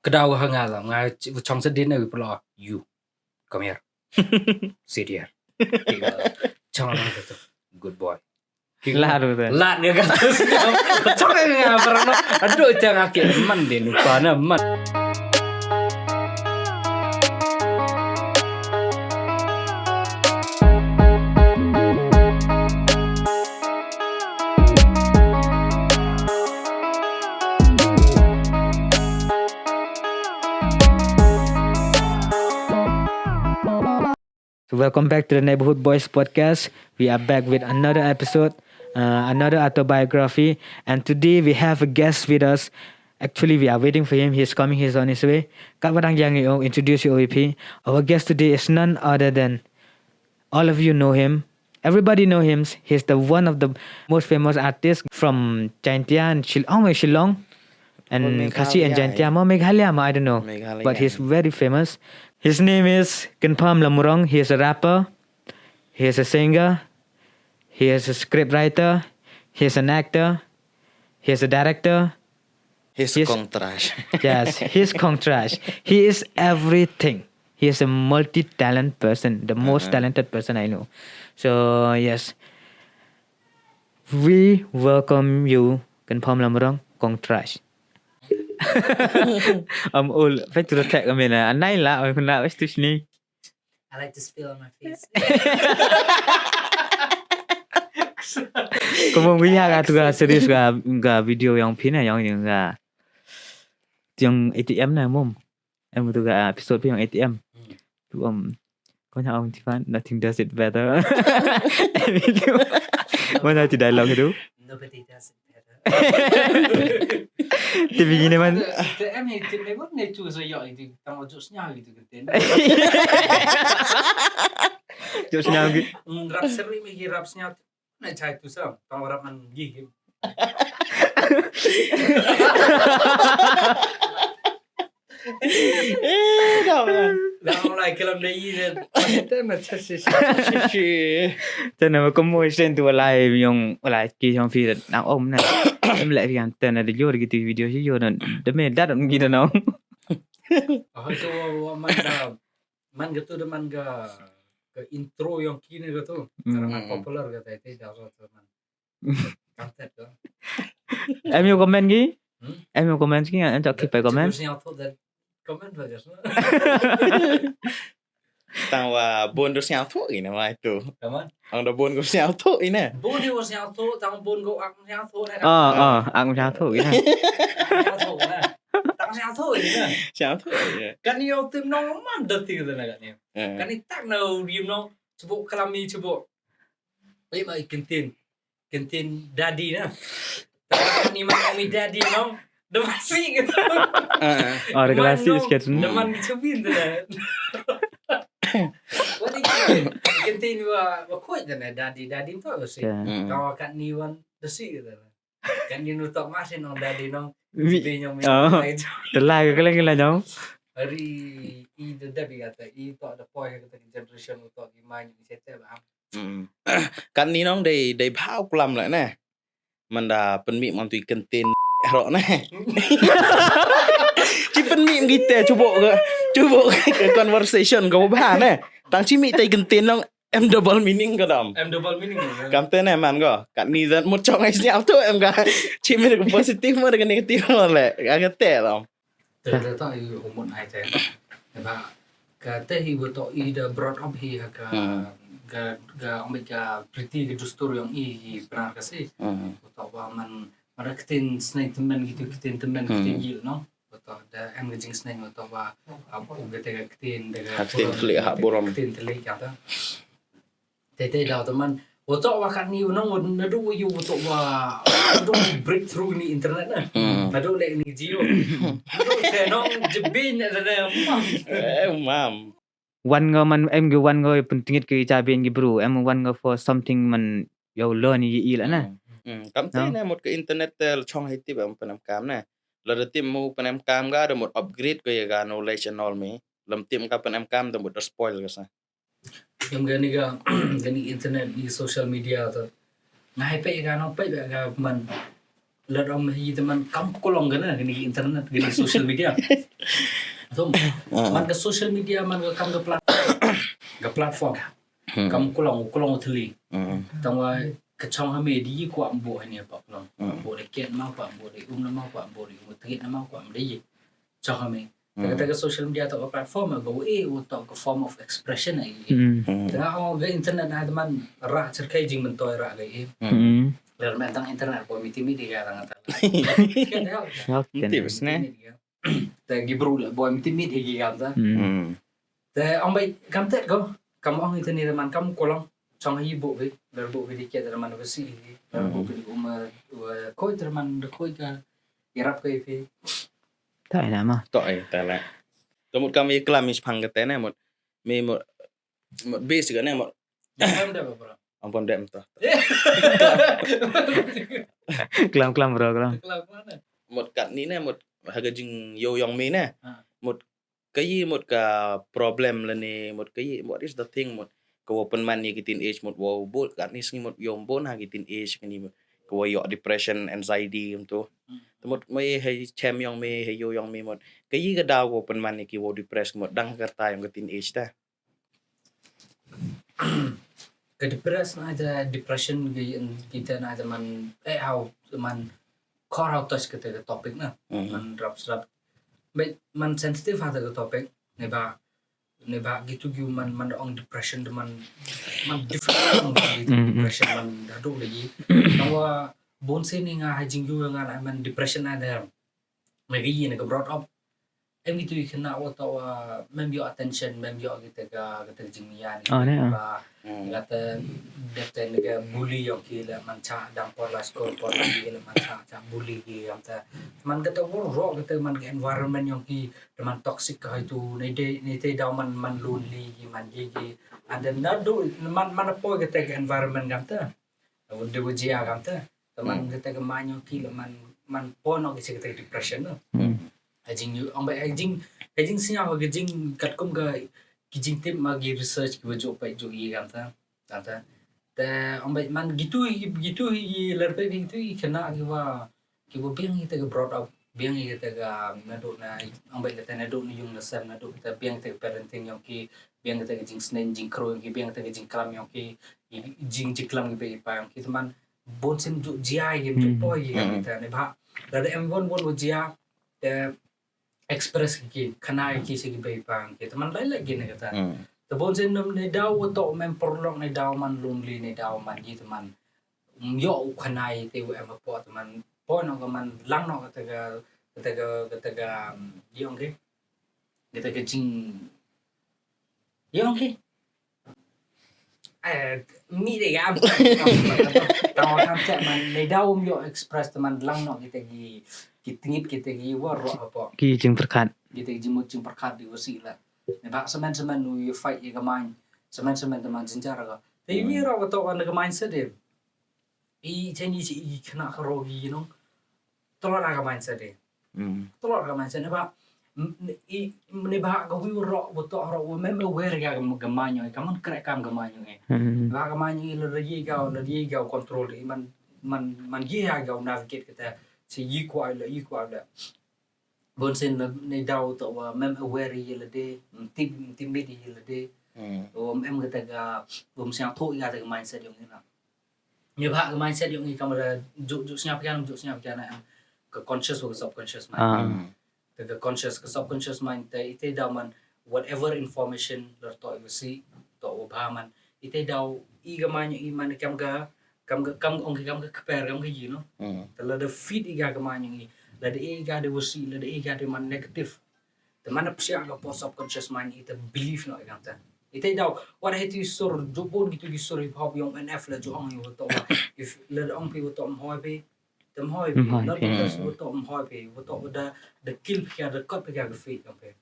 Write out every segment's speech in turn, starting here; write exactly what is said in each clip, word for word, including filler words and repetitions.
Ka daw ha nga la, nga ch-, chong sa din na wi pula. You. Come here. Sit here. Ki ka chong lang tu. Good boy. Ki ka lad tu. Lad nga ka tu. Chong nga parno. Aduh, chang aki. Man din, pa na, man. So welcome back to the Neighborhood Boys podcast. We are back with another episode, uh, another autobiography. And today we have a guest with us. Actually, we are waiting for him. He's coming. He's on his way. Kat wadang yang yo introduce you O E P. Our guest today is none other than, all of you know him. Everybody know him. He's the one of the most famous artists from Jaintia and Shil-, oh, Shillong and Khasi and Meghalaya, Jaintia. Mo Meghalaya, mo, I don't know. Meghalaya. But he's very famous. His name is Kynpham Lamurong. He is a rapper. He is a singer. He is a script writer. He is an actor. He is a director. He's, he's kong trash. Yes, he's kong trash. He is everything. He is a multi-talent person, the most talented person I know. So, yes. We welcome you, Kynpham Lamurong, kong trash. I'm old. Back to the tech, I mean, uh, anai la, I'm not, what's this ni? I like to spill on my face. Kumong wi ha ka tu ka series ka, ka video yang pina yang, yang ka, yang A T M na mom. Em tu ka episode phi yang A T M. Hmm. Tu, um, kau nak ong Tiffan, nothing does it better. Em itu. Mana tu dialog tu? Nobody does it better. Ti bini man. Te em ni, ti me bun ne tu sa yo itu. Tang ojo snya gitu kenten. Ojo snya gitu. Mm, rap seri me ki rap snya. Na chai tu sa, tang rap man gi. Eh, dah lah. Dah mulai kelam dah i dan. Kita macam si si si. Tena mo komo sen tu walai yong walai ki yong fi na om na. Em le fi anten na de yor gitu video si yor na. De me dat om gitu na. Oh, tu wa man da man gitu de man ga ke intro yong kine gitu. Karena popular kata itu dah tu man. Em ïoh comment ki? Hmm? Em ïoh comment ki, em tak ki pynïoh comment. Comment ba jas. Tang wa bun dus sñiawthuh ine ma itu. Comment? Ang da bun ko sñiawthuh ine. Bun di ko sñiawthuh, tang bun ko ak sñiawthuh ne. Ah, ah, ak sñiawthuh ine. Sñiawthuh ne. Tang sñiawthuh ine. Sñiawthuh ine. Kan ïoh tim nong man da ti ka na kan ïoh. Kan i tak na u rim nong, chubuk kalami chubuk. Ai ma i kentin. Kentin daddy na. Ni ma mi daddy nong. Demasi gitu. Ah. Oh, ada kelasi sikit. Deman gitu bin tu dah. What do you mean? Kentin wa wa koi dah na daddy daddy tu sih. Kau kat ni wan desi gitu. Kan ni nu tok masih nong daddy nong. Bin nyong mi. Telah ke kalian kalian nyong. Hari i de daddy kata i tok de poi kata generation tok i mai ni sete ba. Kan ni nong dei dei bha u klam la ne. Manda pynmih man tu i kentin ro ne. Chi pynmih ngi te chubo ke chubo ke conversation ko bha ne. Tang chi mih te i kentin nong em double meaning ko dam. Em double meaning. Kam te ne man ko. Kat ni zat mut chong ai sñiaw tu em ka. Chi mih ko positive mo de negative mo le. Ka te dam. Te te to i umut ai te. Ba ka te hi wa to i da brought up hi ha ka ga ga ong ka priti ka dustur yong i hi Bnar Khasi. Wa to wa man mara ktin sneng temen gitu ktin temen ktin gil no. Wa to da em ka jingsneng wa to wa am u ga te ka ktin da ka ktin teli ha burom ktin teli ka ta. Te te daw teman. Wa to wa kat ni nong wa nadu wa yu wa to wa nadu breakthrough ni internet na. Nadu le ni jio. Nadu te nong jebin na na mam. Eh mam. Wan nga man em ge wan nga pyntingit ke cha bin ge bro em wan nga for something man yo learn yi i la na. Kam te ne mut ke internet te chong hai tip em pynem kam ne. La da tip mu pynem kam ga da mut upgrade ko ya ga knowledge and all me. Lam tip ka pynem kam da mut da spoil ka sa. Em gani ga gani internet ni social media to. Ngai pe ga no pe ga man. Lada ong hi te man kam kulong kane, kane internet, kane social media. Atom. Man ka social media, man ka kam ka platform. Ka platform. Kam kulong, kulong thli. Tang wa ka chong ha me di kwah buh ha ne pa kulong. Buh de ket ma kwah buh de um na ma kwah buh de um tgit na ma kwah de. Chong ha me. Kata ka social media to ka platform ka u e u to ka form of expression ai. Tang ong ka internet na man ra cherkai jing mentoi ra ga e. Ler men tang internet ko miti miti ga tang ta. Kan help. Help kan. Tips ne. Te gi bru le boy miti miti gi ga ta. Te ong bai kam te ko kam ong internet man kam kulong. Chong hi buh bi ler buh bi di ket man ko si. Ler buh bi um ko te man ko ka. Yarap ka ipi. Ta ina ma. To ai ta la. To mut kam i klam i spang ka te ne mut. Mi mut mut basic ne mut. Jangan dah apa. Ampun deh mut. Klam klam bro klam. Klam mana? Mut kat ni ne mut haga jing yo yong mi ne. Mut kayi mut ka problem la ne mut kayi what is the thing mut ka wa pynman ya ki teenage mut wa bul kat ni sngi mut yom bon ha ki teenage kani mut ka wa yok depression anxiety mut tu. Mut mai hai chem yong me hai yo yong me mut kayi ka daw wa pynman ya ki wa depress mut dang ka ta yong ka teenage ta. Ka depress na aja depression ki kita na aja man eh how man kor how touch kita ka topic na man rap rap. Baik man sensitive ha ka topic ne ba ne ba gitu gi man man ong depression de man man different ong gitu depression man dadu lagi. Tawa bon sini nga ha jingyu nga na man depression ada. Magi ne ka brought up em gitu i kena wa tawa mem yo attention mem yo kita ka kita jingmian. Oh ne. Ba kata dep te ne ka bully yong ki le man cha dang por la school por la ki le man cha cha bully ki yong ta. Man kata wor ro kata man ka environment yong ki teman toxic ka itu ne de ne te daw man man lonely ki man ye ki and then nadu man man apo kata ka environment kam ta. Won de wajia kam ta. Teman kata ka man yong ki le man man pon ki kata depression no. Hajing yu ong bai hajing hajing sinya ho hajing katkum ka ki jingtip ma ki research ki wajok pai jok i kam ta. Tata te ong bai man gitu gitu i ler pai gitu i kena ki wa ki wa biang i te ka brought up biang i te ka nadu na ong bai te nadu na yung na sem nadu te biang te parenting yong ki biang te ka jingsneng jingkro yong ki biang te ka jingklam yong ki jing jingklam ki bai pa yong ki teman bon sim ju jia i ju poi i te ne ba da em bon bon jia te express ki khana ki si ki bei pang ki teman lai lai ki ne kata. Te bon sin nam ne daw to mem perlok ne daw man lonely ne daw man ki teman. Yo u khana te u em po teman po no ka man lang no kata ka kata ka kata ka yong ki kata ka jing yong ki Eh, mi de gam. Tawa kam te man ne daw um yo express te man lang no kita gi ki tingit kita gi wor ro apo. Ki jing perkat. Kita gi jimut jing perkat di wasi la. Ne ba semen semen u yo fight ya gamang. Semen semen teman jinjar ka. Te mi ro ka to ka gamang sedem. I chen i chi i kena ka ro gi no. Tolor ka gamang sedem. Tolor ka man sen ba i ne ba ka wi ro bu to ro bu mem aware ga ga manyo ka man kre kam ga manyo e. Ba ga manyo e la ye ga la ye ga control i man man man ye ga navigate kita si yi kwa la yi kwa la. Bon sen ne daw to wa mem aware ye la de tip tip mid ye la de. O mem ga ta ga bum siang tho ga ta ga mindset yong ina. Ngi ba ka mindset yong ngi kamera juk juk sngap kan juk sngap kan ka conscious wa subconscious mind. Te ka conscious ka subconscious mind te ite daw man whatever information ler to i si to u ba man ite daw i ga man i man kam ka kam ka kam ong kam ka kper kam ka yi no. Te la da feed i ga ka man i la da i ga de wasi la da i ga de man negative. Te man psia ka po subconscious mind ite believe no i kam te. Ite daw what hate you sur jubun gitu gi sur hip hop yong N F la ju ong yu to wa if la ong pi to mhoi pi te mhoi pi not because wa to mhoi pi wa to da da kill pi da kot pi ka fi kam pi.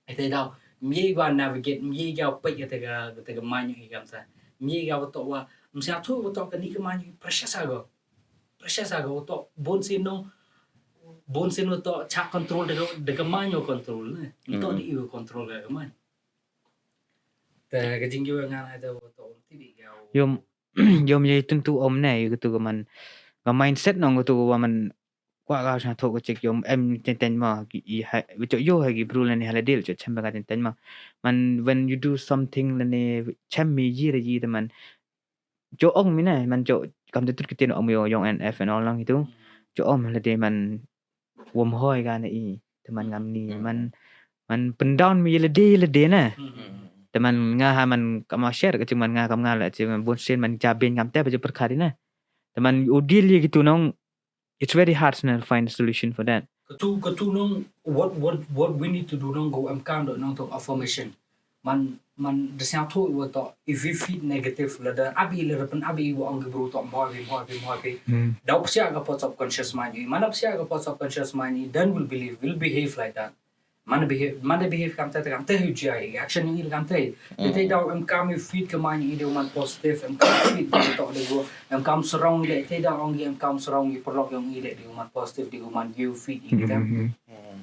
Ite daw mi ga navigate mi ga pek ite ga ite ga mind i kam te mi ga wa to wa msia thu wa to ka ni ka mind precious ago precious ago wa to bon sin no bon sin wa to cha control de de ka mind control ne to di i control ka mind. Te ka jingyu ngan ai te wa to ti bi ga. Yom yom ye tun tu om ne yu tu ka man Ka mindset nong katu wa man kwah ka sha thok ka chik yom em ten ten ma ki i ha wi chok yo ha ki bru lane ha la dil chok chem ba ka ten ten ma. Man when you do something lane chem mi yi ra yi te man chok ong mi na man chok kam te tut ki ten ong mi yo yong en F and all nong itu. Chok ong mi la de man wom hoi ka na i te man ngam ni man man pendon mi la de la de na. Te man nga ha man kama share ka chik man nga kam nga la chik man bun sin man jabin kam te ba chik perkari na. Te man u deal ye kitu nong it's very hard to find a solution for that. Katu katu nong what what what we need to do nong go em kam do nong to affirmation. Man man da siang thu wa to if we feed negative la da abi la da pen abi wa ong ki bru to mo bi mo bi mo bi. Dau psia ka pot subconscious mind i man psia ka pot subconscious mind i then will believe will behave like that. Man behave man behave kam te kam te hu jia i action i kam te. Te dau em kam i feed ka mind i de man positive em kam feed to de go em kam surround de te dau ong i em kam surround i perlok yong i de de man positive de man you feed i kita.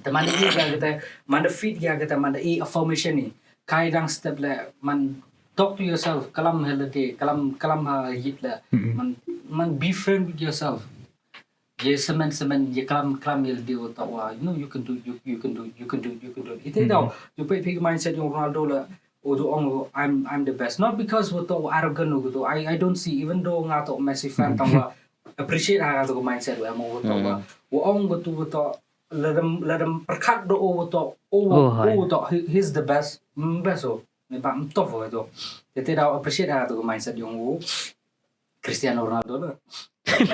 Te man i ga kita man da feed ga kita man da i affirmation i kai dang step le man talk to yourself kalam hela de kalam kalam ha yit le man man be friend with yourself. Ye semen semen ye kalam kalam ye de wa to wa you know you can do you you can do you can do you can do ite dau you pay pay mindset yong Ronaldo le o do ong I'm I'm the best not because wa to arrogant o do I I don't see even though nga to Messi fan tang wa appreciate ha to mindset wa mo wa to wa wa ong wa to wa to la dem la dem perkat do o wa to o wa to he's the best best o ne ba mtof wa to ite dau appreciate ha to mindset yong wo Cristiano Ronaldo le.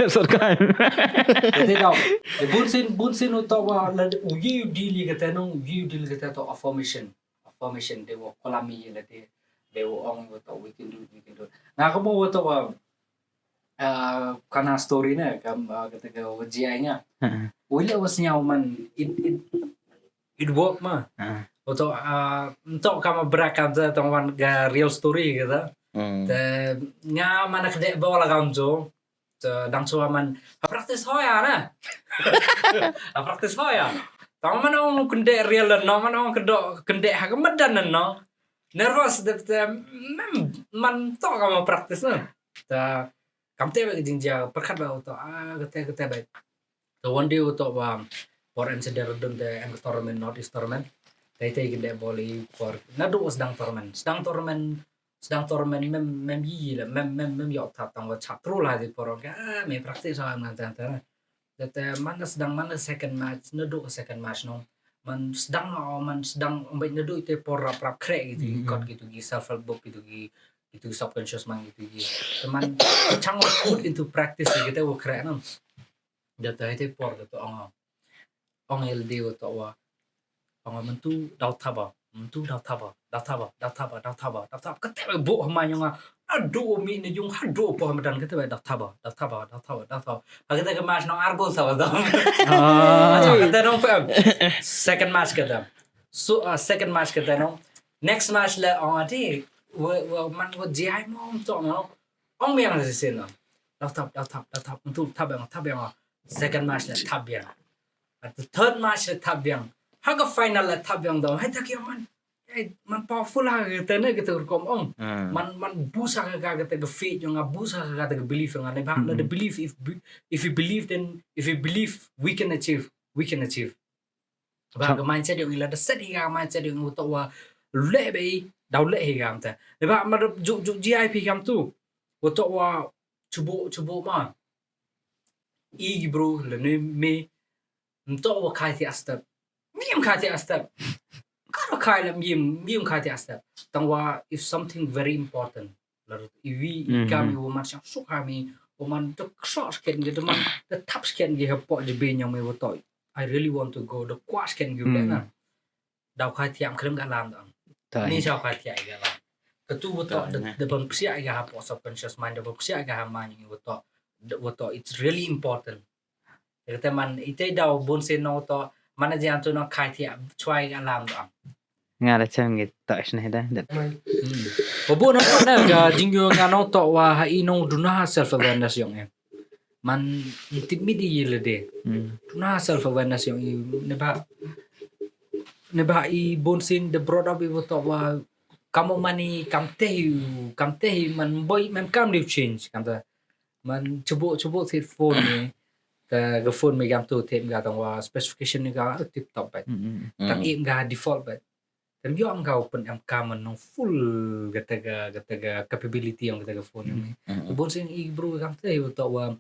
Sorkar. Te dau. Bun sin bun sin u to wa la u yi u deal ye kata nong u yi u deal kata to affirmation. Affirmation de wa kolami ye la de de wa ong wa to we can do it, we can do it. Na ka mo wa to wa kana story na kam kata ka wa jia nga. Wa le wa snya man it it it work ma. Oto ah ntok kama brak kam ta tong wan ga real story kata. Te nga mana kede bola kam jo. Te dang so man ha practice hoya na. Ha practice hoya. Tong mana ong kende real no mana ong kedo kende ha kemedan no. Nervous de te mem man tok kama practice na. Te kam te ba jingjia perkat ba oto ah kete kete ba. Te wan dei u to ba por en seder dun te en tournament North East tournament. Te te ginde boli por nadu sedang tournament, sedang tournament, sedang tournament mem mem yi le mem mem mem yok tap tang wa chat tru la di por ka me practice sa man tan tan. Te te mana sedang mana second match nadu second match no. Man sedang no man sedang umbai nadu te por rap rap krek gitu ikot gitu gi self help book gitu gi gitu subconscious mind gitu gi. Te man chang put into practice gitu wa krek no. Da te te por da to ong ong el de to wa ong mentu dau thaba mentu dau thaba dau thaba dau thaba dau thaba dau thaba kete bu hama nyong adu mi ne jung hadu po hama dan kete dau thaba dau thaba dau thaba dau thaba ha kete ke match nong argo sa ba dau kete nong pem second match kete so second match kete nong next match le ong ade wa man wa jai mom to no ong miang se no dau thap dau thap dau thap mentu thap yang thap yang second match le thap yang. At the third match le thap yang. Ha ka final le thap yang dong. Hai tak yang man. Hai man powerful ha ka tene ka tur kom ong. Man man busa ka ka ka ka faith yang busa ka ka ka belief yang ne ba the belief if if we believe then if we believe we can achieve we can achieve. Ba ka mindset yang ila the set hi ka mindset yang utok wa le be dau le hi ka am ta. Ne ba ma juk juk G I P kam tu. Utok wa chubu chubu ma. I bro le ne me mto wa kai ti astep. Mim kai ti astep. Karo kai le mim mim kai ti astep. Tang wa if something very important. La iwi i kam i wa man shang suk ha mi wa man de kso sken ge de man de tap sken ge ha po je be nyang me wa to. I really want to go de kwa sken ge le na. Dau kai tiam krim ga lam dang. Ni chau kai tiam ga lam. Katu wa to de ban psia ga ha po subconscious mind de ban psia ga ha mind wa to. Wa to it's really important. Kata man ite dau bun sin no to man jian tu no kai tiam chwai ga lam dang. Nga la chem ngi to shne da. Wa bu no na ga jingyo nga no to wa ha i no duna self awareness yong em. Man tip mi di le de. Duna self awareness yong i ne ba ne ba i bun sin de brought up i wa to wa kamo mani kam te kam te man boy mem kam liu change kam ta. Man chubu chubu thied phone ni. Ka ka phone me kam tu thied ka tang wa specification ni ka tip top bad. Tang im ka default bad. Tang yo am ka open am ka man nong full kata ka kata ka capability yong kata ka phone yong ni. Bun sien i bru kam te u to wa.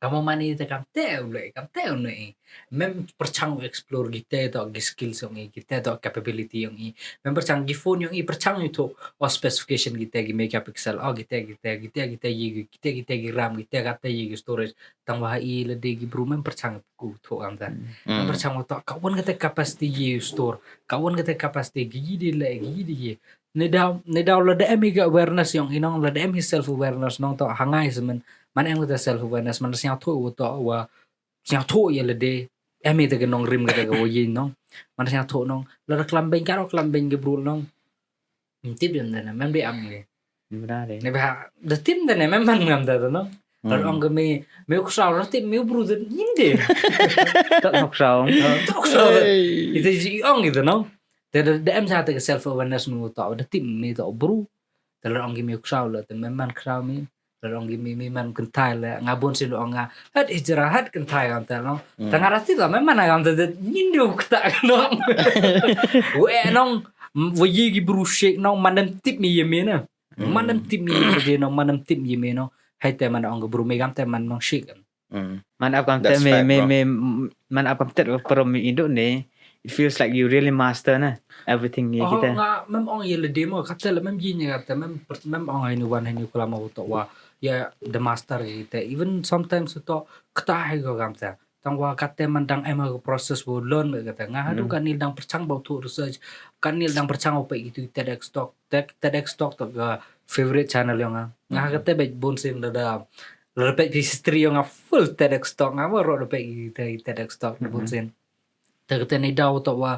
Kamo mani te kam te u le kam te u ne. Mem perchang u explore kite to ki skills yong i, kite to capability yong i. Mem perchang ki phone yong i perchang i to o specification kite ki megapixel o kite kite kite kite ye kite kite ki RAM kite kate ye ki storage. Tang wa i le de ki bru mem perchang ku to kam te. Mem perchang u to ka wan kate capacity ye store. Ka wan kate capacity ki ye de le ki ye de ye. Ni daw ni daw la de em i ka awareness yong i nong la de em i self awareness nong to hangai semen. Man em kate self awareness man siang to u to wa siang to ye le de em i te ka nong rim kate ka wa ye nong. Man siang to nong la da klam beng ka ro klam beng ki bru nong. Tip dem de na mem de am ni. Mra de. Ni ba da tip de na mem man ngam da nong. Kalau ong ke me me kusau ra tip me bru de yin de. Tak kusau. Tak kusau. Ite ji ong gitu nong. Te da da em sa te ka self awareness me u to da tip me to bru. Te la ong ke me kusau la te mem man kusau me. La ong ki mi mi man kynthai la nga bun sien ong nga. Hat hijra hat kynthai kam te no. Tang ara ti la mem man kam te nyin du kta no. We nong we yi ki bru shek nong man dem tip mi ye me na. Man dem tip mi ye me no man dem tip mi ye me no. Hai te man ong ki bru me kam te man nong shek. Man ap kam te me me me man ap kam te pro mi indu ne. It feels like you really master na everything ye kita. Nga mem ong ye le demo kata le mem yin ye kata mem mem ong ini wan ini kula mau to wa ya the master ye kita even sometimes to kata hai go kam ta tang wa kata man dang em ha process wo learn me kata nga hadu kan nil dang perchang bau to research kan nil dang perchang opa itu TEDx talk TEDx talk to ga favorite channel yong nga nga kata baik bun sin da la pek history yong nga full TEDx talk nga wa ro pek TEDx talk bun sin. Te kete ni daw to wa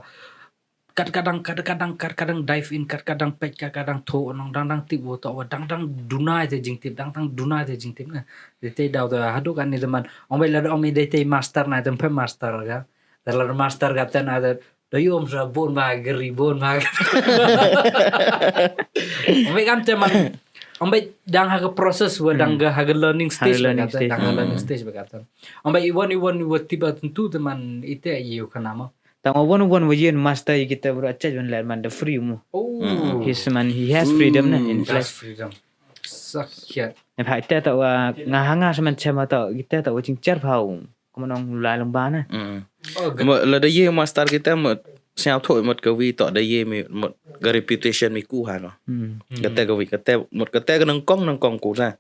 kat kadang kat kadang kat kadang dive in kat kadang pek kat kadang tho nong dang dang tip wo to wa dang dang dunai te jingtip dang dang dunai te jingtip na. Te daw to hadu kan ni teman ong bai la ong mi dei te master na tem pe master ga. Te la master ga ten ada do yom sa bon ma geri bon ma. Ong bai kam te man ong bai dang ha ka process wa dang ga ha ka learning stage ba kata dang ha learning stage ba kata. Ong bai iwan iwan iwan tiba tentu teman ite ayo kanama. Tang wan wan wa yen master yi kita bro acha wan la man da free mo. Oh. His man he has freedom na in place. Freedom. Sakyat. Ne pha ita ta wa nga hanga sa man chama ta kita ta wa ching char phau. Kuma nong la long ba na. Mo la da ye master kita mo siaw tho mot ka wi to da ye mi mot ka reputation mi ku ha no. Kata ka wi kata mot kata ka nang kong nang kong ku sa.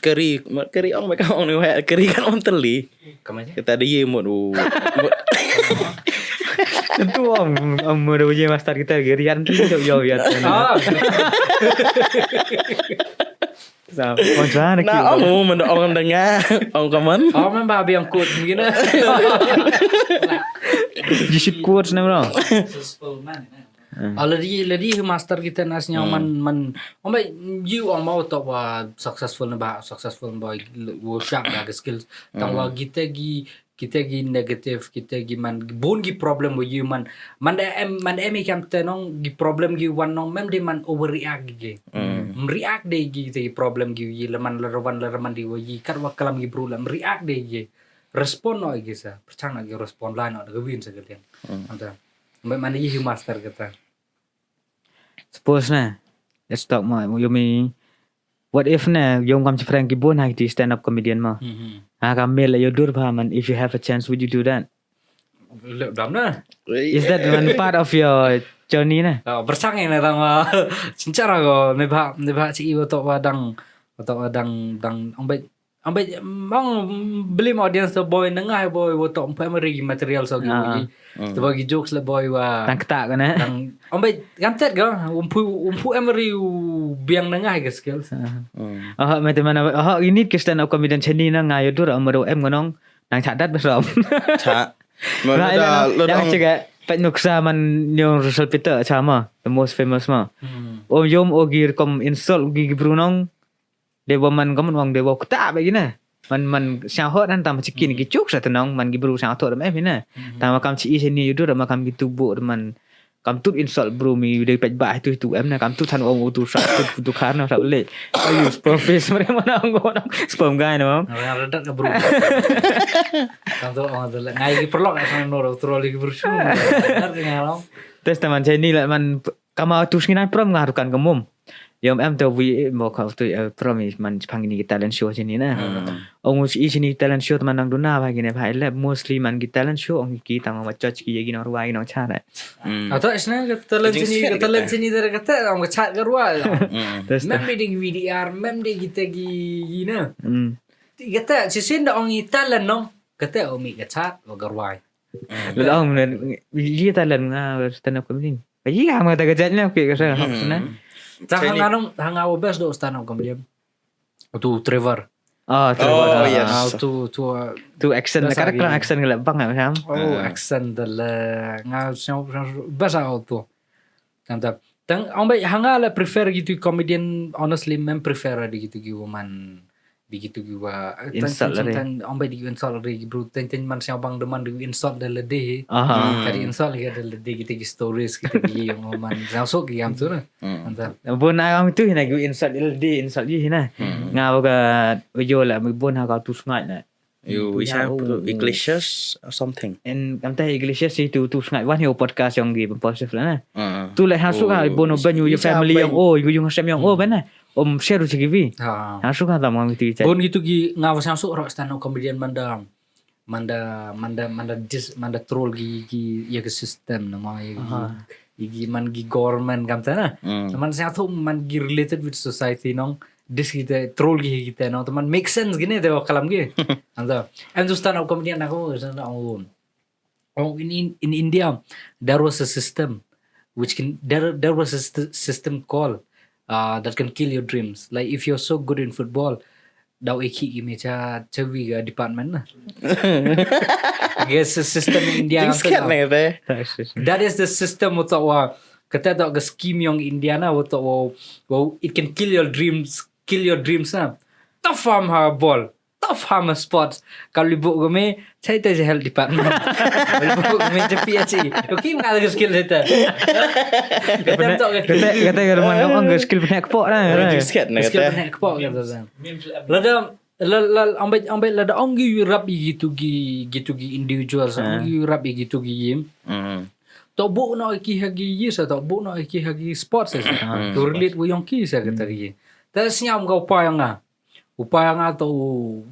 Kari mot kari ong mai ka ong ni wa kari kan ong teli. Kata da ye mot u. Tentu ong ong mo da ye master kita kari kan teli yo yo ya. Sa, ong sa na ki. Na ong mo man ong da nga ong ka man. Ong man ba biang kut mungkin. Ji sit kut na bro. Successful man. Already already master kita na snya man man. Ong ba you ong mau to wa successful na ba successful ba wo sharp ba skills. Tang wa kita gi kita gi negative kita gi man bun gi problem wo you man man da em man da em i kam te nong gi problem gi wan nong mem de man overreact gi gi react de gi te problem gi yi la man la rawan la raman di wo yi kat wa kalam gi bru la react de gi respond no gi sa perchang na gi respond la no da win sa ga lian anta mem man yi master kata. Suppose na let's talk mo yo mi. What if na yom kam chi prank ki bun ha ki stand up comedian mo. Ha ka mel yo dur pha man if you have a chance would you do that? Lep dam na. Is that one part of your journey na? Oh, bersang ina tama. Chinchara ko ne ba ne ba chi iwa to wa dang wa to wa dang dang ong bai ong bai ong beli audience to boy nengah boy wa to ong primary material so gi. To bagi jokes le boy wa. Tang kata ka na. Ong bai kam tet ga umpu umpu emery u biang nengah ga skills. Oh, mete mana oh ini ki stand up comedian cheni na nga yo dur amaro em ngonong nang chadat besam. Cha. Mana da lo dong. Chiga pet nuksa man nyong Russell Peter chama the most famous ma. Om yom ogi kom insult gi brunong. De wa man kom wang de wa kta ba gina. Man man sha hot nan tam chikin gi chuk sa tenong man gi bru sha hot dam em ina. Tam kam chi ise ni yudur ma kam gi tubu man Kam tut insult bro, mi dei peit ba itu itu em na, kam tut than ong utu sa tut utu khar na sa le. Ayu spam face mare mana ong ko na spam guy na mam. Nga redak ka bro. Kam tu ong tu le ngai ki perlok ka sana nor troll ki bro shu. Dar ka ngai long. Tes taman chai ni la man kama tu sngin ai prom nga rukan ka mum. Yom em to wi mo ka tu prom i man chpang ni ki talent show chini na. Ong us i chini talent show taman nang duna ba gine ba le mostly man ki talent show ong ki tang ma choch ki yegi nor wai nong chara. Ata isna ka talent chini ka talent chini dara kata ong ka chat ka ruwa. Mem di ding V D R mem di kita gi yina. Kata chisin da ong i talent nong kata ong mi ka chat wa ka ruwa. Lo ong men yi talent nga stand up comedy. Yi ha ma ta ka chat na ke ka sa na. Ta hanga nong hanga wa best do stand up comedy. Tu Trevor. Ah, Trevor. Oh, yes. Ah, tu tu uh, Tu accent, ka kara accent ka la bang ah, Sam. Oh, accent da la nga siang basa tu. Tang tang tang ong bai hanga la prefer gitu comedian, honestly mem prefer di gitu gi woman di gitu gi wa Insult la re. Tang ong bai di insult re bro tang tang man siang bang deman di insult da la de. Aha. Kari insult ya da la de gitu gi stories gitu gi yang woman siang sok gi am tu na. Anta. Bun na ong tu hina gi insult la de insult yi hina. Nga ba ka video la bun ha ka tu sngai na. You Itu wish ya, I oh, oh. Iglesias or something. En kam ta Iglesias itu tu sngai wan yo podcast yong gi positive la na. Tu le ha su ka bono ben yu family yong o yu yung sem yong o ben na. Om share u chigi vi. Ha su ka tam ngam itu icha. Bon gitu gi nga wa sang su ro stand up comedian manda manda manda manda dis manda troll gi gi ya ke system na ma ya gi man gi government kam ta na. Man sa tu man gi related with society nong dis kita troll gi kita nong teman make sense gini te kalam gi. Anta. And to stand up comedian aku sana on. Oh, in, in in India there was a system which can there there was a st- system called uh, that can kill your dreams. Like if you're so good in football, daw eki ki me cha chawi ga department na. Yes, the system in India. That is the system wa kata da ga scheme yong India na wa wa it can kill your dreams, kill your dreams na. Tough farm ha ball. Tough farm sports. Kalau ibu kami, saya tu health department. Ibu kami je P H E. Okay, mana ada skill kita. Kata kata kata kata mana orang ke skill pernah kepok lah. Skill pernah kepok kata. Lada la la ambai ambai lada ong gi rap igi tu gi gitu gi individual sa ong gi rap igi tu gi yim. To bu no ki ha gi yi sa to bu no ki ha gi sports sa. To relate wi yong ki sa kata gi. Ta sñiaw ka upa yong nga. Upa yong nga to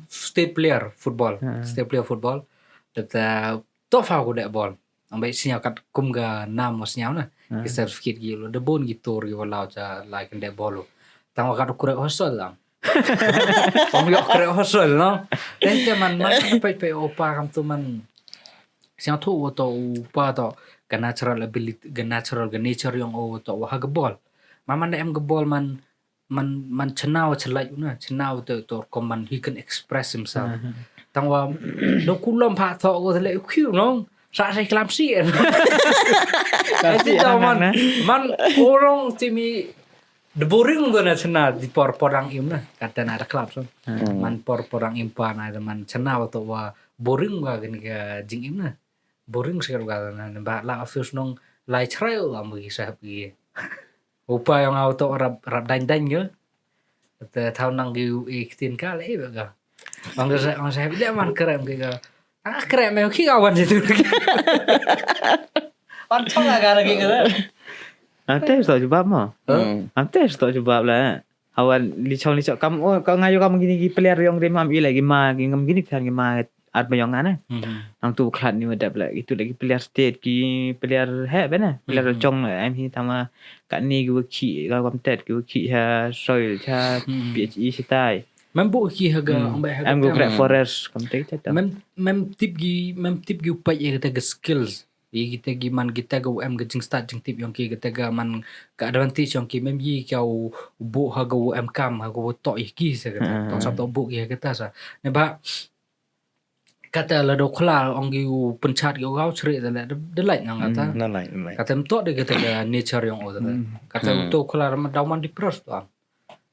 state player football. State player football. Ta to fa ku de ball. Ambai sñiaw kat kum ga nam sñiaw na. Ki certificate gi lo de bon gi tour gi wala cha lai kan de ball. Tang wa kat ku re hostel lang. Ong yok krek hosol no. Teh te man man peit peit upa kam tu man. Siang tu uto upa to ga natural ability ga natural ga nature yong uto wa ha ga ball. Man man em ga ball man man man chna wa chlai una chna wa to to kom man he can express himself. Tang wa do kulom pha to go le khiu no. Sa sa klam si. Klam si man man orang timi De boring ko na chna di por porang im na kata na da club so. Man por porang im pa na da man chna wa to wa boring wa gani ka jing im na. Boring sekali wa na ba la office nong lai chrai wa mo ki sahab ki. Upa yong au to rap rap dain dain ke. Te thau nang ki u e ktin ka le ba ka. Ong sa ong sa le man krem ki ka. Ah krem me ki ka wan situ. Wan chong aga lagi ka. Ante sto jubab mo. Ante sto jubab la. Awan li chong li chong kam o ka ngayo kam gini ki player yong rim am ila ki ma ki ngam gini kan ki ma at ba yong ana. Nang tu khlat ni wadap la itu lagi player state ki player he bena player chong la em hi tama ka ni ki waki ka kam tet ki waki ha soil cha P H E sitai. Mem bu ki ha ga ambai ha ga. Em go crack forest kam tet cha. Mem mem tip gi mem tip gi upai ya kata ga skills. Igi te gi man gi te ga em ga jingstad jingtip yong ki ga te ga man ga advantage yong ki mem yi ka u bu ha ga u em kam ha ga u to i ki sa ga ta. Tong sa to bu ki ha ga ta sa. Ne ba kata la do khla ong gi u penchat gi u gau chri da la da lai nang kata. Na lai na lai. Kata em to de ga te ga nature yong u da. Kata u to khla ma daw man depressed to am.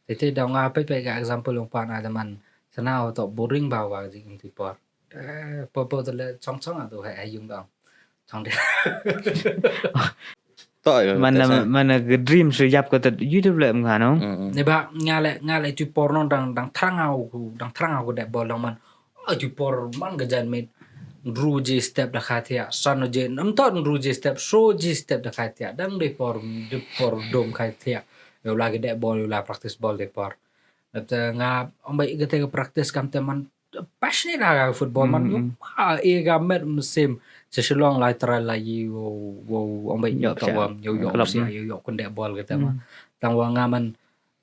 Te te daw nga pe pe ga example yong pan ada man sana u to boring ba wa jing ti por. Eh, po po tele chong chong atu hai ayung dong. Chong de. To, man na, man na ka dream shu ïap ka tat, yu dep leh mnga no. Ni ba nga leh, nga leh tu por no dang, dang thrang au ku, dang thrang au ku dep bol dang man. Ai tu por man ka jan mit. Ndru ji step da khai thiah, san ji, nam tot ndru ji step, so ji step da khai thiah. Dang de por, de por dom khai thiah. Yu la ka dep bol, yu la practice bol de por. Dep te nga, ong bai ka te ka practice kam te man, passionate ha ka football man. Yu pa e ka met mynsiem. Sa Shillong lai try lai yi, wow, wow, ong bai yu to wa, yu yu yu yu kun dep bol ka te ma. Tang wa nga man,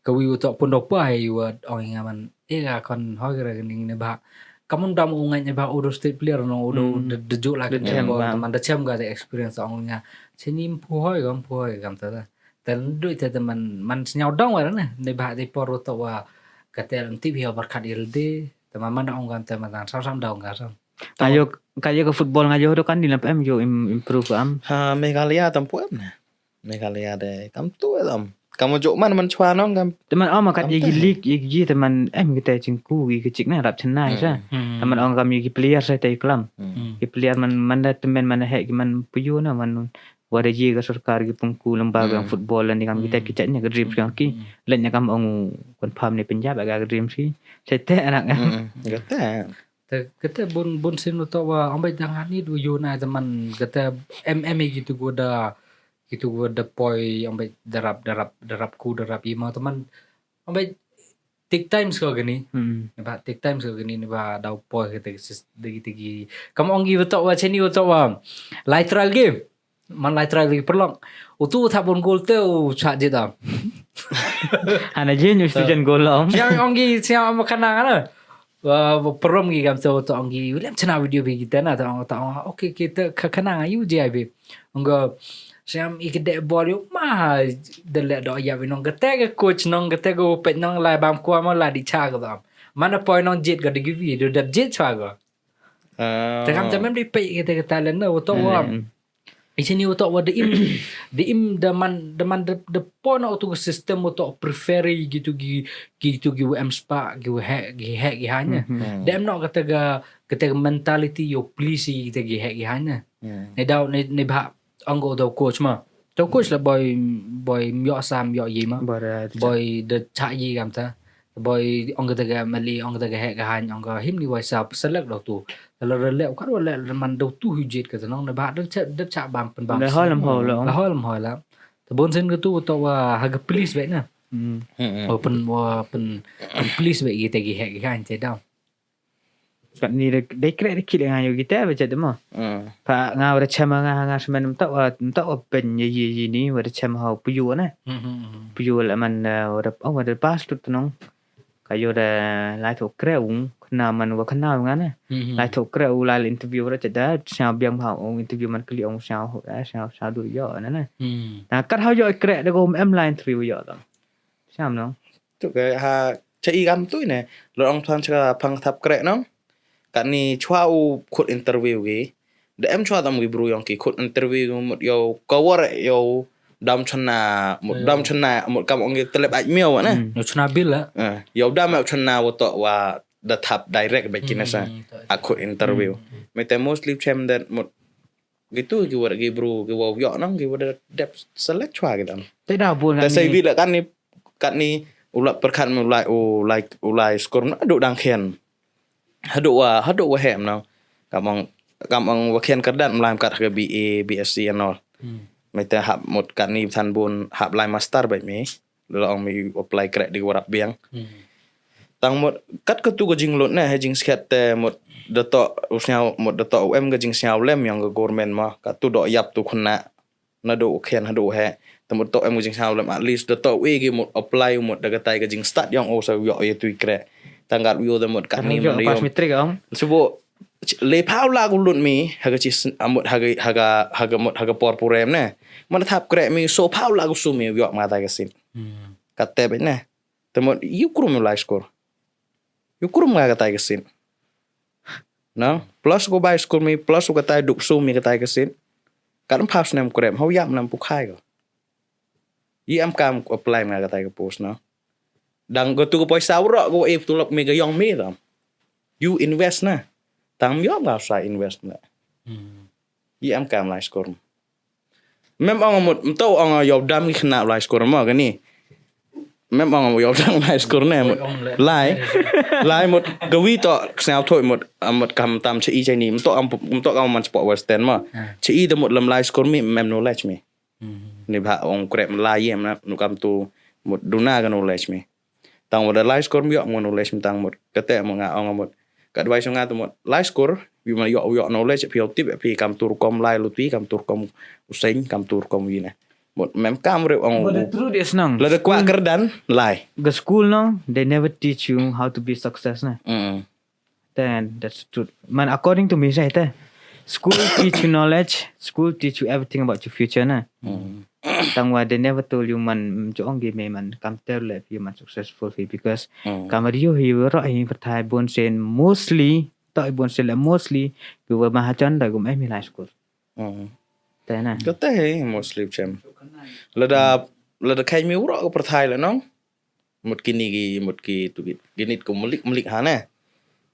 ka wi u tok pun do pa yu wa ong nga man. E ka kon hoi ka ra ka ning ne ba. Ka mun dam u ngai ne ba u do state player no u do de ju la ka dep bol man da chem ka de experience ong nga. Sini mpu hoi ka mpu hoi ka kam ta. Ten dui te te man, man sñiaw dong wa ne. Ne ba te por u tok wa ka te lam tip hi barkat il de. Te man man da ong kan te man sam sam dong ka sam. Ayo, ka yo ka football nga yo do kan di lam em yo im-, improve am. Ha, Meghalaya tam pu em ne. Meghalaya de kam tu em. Kam jo man man chwa nong kam. Te man ong ma kat ye gi league, ye gi te man em ki te chingku gi ki chik na rap Chennai sa. Te man ong kam ye gi player sa te klam. Ki player man, man da te man, man he ki man puyu na man. Wa da ye ka sorkar ki pengku lem ba ka football ni kam ki te ki chak ni ka dream ki. Len ni kam ong confirm ni Punjab ka dream si. Sa te anak. Kata. Te kata bun, bun sin u to wa ong bai dang ani du yu na te man kata em em ki tu gu da, ki tu gu da poi ong bai darap, darap, darap ku, darap i ma te man ong bai take time sko gani. Ba take time sko gani ni ba dau poi kata ki sis-, dagi, dagi. Kam ong gi u to wa cheni u to wa. Lateral game. Man lai try lagi perlok. U tu thap un gol te u chak jit am. Ana je nyu student gol am. Siang ong gi siang am kana ngana. Wa perom gi kam tu tu ong gi lem chena video bi kita na tu ong tu ong. Okay kita ka kana ngai u je ai bi. Ong go siam i ke dek bol yu ma de le do ya bi nong kete ke coach nong kete ke upet nong lai bam kwa ma lai di cha ko am. Mana poi nong jit ko de gi video dep jit chwa ko. Te kam te mem di pe kete ke talent na u to wa. Ichini u to wa de im, de im de man, de man de, de pon u to system u to prefer gitu gi, gitu gi em spa, gi he, gi he, gi hanya. De em no kata ga, kata ga mentality yo please kata gi he, gi hanya. Ne dau, ne, ne ba, ong go dau coach ma. Dau coach la boy, boy myo sam yo yi ma. Boy de cha yi kam ta. Boy ong kata ga mali, ong kata ga he ga han, ong ka him ni wai sa select dau tu. Kalau rele, kan wale man dau tu hujit kata nong, ne ba dau cha, dau cha bam pen bam. Le hol em hol ong. Le hol em hol la. Te bon sen katu to wa ha ga police be na. Wa pen, wa pen, pen police be kata ga he ga han te dau. Kat ni de, de krek de kit nga yo kita ba chat mo. Pa nga wa da chama nga, nga semen mta wa, mta wa pen ye, ye, ye ni, wa da chama ha puyu na. Puyu la man, eh, wa da, oh, wa da pas tu tenong. Ka yo da lai tho krek u, kena man wa kena nga na. Lai tho krek u lai interview wa da chat da, sñiaw biang ba ong interview man kli ong sñiaw, eh, sñiaw, sñiaw du yo na na. Na kat ha yo krek de ko em lai interview yo da. Sñiaw no. Tu ke ha cha i gam tu ne. Lo ong than cha phang thap krek nong. Kat ni chwa u khut interview gi. De em chwa tam gi bru yong ki khut interview gi mut yo cover yo dam chana mut dam chana mut kam ong gi telep aj miaw na. Yo chana bil la. Yo dam yo chana wa to wa da thap direct ba kina sa. A khut interview. Mete mostly chem that mut Gitu ki wa da ki bru ki wa yok nang ki wa da dep select chwa ki dang. Te da bun. Te kan sei ni. Wi la kan ni, kan ni u la perkat mi u lai, u lai, u lai skur na du dang khian. Hadu wa, hadu wa hem nang. Kam ong, kam ong wa khian kerdat mlai kat ha ka B A, B S C and all. Mai te hap mut kan ni than bun hap lai master bai mi. Lada ong mi apply krek di warap biang. Tang mut kat katu ka jinglut ne ha jingskhet te mut da to u sñiaw mut da to u em ka jingsñiaw lem yong ka government ma katu do yap tu khun na na do u khian ha do u he te mut to em ka jingsñiaw lem at least da to u e ki mut apply mut da katai ka jingstad yong u sa u yok ye tu i krek tang kat u yo da mut kat ni mut da yom. Subo le phaw la ku lut mi ha ka chi amut ha ka ha ka ha ka mut ha ka por purem ne. Man thap krek mi so phaw la ku su mi yok ma tai ka sin. Ka te ne. Te mut yu krum lai skur. Yu krum nga ka tai ka sin. Na plus ku bai skur mi plus ku ka tai duk su mi ka tai ka sin. Ka dum phaw snem krem hau yap nam pu khai ko. Yi am kam ku apply nga ka tai ka post na. Dang go tu ko poisa wro go e tulop mi ga yong mi dam. You invest na. Tang mi yong ga sa invest na. Yi am kam lai skur. Mem ong mut, mto ong yow dam ki khynnah lai skur mo kani. Mem ong yow dam lai skur ne mut. Lai. Lai mut kawi to ksnaw thoi mut, mut kam tam chi i chini. Mto am, mto kam man sport western mo. Chi i da mut lam lai skur mi mem knowledge mi. Ni bha ong krep lai ye mna nu kam tu mut duna ka knowledge mi. Tang wada lai skur mi yok mo knowledge mi tang mut. Kate mo nga ong mut. Ka advice nga tu mut lai skur, bi ma yok yok knowledge phi yok tip phi kam tur kom lai luti, kam tur kom useng, kam tur kom wina. Mut mem kam rep ong. But the truth is nang. Lada kwa kerdan lai. The school no, they never teach you how to be success na. Mm. Then that's the truth. Man, according to me, say te. School teach you knowledge. School teach you everything about your future na. Mm. Tang wa they never told you man jong gi me man kam ter le you man successful fi because kam rio hi ro hi pathai bon sen mostly to bon sen le mostly ki wa mahajan da gum em hi lai school. Mm. Te na. Kate he mostly chem. Lada lada kai mi uro ko pathai le nong. Mut kini ki mut ki tu ki nit ko mulik mulik ha ne.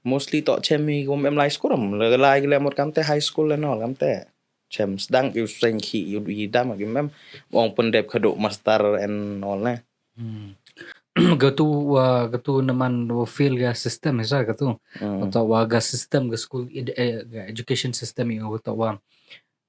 Mostly to chem mi ko em lai school am le lai le mut kam te high school le no kam te. Chem sdang ki seng ki yu i dam ki mem ong pendep khado master and all ne. Hmm. Gatu wa gatu naman wa fail ga system sa gatu. Hmm. Utawa ga system ga school ed- eh, ga education system i utawa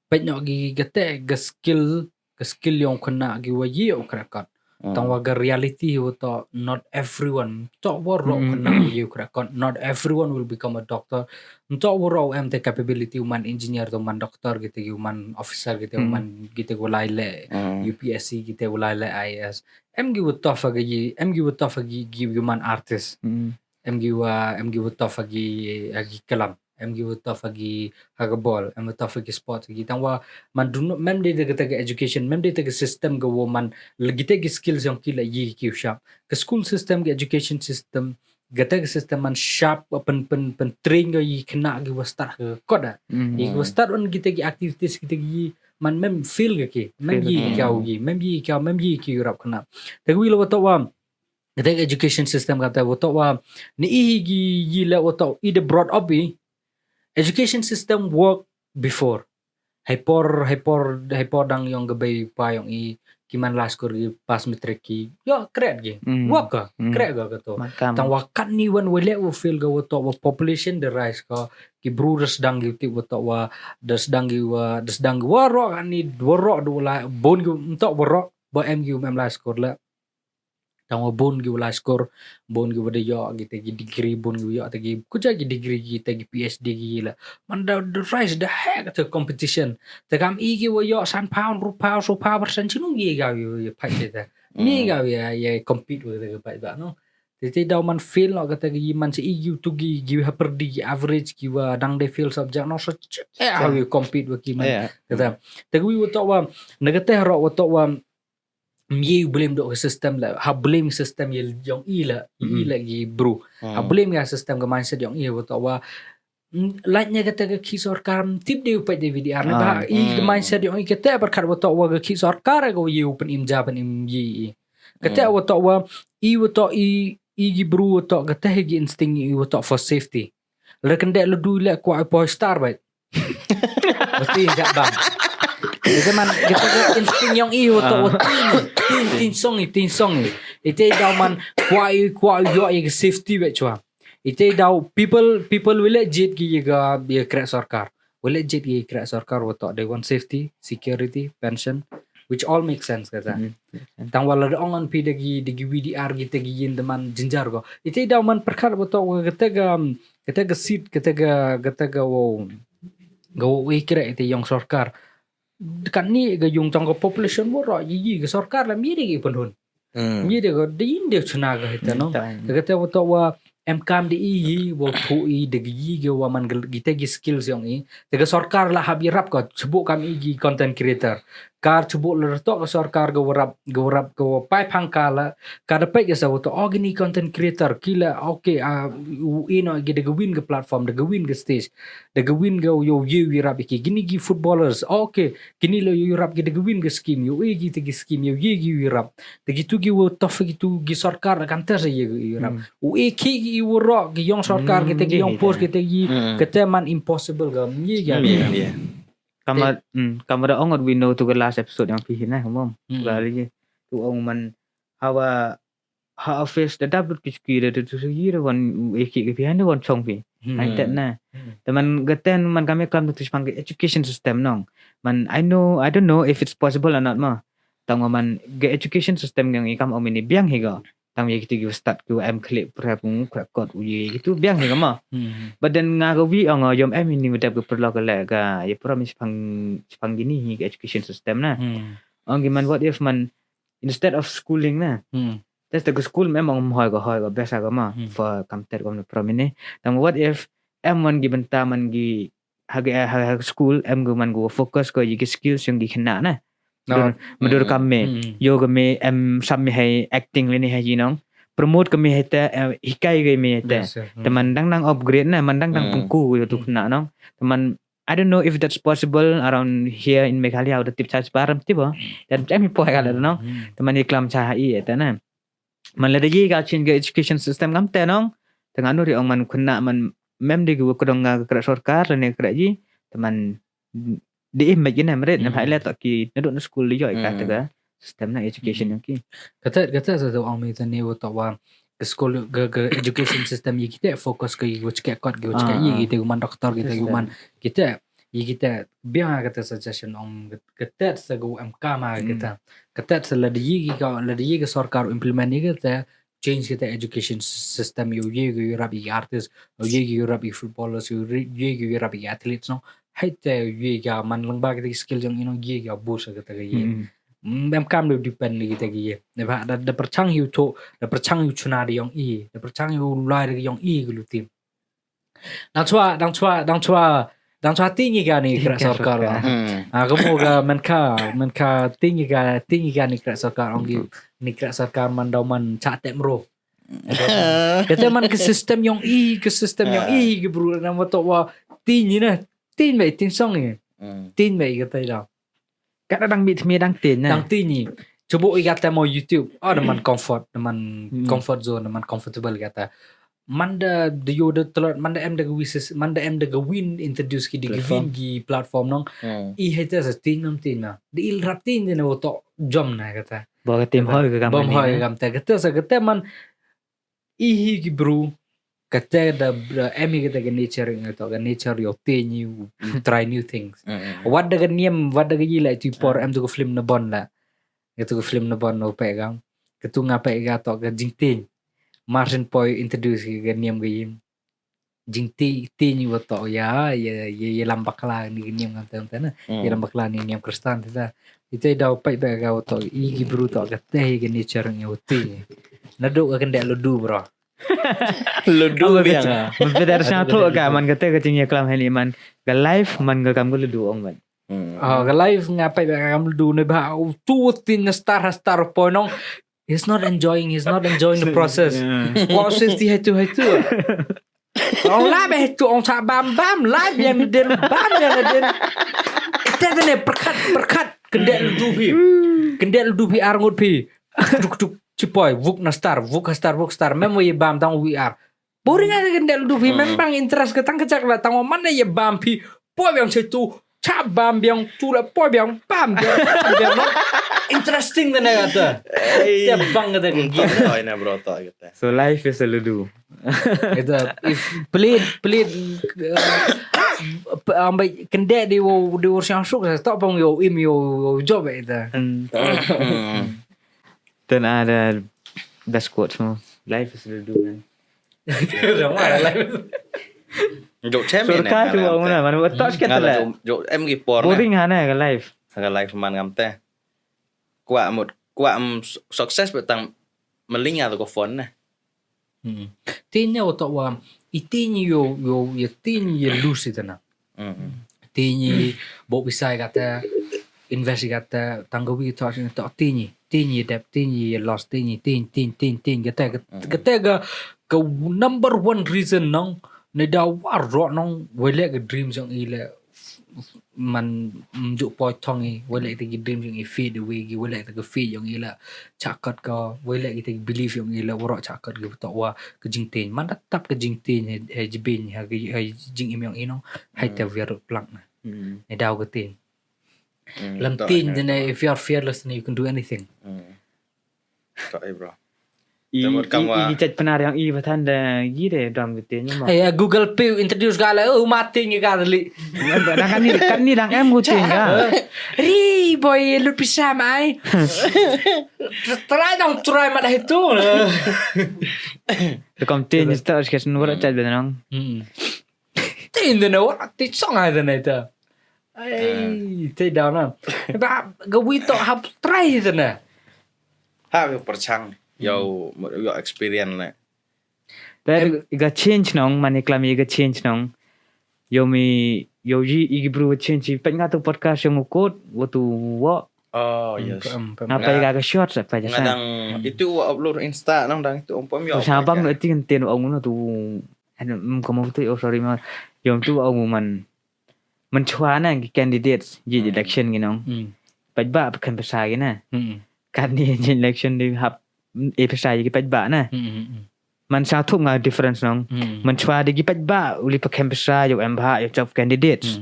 pet nyok gi gate ga skill ga skill yong kena gi wa yi u krakot. Tang wa ga reality wa to not everyone to wa ro kena wa yi u krakot. Not everyone will become a doctor. To wa ro em te capability uman engineer to man doctor gitu uman officer gitu uman gitu wa lai le U P S C gitu wa lai le I A S. Em gi wa to fa ga yi em gi wa to fa gi gi uman artist. Em gi wa em gi wa to fa gi agi kalam. Em gi wa to fa gi ha ga bol em wa to fa gi sport gi tang wa man dun mem de de ga education mem de ga system ga wo man le gi te gi skills yong ki la yi ki sharp ga school system ga education system ga te ga system man sharp pen pen pen train ga yi kena gi wa start ga koda yi wa start on gi te gi activities gi te gi man mem feel ga ki mem yi ki au yi mem yi ki au mem yi ki Europe kena te wi lo wa to wa ga te education system ga te wa to wa ni i gi yi le wa to i de brought up i education system work before. Hai por hai por hai por dang yong ga bai pa yong i ki man last kur gi pass matric ki yo kret gi. Wa ka kret ga ka to. Tang wa kat ni wan wa le wa feel ga wa to wa population de rise ka ki bru das dang gi ti wa to wa das dang gi wa das dang gi wa ro ani wa ro du la bon gi to wa ro ba em gi em last kur le. Tang wa bun gi wa lai skur bun gi wa da yo gi te gi degree bun gi wa yo te gi kuja gi degree gi te gi P H D gi la man da da rise da hek te competition te kam i gi wa yo san pound ru pound so pound percent chinu gi ga wi wi pai te te mi ga wi ya compete wa te pai ba no te te da man feel no ga te gi man se i gi tu gi gi ha per di gi average gi wa dang de feel subject no so e ha wi compete wa ki man te te gi wi wa to wa na ga te ro wa to wa mi u blame do ka system la ha blame system ye yong i la i la gi bru ha blame ya system ka mindset yong i wa to wa lait ne ka te ka ki sorkar tip de u pet de V D R ne ba i ka mindset yong i ka te par khat wa to wa ka ki sorkar ka ye u pen im ja pen im ye i ka te wa to wa i wa to i i gi bru wa to ka te gi instinct i wa to for safety la kan de la du le kwa i poi star bai Mesti injak bang. Ite man kita ke insting yong i uto utin tin tin song i tin song i. Ite daw man kwa i kwa i yo i safety be chwa. Ite daw people people will legit gi ga ye krek sorkar. Will legit gi krek sorkar uto they want safety, security, pension, which all make sense kata. Tang wala da ong an pi dagi dagi V D R gi tagi yin de man jinjar go. Ite daw man perkar uto kata ga kata ga seat kata ga kata ga wow ga wow i kira ite yong sorkar. Kan ni ga yung tang ga population mo ro yi yi ga sorkar la mi de ga pandun. Mi de ga de yin de chuna ga hita no. Ga te wa to wa em kam de i yi wa to i de ga yi ga wa man ga gi te gi skills yong i. De ga sorkar la hab i rap ka chubuk kam i gi content creator. Kar chubuk la to ga sorkar ga warap ga warap ga wa pai pang ka la ka da pek sa wa to oh gini content creator kila okay ah u ino gi de ga win ga platform de ga win ga stage de ga win ga yo ye wi rap ki gini gi footballers okay gini lo yo rap gi de ga win ga scheme yo e gi te gi scheme yo ye gi wi rap de gi tu gi wa tof gi tu gi sorkar kan ter ye gi rap u e ki gi wa ro gi yong sorkar gi te gi yong post gi te gi ke te man impossible ga ye ga Kama, hmm, kama da ong, we know to the last episode yong phi hi na, mom. Hmm. Ba lagi. To ong man, hawa, ha office da dap lut ki chuki da tu tu sigi da wan u eki ki phi han da wan chong phi. Hmm. Hai tet na. Hmm. Te man gaten man kami kam tu tu shpang ki education system nong. Man, I know, I don't know if it's possible or not ma. Tang man ga education system yong i kam ong mini biang hi ga. Tang ye kitu ki start ki em klik prep ngu krak kot u ye kitu biang hi ga ma. Hmm. But then nga ga wi ong yom em ini medap ga perlu ga le ga ye pura mi shpang, shpang gini hi ga education system na. Hmm. Ong gi man, what if man instead of schooling na. Hmm. That's the school mem ong hoi ga hoi ga besa ga ma. Hmm. For kam ter kom na pura mi ne. Tang what if em man gi benta man gi ha ga, ha, ha school em ga man ga focus ko ye ki skills yong ki khynnah na. Dur, madur kam me. Hmm. Yo ga me em sam me hai acting leni hai jinong. Promote ka me hai te, eh, hikai ga me hai te. Yes, sir. Hmm. Te man dang nang upgrade na, man dang nang pungku yo tu khynnah nong. Te man, I don't know if that's possible around here in Meghalaya, or the tip charge param tiba. Dan em hi poi kala nong. Hmm. Te man i klam cha ha i eta na. Man lada ye ka change ga education system kam te nong. Te nga nu ri ong man khynnah man mem de gu kdong nga kra sorkar lane kra ji. Te man de im ba gina mret na phai le to ki na duk na school de yo ka te ga system na education yong ki. Kata, kata sa tu ong mi tani wa to wa ke school ke, ke education system ye kite focus ke ye chike kot ye chike ye kite man doktor kite man kite ye kite biang kata suggestion ong kata sa gu em kama kata. Kata sa lada ye ki ka, lada ye ke sorkar implement ye kata change kata education system yo ye ke rap ye artist, ye ke rap ye footballers, ye ke rap ye athletes no. Hai te ye ka man lang ba kata skill yong ino ye ka boost kata ke ye. Hmm. Mm, em kam da depend lagi kita ki ye. Ne ba da, da perchang yu to, da perchang yu chuna de yong i, da perchang yu lai de yong i gulu team. Dang chwa, dang chwa, dang chwa, dang chwa ti ni ka ni kra sorkar. Hmm. Ah, kamu ka men ka, men ka ti ni ka, ti ni ka ni kra sorkar ong ki, ni kra sorkar man dau man cha tem ro. Kata man ke system yong i, ke system yong i ke bru na mo to wa ti ni na, ti me tin song ni. Hmm. Ti me kata ida. Kat dang mit mi dang tin na. Dang tin ni. Cuba i kata mo YouTube. Oh, da man comfort, da man comfort zone, da man comfortable kata. Man da de yo de telot, man da em da ga wi sis, man da em da ga win introduce ki de ga win ki platform nong. Hmm. I heta sa tin nam tin na. De il rap tin de na wo to jom na kata. Ba ka tim hoi ka kam bom hoi kam ta kata sa kata man i hi ki bru kata da, da em hi kata ka nature nga to ka nature yo te ni u, u try new things. Mm, mm. Wat da ka niam, wat da ka yi la tu por em tu ka film na bon la. Nga tu ka film na bon no pe gang. Ka tu nga pe ga to ka jingtin. Martin Poi introduce ka niam ka yim. Jingti, ti ni wa to ya, ya, ya, ya lam bakla ni ka niam ngam tem tem na. Ya lam bakla ni niam Kristan ta. Ite dau pai ba ga wa to i ki bru to ka te ka nature ngi wa ti. Na do ka kende ludu bro. Ludu biang. Beda sa to ka man ka te ka jing ya klam heli man. Ka life man ka kam ka ludu ong man. Hmm. Ah, ka life nga pai ba kam ludu ne ba tu tin star star point nong. He's not enjoying, he's not enjoying the process. Yeah. Process ti hai tu hai tu. Ong la be tu ong cha bam bam la biang den bam biang den. Te te ne perkat perkat kendek ludu phi. Kendek ludu phi ar ngut phi. Tuk tuk chipoi vuk na star vuk star vuk star mem wi bam tang wi ar. Boring ada kendek ludu phi mem bang interest ke tang kejak la tang man ye bam phi. Poi biang chetu. Cha bam biang tu la poi biang bam biang bam biang. Interesting te ne kata. Te bang kata ke. Oi na bro to kata. So life is a ludu. Kata if pelit pelit ambai kendek di wo di wo siang suk sa tok pang yo im yo job kata. Ten ada best quote semua. Life is a ludu man. Jok chem sorkar tu mana mana betul sikit lah. Jok em ki por. Boring hana ka life. Ka life man ngam te. Kwah mut kwah em success betang melinga tu ko phone na. Hmm. Tin ya otak wa itin yo yo ya tin ya lusi tana. Hmm. Tin ya bo bisai kata invest kata tanggawi to to tin ya tin ya dep tin ya loss tin ya tin tin tin tin kata kata ga ka number one reason nong ne da war ro nong wele ka dream jong ile man mjuk poi thong i wele te ki dream jong i feed away ki wele te ka feed jong i la chakot ka wele ki te ki belief jong i la waro chakot ki to wa ka jingtin man da tap ka jingtin he jibin ha ka jingim jong i nong hai te wiar plak na. Hmm. Ni daw ka tin. Hmm, lam tin jene, if you are fearless, then you can do anything. Hmm. Ka ai, bro. I, i, i jait pynariang i batan da gi de dam ka tin ma. Hey, uh, Google Pay introduce ka la, oh, ma tin ka li. Dang kan ni, kan ni dang em gu tin ka. Ri boy, lut pisa mai. Try dong, try ma da hitu. Te kom tin ni sta, ska sen wara chat benang. Hmm. Tin de na wara ti song ai de na ita. Ai, te da na. Ba ga wi to hap try de na. Ha, yo perchang. Yo, yo experience le. Te ga change nong, mane klam i ga change nong. Yo mi, yo ji i bru change i pet nga tu podcast yang ukut, watu wo. Oh, yes. Nga pa ga ga short sa pa ja sa. Ngadang itu wa upload Insta nang dang itu umpam yo. Sa bang ati kan tin ong no tu. Ano, mm, kamu tu, oh, sorry ma. Yo tu ong man. Mynchwa na ki candidates ji election ki nong. Paidbah pa kan pisa ki na. Kan ni ji election di hap, mm, e pisa ki paidbah na. Man sa thup nga difference nong. Mynchwa di ki paidbah uli pa kan pisa yo em bha yo chop candidates.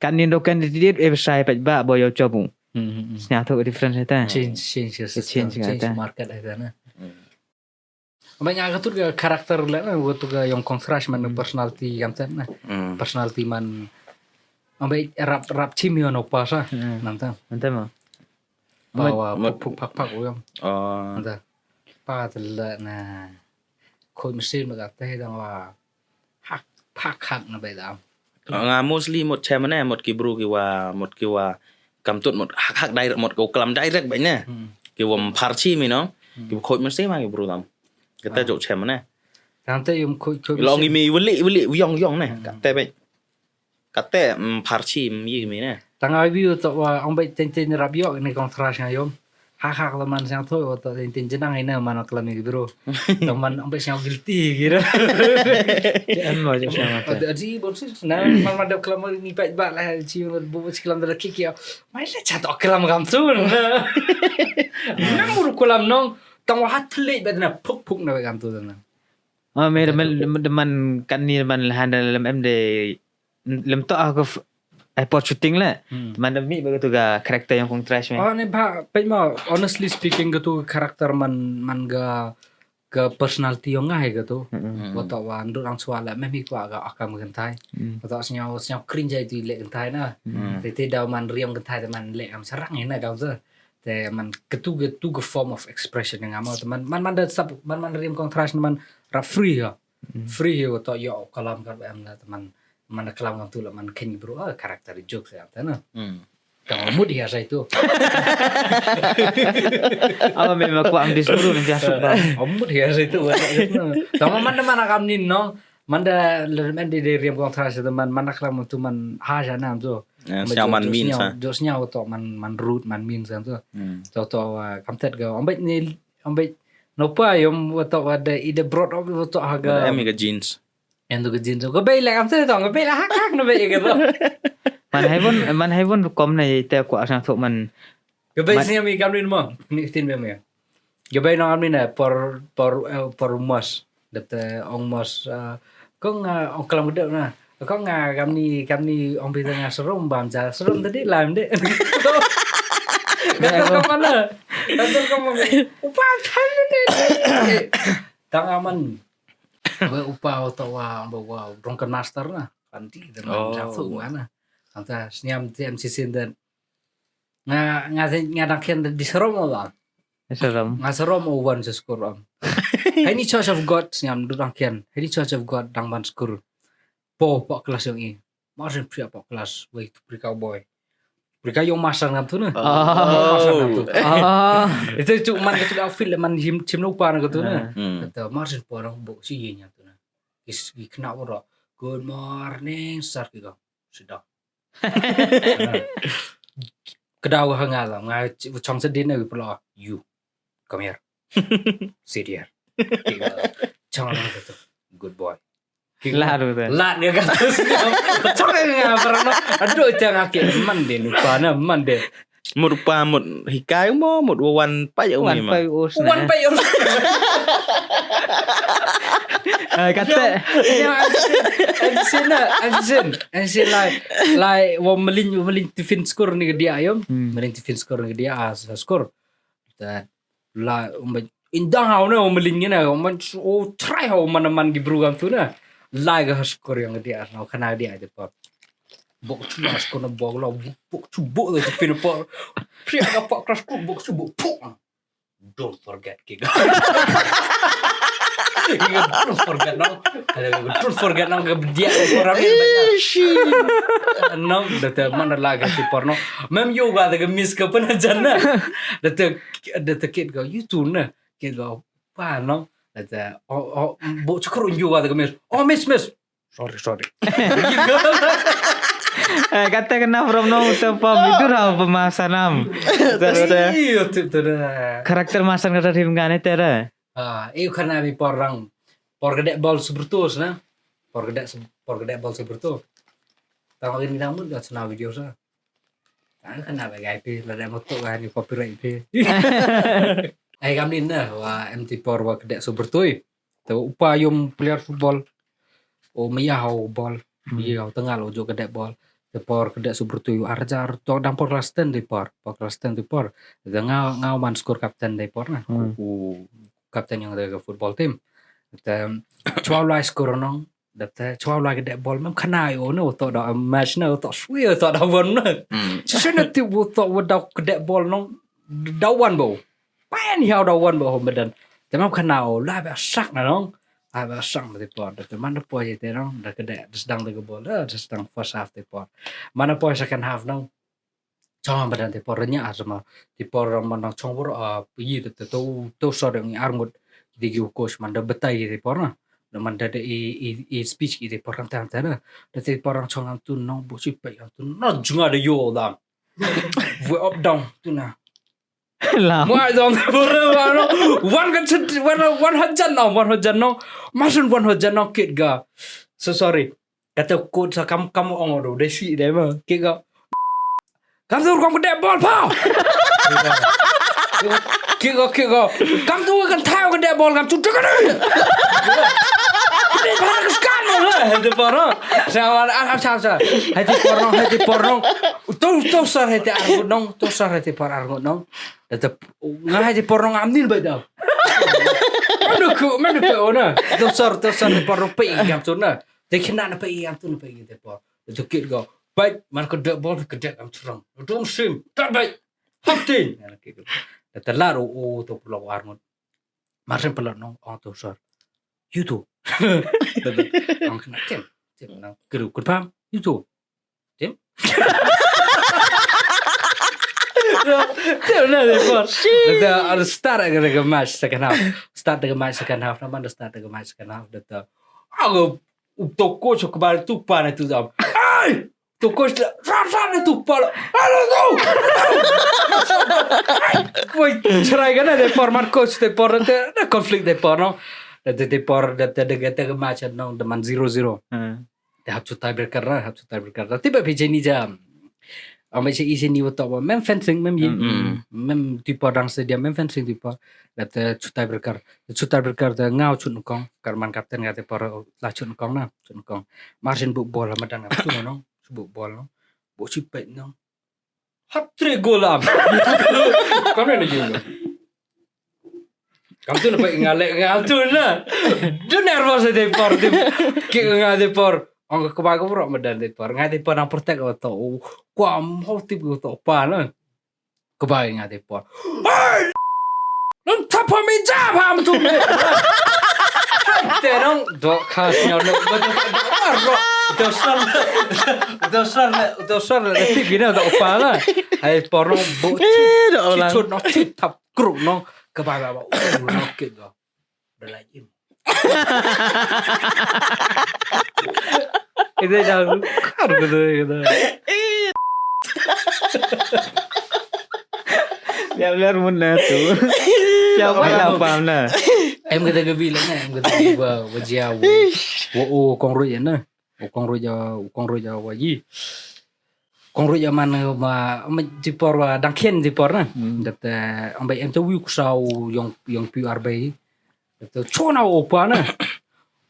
Kan ni do candidate e pisa paidbah bo yo chop u. Snya thup difference ta. Change, change, change, change market ai ta na. Ba nga ka tut ka character le na, wa tu ka yong kong thrash man personality kam ten na. Personality man. Ba rap, rap chim yo no pa sa. Nanta. Nanta ma. Pa wa puk puk pak pak wa. Nanta. Pa te le na. Khoi machine ma ka te dang wa. Hak, pak hak na ba dam. Nga mostly mut chem ne, mut ki bru ki wa, mut ki wa. Kam tut mut hak hak direct mut ko klam direct ba ne. Ki wa pharchi mi no. Ki khoi machine ma ki bru tam. Kata jok chem ne. Tang te yum khoi khoi. Long mi wali wali yong yong ne. Kata ba. Kata pharchi mi mi ne. Tang ai view to wa ong ba ten ten rap yo ne kong thrash nga yom. Hak hak la man siang thoi wa to ten ten jenang ina man klam ni bro. Tang man ong ba siang guilty kira. Em mo je siang mata. Adi bon sis na man man da klam ni pa ba la chi bu chi klam da ki ki. Mai la cha to klam kam tu na. Nang mur klam nong tang wa hat le ba na puk puk na ba kam tu na. Oh, me de man kan ni man la han da lem em de lem to ha ka airport shooting le. Man da mi ba tu ga character yang kong trash me. Oh ne ba pe ma honestly speaking ka tu character man man ga ka personality yong nga he ka tu. Wa to wa ndu ang chwa le me mi kwa ga akam kan thai. Wa to sñiaw sñiaw cringe ai tu le kan thai na. Te te daw man riam kan thai te man le am sarang he na ka tu. Te man ketu ketu ke form of expression nga ma te man man man da sap man man riam kong trash man rap free ha. Free hi wa to yo kalam ka em la te man man da kalam kan tu la man ken bro ah character joke sa te na. Tama mut hi asai tu. Ama me ma kwa am dis bro ni jasuk ba. Mut hi asai tu. Tama man da man akam ni no. Man da le men di de riam kong trash te man man da kalam tu man ha ja nam tu. Siaw man min sa. Jo siaw to man man rude man min sa to. To to kam tet ga ambet ni ambet no pa yom wa to wa da i de brought up wa to ha ga. Em ga jeans. Em to ga jeans ga bei la kam tet to ga bei la hak hak no bei ga to. Man hai bon man hai bon kom na i te ko asang to man. Ga bei sini mi kam ni mo ni tin be mi. Ga bei no kam ni na por por por mos. Dep te ong mos, eh, kong, eh, ong klam gede na. Kong nga kam ni kam ni ong pita nga serum bam ja serum tadi lam de. Kata kong mana? Kata kong mana? Upa thai de. Tang aman. Ba upa wa to wa ba wa drunken master na. Kan ti de man ja fu mana. Kata sniam ti M C C de. Nga nga nga dang kian di serum ba. Serum. Nga serum o wan sa skur am. Any church of God sñiam du dang kian. Any church of God dang ban skur. Po po kelas yong i. Marsin pria po kelas wei tu prika boy. Prika yong masan ngam tu na. Masan ngam tu. Itu itu man itu outfit le man him chim no pa na tu na. Kata marsin po dang bo si ye nya tu na. Is i kena wara. Good morning sir ki ga. Sedang. Kedawa ha nga la nga chong sedin na wi pula. You come here. Sit here. Chong na tu. Good boy. Lad tu. Lad nga kata. Chong nga parang no. Aduh chang aki man de nupa na man de. Mut u pa mut hikai mo, mut u wan pait u Wan mi ma. Pait u Wan pait ïa u. Eh, kata. I've seen, I've seen, I've seen, I've seen like, like, wa malin, wa malin tiffin skur ni dia yom. Hmm. Malin tiffin skur ni dia as skur. That la umba indang hau na wa malin ngina, wa man o try hau man man gi bru gam tu na. Lai ga skur yang dia, na kana dia de pa. Bok chu na skur na bok la, bok chu bok la tiffin pa. Pria ga pa crash ku bok chu bok pok. Don't forget kiga. Kiga don't forget no. Kiga don't forget no, kiga dia ko rami. No, da te mana la ga ti por no. Mem yo ga da ga miss ka pun jan na. Da te da te kit ga you too na. Kit ga pa no. Da te oh oh bo chukru yo ga da ga miss. Oh miss miss. Sorry sorry. Eh, kata kena from no te pa midur ha pa masanam. Terus Iyo tip tu da. Karakter masan kata tim gane tera. Ah, eu kana mi por rang. Por gede bol subertus na. Por gede por gede bol subertus. Tang lagi ni namun kat sana video sa. Tang kana ba gai pi lada moto ga ni copyright pi. Ai kam ni na wa em ti por wa gede subertui. Te upa yum player football. O maya hau bol. Iya hau tengal o jo gede bol. Te por gede subertui arjar to dang por kelas ten di por. Por kelas ten di por. Te ngau ngau man skor kapten di por na. Hmm. U kapten yang de football team. Te chwa lai skor nong. Dap te chwa lai gede bol mem kana yo no to da match no to swi to da won no. Hmm. Shisha na ti wo to wo da gede bol nong da wan bo. Pen hiau da wan bo ho medan. Te mam kana o la ba sak na nong. A ba sak na ti por. Te man da poi te nong da gede da sedang da bol da sedang first half ti por. Man da poi second half nong. Chong ba dan te por nya ar ma te por man nang chong bor a yi te to to so de ngi ar ngut de gi coach man da betai te por na. Da man da de i i i speech i te por kan tan tan na. Da te por nang chong am tu nong bu si pe am tu na junga de yo da. We up down tu na. Lah. Mo ai dong te por na no. Wan kan chit wan wan hajan no wan hajan no. Masun wan hajan no kit ga. So sorry. Kata coach sa kam kam ong do de si de ma. Kit ga. Kam tu kam gede bol pa. Kiko kiko. Kam tu kan thau gede bol kam tu tu kan. Ni pa ka skan no. Hai tu por no. Sa wan an an sa sa. Hai tu por no, hai tu por no. Tu tu sar hai tu argut no, tu sar hai tu por argut no. Tetap ngai hai tu por no am nil bai da. Mana ku mana ku ona. Tu sar tu sar hai por no pe kam tu na. Te kina na pe kam tu na pe te por. Tu kit go. Bai man ko de bol ke de kam tu rang. Tu sim. Ta bai. Haptin. Te lar o o to pulo arngot. Mar sem pelot nong ong to sor. You too. Ong kena tim. Tim nang kru kru pam. You too. Tim. Tim na de por. Te ar start ga ga match second half. Start ga match second half na man start ga match second half de ta. Ago u to coach ko bar tu pa na tu jam. Ai! To coach la rap rap na tu pa la. Alo tu. Woi, cerai kan de por man coach de por de conflict de por no. De de por de de de match no de man zero zero. Te hap chu tiebreaker na, hap chu tiebreaker na. Tiba pe jeni jam. Ame se ise ni wato ba mem fencing mem yi. Mem tipo dang se dia mem fencing tipo. Dap te chu tiebreaker. Chu tiebreaker te ngau chu nukong. Karman kapten nga te por la chu nukong na, chu nukong. Margin bu bol ma dang chu no. Chu bu bol no. Bu chu pe no. Hat trick goal am. Kam ne ni. Kam tu na pe nga le nga tu na. Du nervous de por tu. Ki nga de por. Ang ko ba ko pro ma dan de por. Nga de por nang protect o to. Kwa mo tip ko to pa na. Ko ba nga de por. Hey! Nang tapa mi jab ham tu. Te nang do khas nyau le. Do sar le. Do sar le. Do sar le. Tip ina to pa na. Hai por no bo. Do lang. Chut no chut tap kru no. Ko ba ba ba. No kit do. Dah lagi. Itu dah bukan gitu gitu. Ya benar mun na tu. Ya Apa pala yang- pam na. Em kata ke bilang na, em kata ke ba ba jia wo. Wo o kong ru ya na. O kong ru ja, o kong ru ja wa yi. Kong ruh ïa man, ma, ma, ti por wa dang khian ti por na. Hmm. Dat, eh, ong bai em te wi u ksaw yong, yong pi ar bai. Dat te chona u pa na.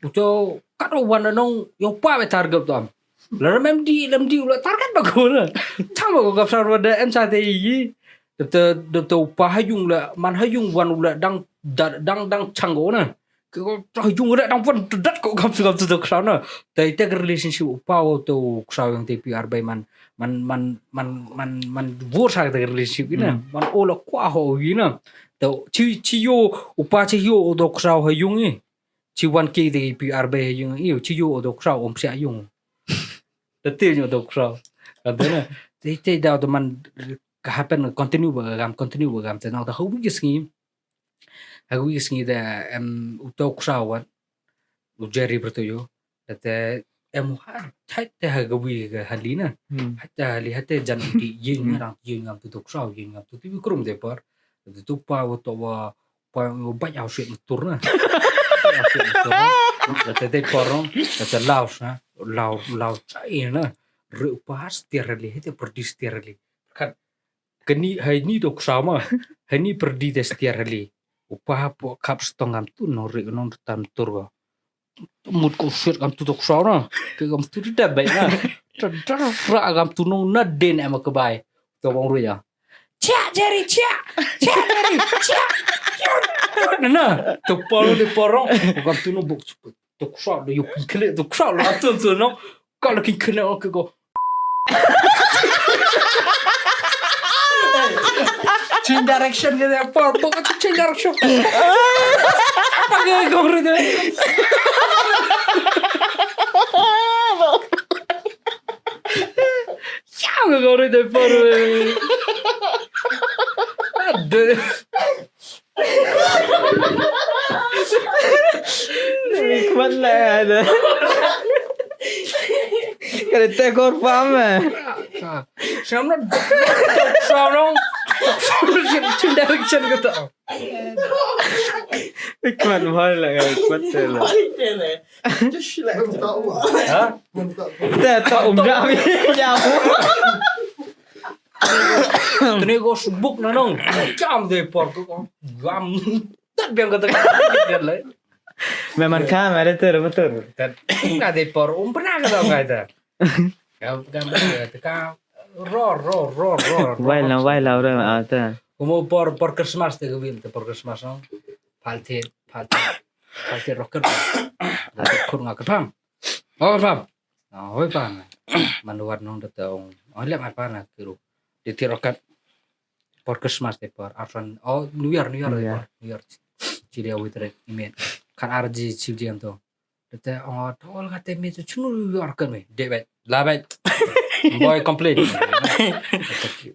U to kat u wan nong yong pa be target to am. La ram em di, lam di u la target ba ko na. Chang ba ko kap sar wa da em sa te yi. Dat te, dat te u pa ha yung la, man ha yung wan u la dang, da, dang, dang chang ko na. Ki ko, to yung re dang pon dat ko kam su kam su to ksaw na. Te te relationship u pa wa to ksaw yong te pi ar bai man, man, man, man, man, man wor sa te relationship ina. Hmm. Man o la kwa ho ina. To chi, chi yo, u pa chi yo o to ksaw ha yung i. Chi wan ki te pi ar bai ha yung i, chi yo o to ksaw om sia yung. Te te yo to ksaw. Ka te na. Te te da to man ka happen continue ba gam, continue ba gam te na to ho wi sngi. Ha wi sngi da em u to ksaw wat. U Jerry bertuyo. Te em u ha, hai te ha wi ka hali na. Hmm. Hai te hali, hai te jan di, yin Hmm. rang, yin ngam tu to ksaw, yin ngam tu tu krum te par. Tu tu pa wa to wa, pa wa bai au shit tur na. Bai au shit tur na. Te te por no, te laus na, lau, lau chai na. Re u pa stiar hali, hai te perdi stiar hali. Kat kani, hai ni to ksaw ma. Hai ni perdi te stiar hali. U pa po kap stong ngam tu no re no tam tur wa. Mut ko shit kam tu to ksaw na. Ke kam tu da bai na. Dar ra kam tu no na den em ka bai. To bang ru ya. Chia Jerry, chia. Chia Jerry, chia. Na, na. To por de por. Kam tu no buk to ksaw de yo kle to ksaw la tu tu no. Ka la kin kne o ke ko. Change direction ke de por, por change direction. Apa ke ko re de? Siapa ke ko re de por? Aduh. Hikmat lah ada. Kada tekor paham eh. Siapa nak? Siapa nak? Change direction kata. Hikmat mahal lah, hikmat lah. Ha? Te to um da mi ya. Tene ko subuk na nong. Jam de por ko. Jam. Tat biang kata. Memang ka mere ter betul. Tat. Ka de por um pernah kata kata. Ka ka ka ro ro ro ro. Wai la wai la ro ata. Kumo por por Christmas te ko bin te por Christmas nong. Pal te pal te pal te rocket. Rocket kur nga ka pam. Oh pam. Ah, hoi pa na. Man wat nong da ta ong. Oh lek mai pa na kiru. Di ti rocket. Por Christmas te por. Afran. Oh New Year, New Year New te Year. Por. New Year. Chi dia wit rek imet. Kan arji chi dia to. Da ta ong to ol ka te mi tu chunu New Year kan mi. De bet. La bet. Boy complain.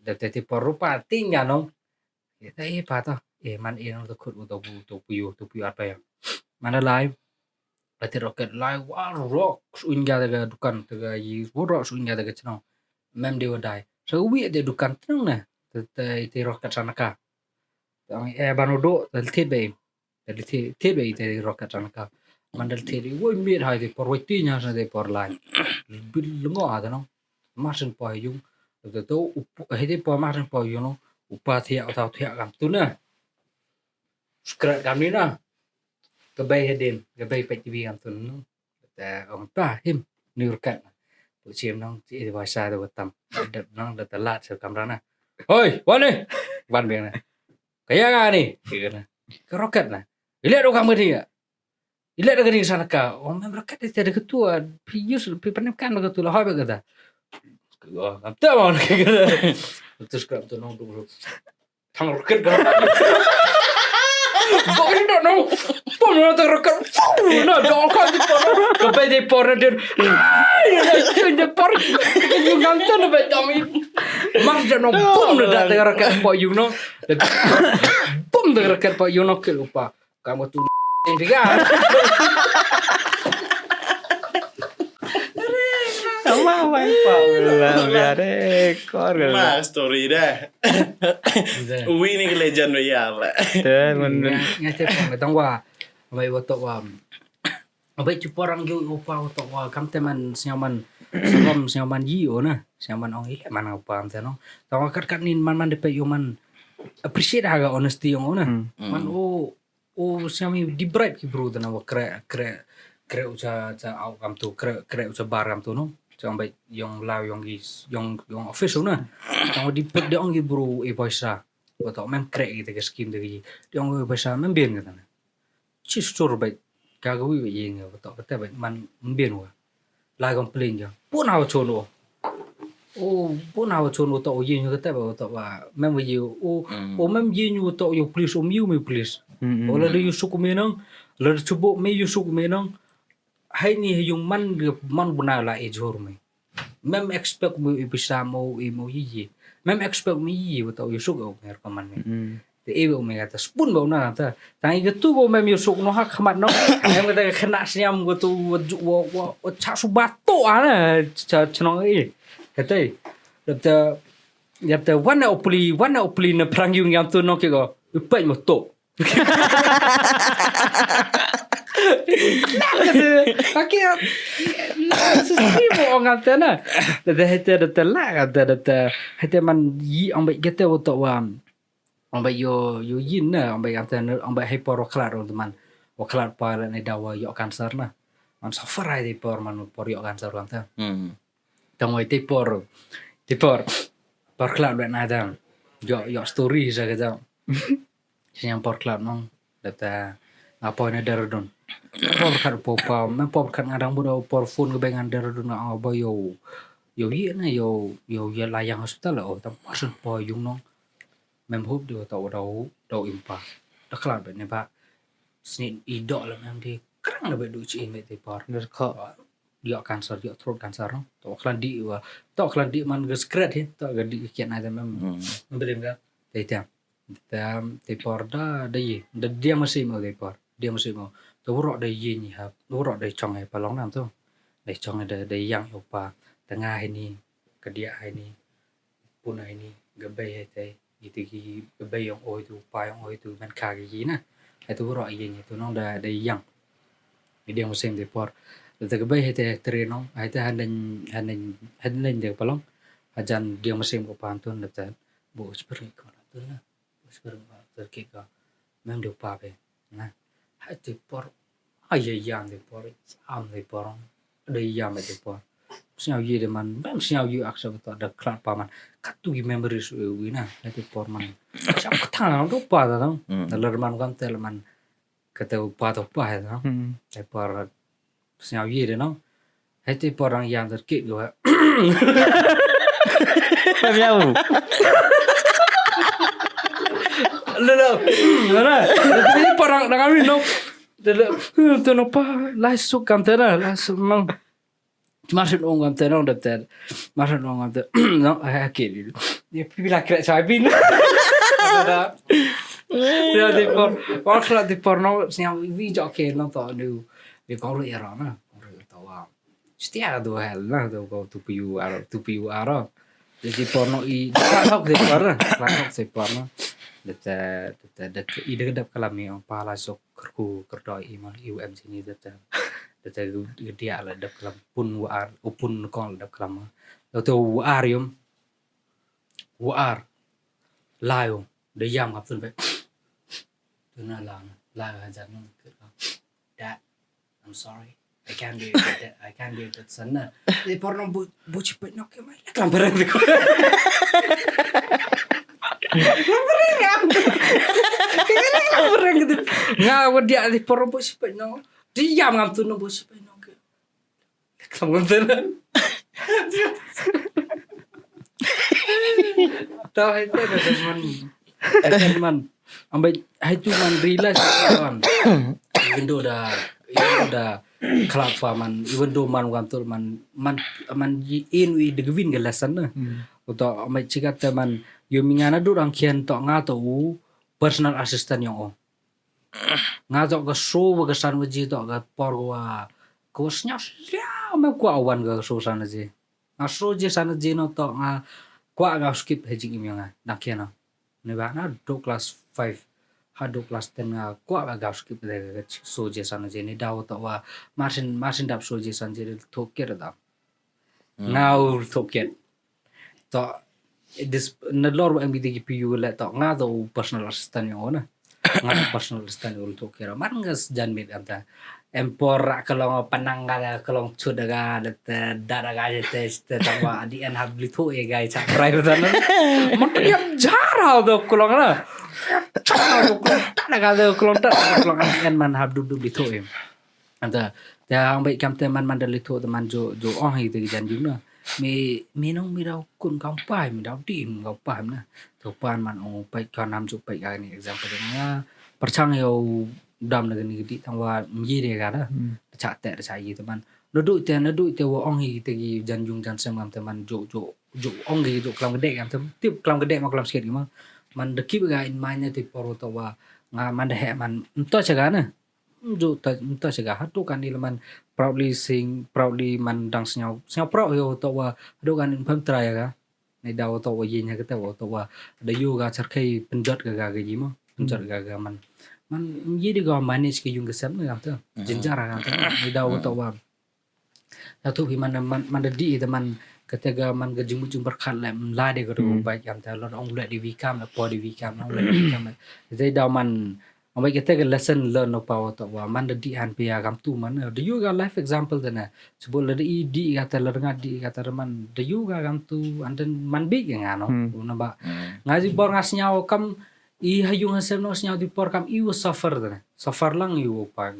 Da te ti por rupa ting ya nong. Ita i pa to. E man e no to khut u to pu to pu yo to pu ar pa ya. Man da lai. Ati rocket lai wa rock suin ga daga dukan daga yi wa rock suin ga daga chno. Mem de wa dai. So wi de dukan tnang na. Te te rocket sana ka. Tang e ban u do te thit be. Te thit thit be te rocket sana ka. Man da thit wo mit hai de por wai ti nya sa de por lai. Bil ngo ha no. Masin po yung. Te to u hai de por masin po yung no. U pa thia u ta thia kam tu na. Skrat kam ni na. Ka bai hedin, ka bai pek T V kam tu no. Te ong pa him ni rocket. Pu chim nong ti wa sa de wa tam. Da nong da ta lat sa kamra na. Hoi, wan ni. Wan biang na. Kaya ka ni. Ka rocket na. Ile do kam ni ya. Ile da ka ni sana ka. Oh mem rocket te da ka tu. Pi yus pi panem kan da ka tu la hoi ba ka da. Oh, kam ta ma. Terus ka tu nong tu. Thang rocket ka. Bok ni no. Pom na thang rocket. Pom na dong ka di por. Ka bai di por na din. Ai, na din di por. Yung ngam tu na bai dong i. Mar ja no pom na da thang rocket po yung no. Pom thang rocket po yung no ke lupa. Kamu tu. Tiga. Sama apa pa. Biar eh kor. Ma story dah. Uwi ni ke legend we ya la. Te man. Nga te pang tang wa. Mai wa to wa. Bai chu porang yu u pa wa to wa kam te man snyaman. Sngewbha sngewbha man ïoh na. Sngewbha man ong ïa man nga u pa te no. Tang kat kat nin man man dei peit ïoh man appreciate ha ka honesty ïoh na. Man o o sngewbha man debribe ki bru te na wa kre kre kre u cha cha au kam tu kre kre u cha bar kam tu no. Cha ong beit ïong law ïong ki ïong ïong office na. Tang wa debribe dei ong ki bru e paisa. Wa to mem kre ki te ki scheme te ki dei ong e paisa mem bien ka te na. Chi sur beit ka ka wi beit ïeng wa to ka te beit man mem bien wa. La complain ja. Pun hawa chon o. O pun hawa chon o to o ïeng ka te beit wa to wa mem wa ïeng o o mem ïeng o to ïoh police o miu miu police. O la dei ïoh suk u menang la dei chubo me ïoh suk u menang. Hai ni ha ïung man ge man buna la e jor me. Mem expect me e pisa mo e mo yi yi. Mem expect me yi yi wa to ïoh suk o me recommend me. Te e ba u me kata spun ba u na kata. Tang i katu ba u mem ïoh suk noh ha khmat noh. Em kata ka khynnah sniam katu wa wa wa cha su ba to ana cha chnong i. Kata i. Dap ta dap ta wan na u pli wan na u pli na phrang yung yam tu noh ki ko. U pait mo to. Aki na sisri mo ong kata na. Dap ta hete dap ta la kata dap ta hete man yi ong bai kata wa to wa. Ong bai ïoh ïoh ïin na ong bai kata ong bai hei por wa khlad ong teman wa khlad pa la ne dawa ïoh cancer na. Man suffer ai dei por man por ïoh cancer ong te. Tang wai te por te por por khlad la na da ïoh ïoh story sa kata. Sñiang por khlad nong dap ta nga poi na Dehradun. Por khlad po pa men por khlad nga dang bud por phone ka bai ngan Dehradun nga ong ba ïoh ïoh ïe na ïoh ïoh ïa la yang hospital o tam por sun po yung nong. Mem hup di uta u dau dau impa. Da khlad bet ne ba sni i dok la mem di krang la bet du chi in bet di por. Ner kho. Dio cancer dio throat cancer no. To khlad di wa to khlad di man ga secret hi to ga di kian ai da mem. Mem belim ga. Te tem. Tem te por da da yi da dia masih mau te por. Dia masih mau. To wurok da yi ni ha wurok da chong he palong nam to. Da chong da da yang upa. Tengah ini kedia ini. Pun ai ni ga bei hai te ite ki ga bei yong oi tu pa yong oi tu men ka ki na. Hai tu ro ai ni tu nong da da yang. Ni ding masem te por da te ga bei hai te tre nong hai te han den han den han den de palong. Hajan ding masem ko pan tun da te bu spring ko na tun na. Sper ba ter ki ka mem de pa pe na. Hai te por ai ya yang te por am te por de yam te por. Sñiaw yi de man mem sñiaw yi ak sa to da khlad pa man. Katu ki memories wi na hai te por man. Sa ka thang do pa da no. Da ler man kam te man. Kata u pa to pa he no. Te por sñiaw yi de no. Hai te por ang yang ter kit go. Pa miau. Lo lo. Mana? Te por ang dang kami no. Te lo tu no pa lai suk kam te na lai suk mang. Mar shen ong kam te nong dap te. Mar shen ong kam te. Nong ai ke di. Ni pi bila kre chai bin. Dia di por. Por kla di por nong siang wi jok ke nong to nu. Di kong ru ero na. Kong ru to wa. Stia do hel na do ko tu piu aro tu piu aro. Di por nong i. Klak hok di por na. Klak hok di por na. Dap te dap te i dap kalam ni ong pala sok kerku kerdoi i ma i em sini dap te. Data ga dia la dap kalam pun wa ar u pun kong la dap kalam. Data wa ar yum wa ar la yum da yam ngap tun pe. Tun na la la ga jan nung kit ka. Dad, I'm sorry. I can't be that. I can't be that son na. Di por nong bu bu chipet nok ke mai. Kalam perang ko. Kalam perang kan. Kalam perang gitu. Nga wa dia di por nong bu chipet nok. Di yam ngam tu nong bu chipet nok. Kamu bener. Tahu itu ada man. Ada man. Ambai hai tu man realize kan. Even though da even though da club fa man even though man wan tu man man man in wi de gwin ga lesson na. Uto ambai chikat te man yo mingana du rang kian to nga to u personal assistant yong o. Nga to ka show wa ka san wa ji to ka por wa ko snya snya me kwa wan ka show san ji. Nga show ji san ji no to nga kwa ga skip he jing im nga na kia no. Ne ba na do class five ha do class ten nga kwa ga skip de ka show ji san ji ni daw to wa marsin marsin dap show ji san ji to kir da. Nga u tohkit. To, dis, nalor wa M B D ki P U le to, nga to personal assistant yong na. Nga personal assistant yong tohkit. Man nga sjan mit anta. Em por ra ka long panang ga, ka long chut ga, da te, da da ga, te, te, tang wa, di en hab li to e ga, cha private na. Man to yam jara do ka long na. Jara do ka long, ta da ga do ka long, ta da ga do ka long, di en man hab dub dub li to e. Anta, te hang bai kam te man man da li to te man jo, jo ong hi te ki jan jung na. Mi, mi nong mi dau kun kam pai, mi dau di mi kam pai na. To pan man ong pai kan nam jo pai ka ni example de nga. Perchang yo dam na ni di tang wa mi de ga da. Cha te cha yi te man. No du te, no du te wa ong hi te ki jan jung jan sem kam te man jo, jo, jo ong hi jo klam gede kam te. Tip klam gede ma klam sikit ki ma. Man da kip ga in mind te por to wa nga man da he man. Nto cha ga na. Ju ta, ta siga hatu kan ni leman proudly sing, proudly man dang sñiaw, sñiaw proud yo to wa hatu kan ni pam trai ga. Ni da wa to wa yin ha kata wa to wa da yo ga charkai penjot ga ga ga ji mo. Penjot ga ga man. Man yi di ga manage ke yung ga sem ni ga ta. Jinjar ga ta. Ni da wa to wa. Hatu hi man, man, man da di ita man kata ga man ga jingmut jingberkat le, la de ga bai kam ta, lo ong le di wi kam, le po di wi kam, ong le di wi kam. Ita da man, ambai kata ga lesson learn no pa wa to wa, man da di han pia kam tu man, da yo ga life example da na. Sebut le di di kata, le dengar di kata man, da yo ga kam tu, and then man bi ga ngano, na ba. Nga ji bor nga sñiaw kam, i ha yung ha sem no sñiaw di por kam i wa suffer da. Suffer lang i wa pa.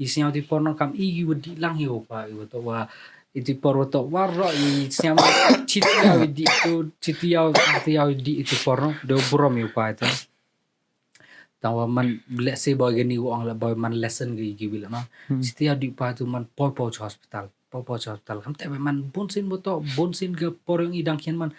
I sñiaw di por no kam i wa di lang i wa pa. I wa to wa, i di por wa to wa ro i sñiaw chiti yaw i di tu, chiti yaw, chiti yaw i di i di por no. De burom i wa pa itu. Tang wa man, let's say boy gani wa ong la boy man lesson gi gi wi la ma. Chiti yaw di pa itu man poi poi cha hospital. Pau pau cha hospital. Kam te man bun sin wa to, bun sin ga por yong i dang khian man.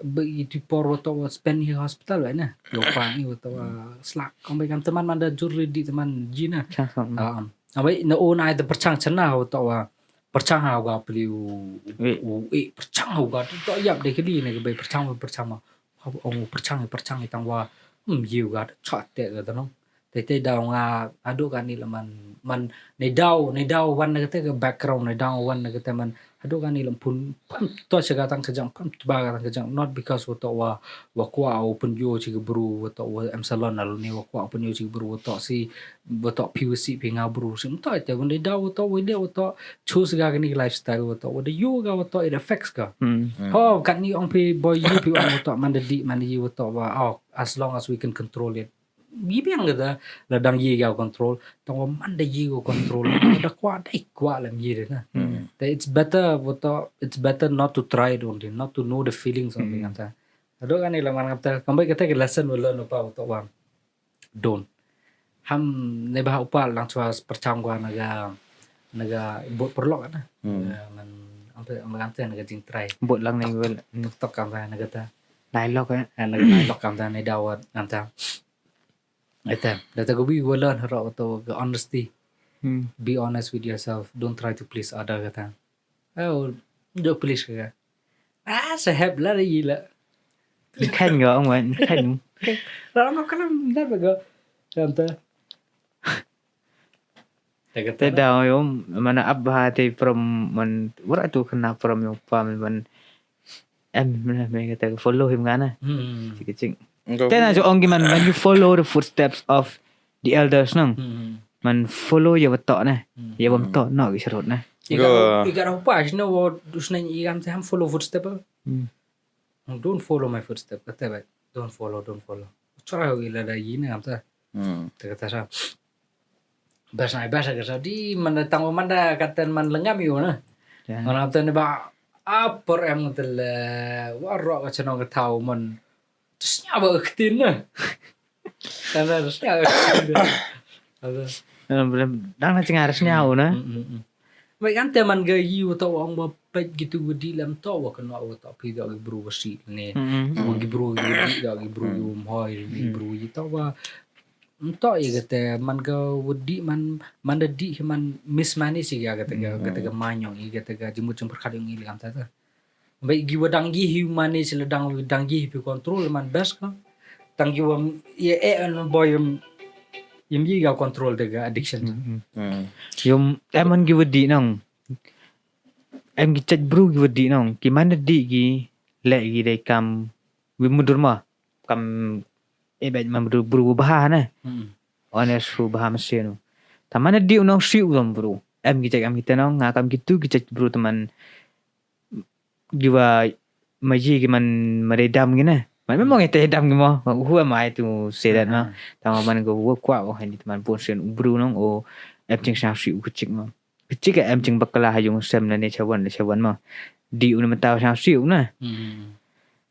Ba i ti por wa to wa spend hi hospital wa na. Yo pa i wa to wa slak. Kam bai kam te man man da jur ri di te man ji na. Am bai na o na ai te perchang chana wa to wa. Perchang ha ga pli u. U e perchang ha ga to yap de kili ne ga bai perchang wa perchang ma. Ha ong perchang perchang i tang wa. Hmm, yu ga cha te ga to no. Te te daw nga hadu kani la man, man ne daw, ne daw wan na kata ka background, ne daw wan na kata man hadu kani la pun pam to cha ka tang ka jang, pam to ba ka tang ka jang, not because wa to wa, wa kwah u pun yo chi ka bru, wa to wa em salon al ni wa kwah u pun yo chi ka bru, wa to si, wa to P V C pi nga bru si, to te wa ne daw wa to wa le wa to choose ka kani lifestyle wa to wa de yo ka wa to it affects ka. Ho kani ong pi boy yu pi ong wa to man da di man da yi wa to wa, oh, as long as we can control it. Yi biang kata la dang yi ga control. Tang wa man da yi ga control. Da kwah da kwah la mi de na. Te it's better wa to, it's better not to try it only, not to know the feelings only kata. Ado kani la man kata. Kam bai kata ka lesson wa learn wa pa wa to wa. Don't. Ham ne ba u pa lang chwa perchang wa na ga, na ga bot perlok na. Man ampe ampe kata na ga jing try. Bot lang ne wel. Tok tok kam na kata. Dialogue eh. Na ga dialogue kam ta ne daw kam ta. Ita, da ta ga wi wa learn haro to ga honesty. Be honest with yourself. Don't try to please other kata. Oh, do please ka. Ah, sa hep la da yi la. Kan ga ong wan, kan. Ra ma kalam da ba ga. Kam ta. Te da yo mana abha te from man wara tu kena from yo pa man. Em, me kata follow him ngana. Chik chik. Te na jo ong ki man, when you follow the footsteps of the elders nang. Man follow ya betok na. Ya bam to no ki serut na. Iga iga pa sino wo dusneng iga am follow footstep. Don't follow my footstep kata ba. Don't follow, don't follow. Chora ho ila da yi na am ta. Te kata sa. Bas na bas ka sa di man da tang man da kata man lengam yu na. Mana te ne ba apor em te le waro ka chano ka tau man. Tus nya ba ketin na. Tanda tus nya ba ketin. Dang na chinga tus nya na. Bai kan te man ga yi wa to ong ba pet gitu wa di lam to wa kena wa to pi da gi bru wa si ne. Wa gi bru gi di da gi bru gi um hoi gi bru gi to wa. Nto i kata man ka wadi man man da di man mismanage i kata ka kata ka manyong i kata ka jimut jim perkat i li kam ta ta. Bai gi wadang gi hi manage le dang dang gi hi pi control man best ka. Tang gi wa ye e an boy yum yum gi ga control de ga addiction. Yum e man gi wadi nang. em ki jait bru ki wa dih nong, ki man da dih ki, leh ki dei kam wi mudur ma, kam, eh, bad man mudur bru wa bha na. Hmm. Honest wa bha ma sien u. Ta man da dih u nong sih u dom bru. Em ki jait, em ki te nong, nga kam ki tu ki jait bru ta man ki wa ma yi ki man ma dei dam ki na. Man, man mong ite dam ki mo. Who am I to say that, no? Hmm. Ta man ko wa kwah, oh, hani ta man bun sien u bru nong, o, em jing sñiaw sih u ka chik mo. Ka chik em jing bakla ha yung sem na ne chawan, ne chawan mo. Dih u na mataw sñiaw sih u na. Hmm.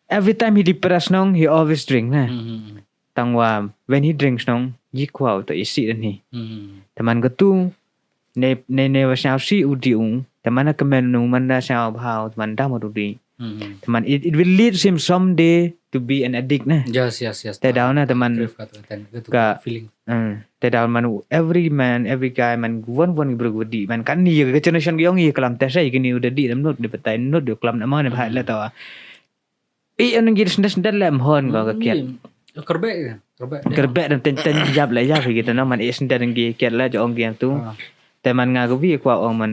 Every time he depressed nong, he always drink na. Hmm. Tang wa, when he drinks nong, yi kwah u to isi dan hi. Hmm. Ta man ka tu, ne, ne, ne wa sñiaw sih u dih u, ta man ka men nu man da sñiaw bha u, ta man da ma du dih. Hmm. Ta man, it, it will lead him someday to be an addict na. Yes, yes, yes. Te daw na, ta man, grief ka tu, ten, ka tu ka feeling. Hmm. Te daw man, every man, every guy man, wan, wan bru wa dih man, kan ni ka generation yong i kalam te sa, ki ni u da dih lam nut, de patai nut, de kalam na man, ba le tawa. I, anong gid sendal, sendal lem hon ko ka kiat. Hmm, kerbek, kerbek. Kerbek dan ten, ten jap le jap gitu, no, man, i sendal ngi kiat le jong ngi tu. Ah. Te man nga ko wi kwah ong man,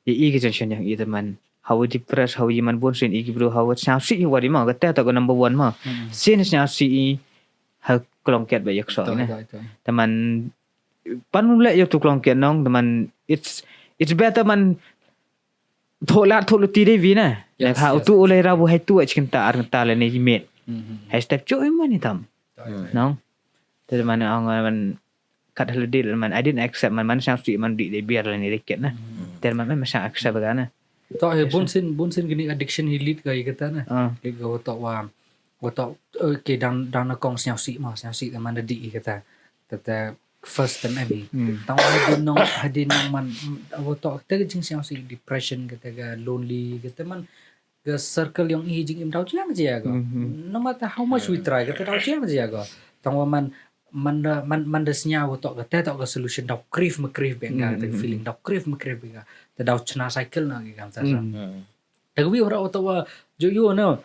i, i ki chen chen yang i te man. Hawa depressed, hawa i man bun sien i ki bru, hawa sñiaw sih wa di ma, ka te to ko number one ma. Hmm. Sien sñiaw sih i, ha klong kiat ba yak so. Ito, na. Ito, ito. Te man, pan le yak tu klong kiat nong, te man, it's, it's better man, Thoh la thoh luti dei wi na. Yes, ha, yes, utu yes. Ulei rabu hai tu ach kynta ar kynta le ne jimet. Mhm. Hai step cho i man i tam. Right, right. Nong. Te man ong man kat hal dil man, I didn't accept man, man sñiaw sih man dih dei biar le ne dei ket na. Mhm. Te man man sñiaw accept ga na. To he bun sien, bun sien kini addiction hi lead ka i kata na. Ah. Lead ka wa to wa, wa to, eh, ke dang, dang na kong sñiaw sih ma, sñiaw sih ka man da dih i kata. Te, te first time em hi. Hmm. Tang wa hadien nong, hadien nong man, mm, wa to, te ka jingsñiaw sih depression, kata ka lonely, kata man, ka circle yong i jingim daw jia ma jia ko. Hmm, hmm. No matter how much we try, kata daw jia ma jia ko. Tang wa man, man da, man, man da sñiaw wa to, kata to ka solution daw krif ma krif bengka, kata ka feeling daw krif ma krif bengka. Te daw chna cycle na ki kam ta sa. Hmm. Hmm. Te ka wi hra wa to wa, jo yo no.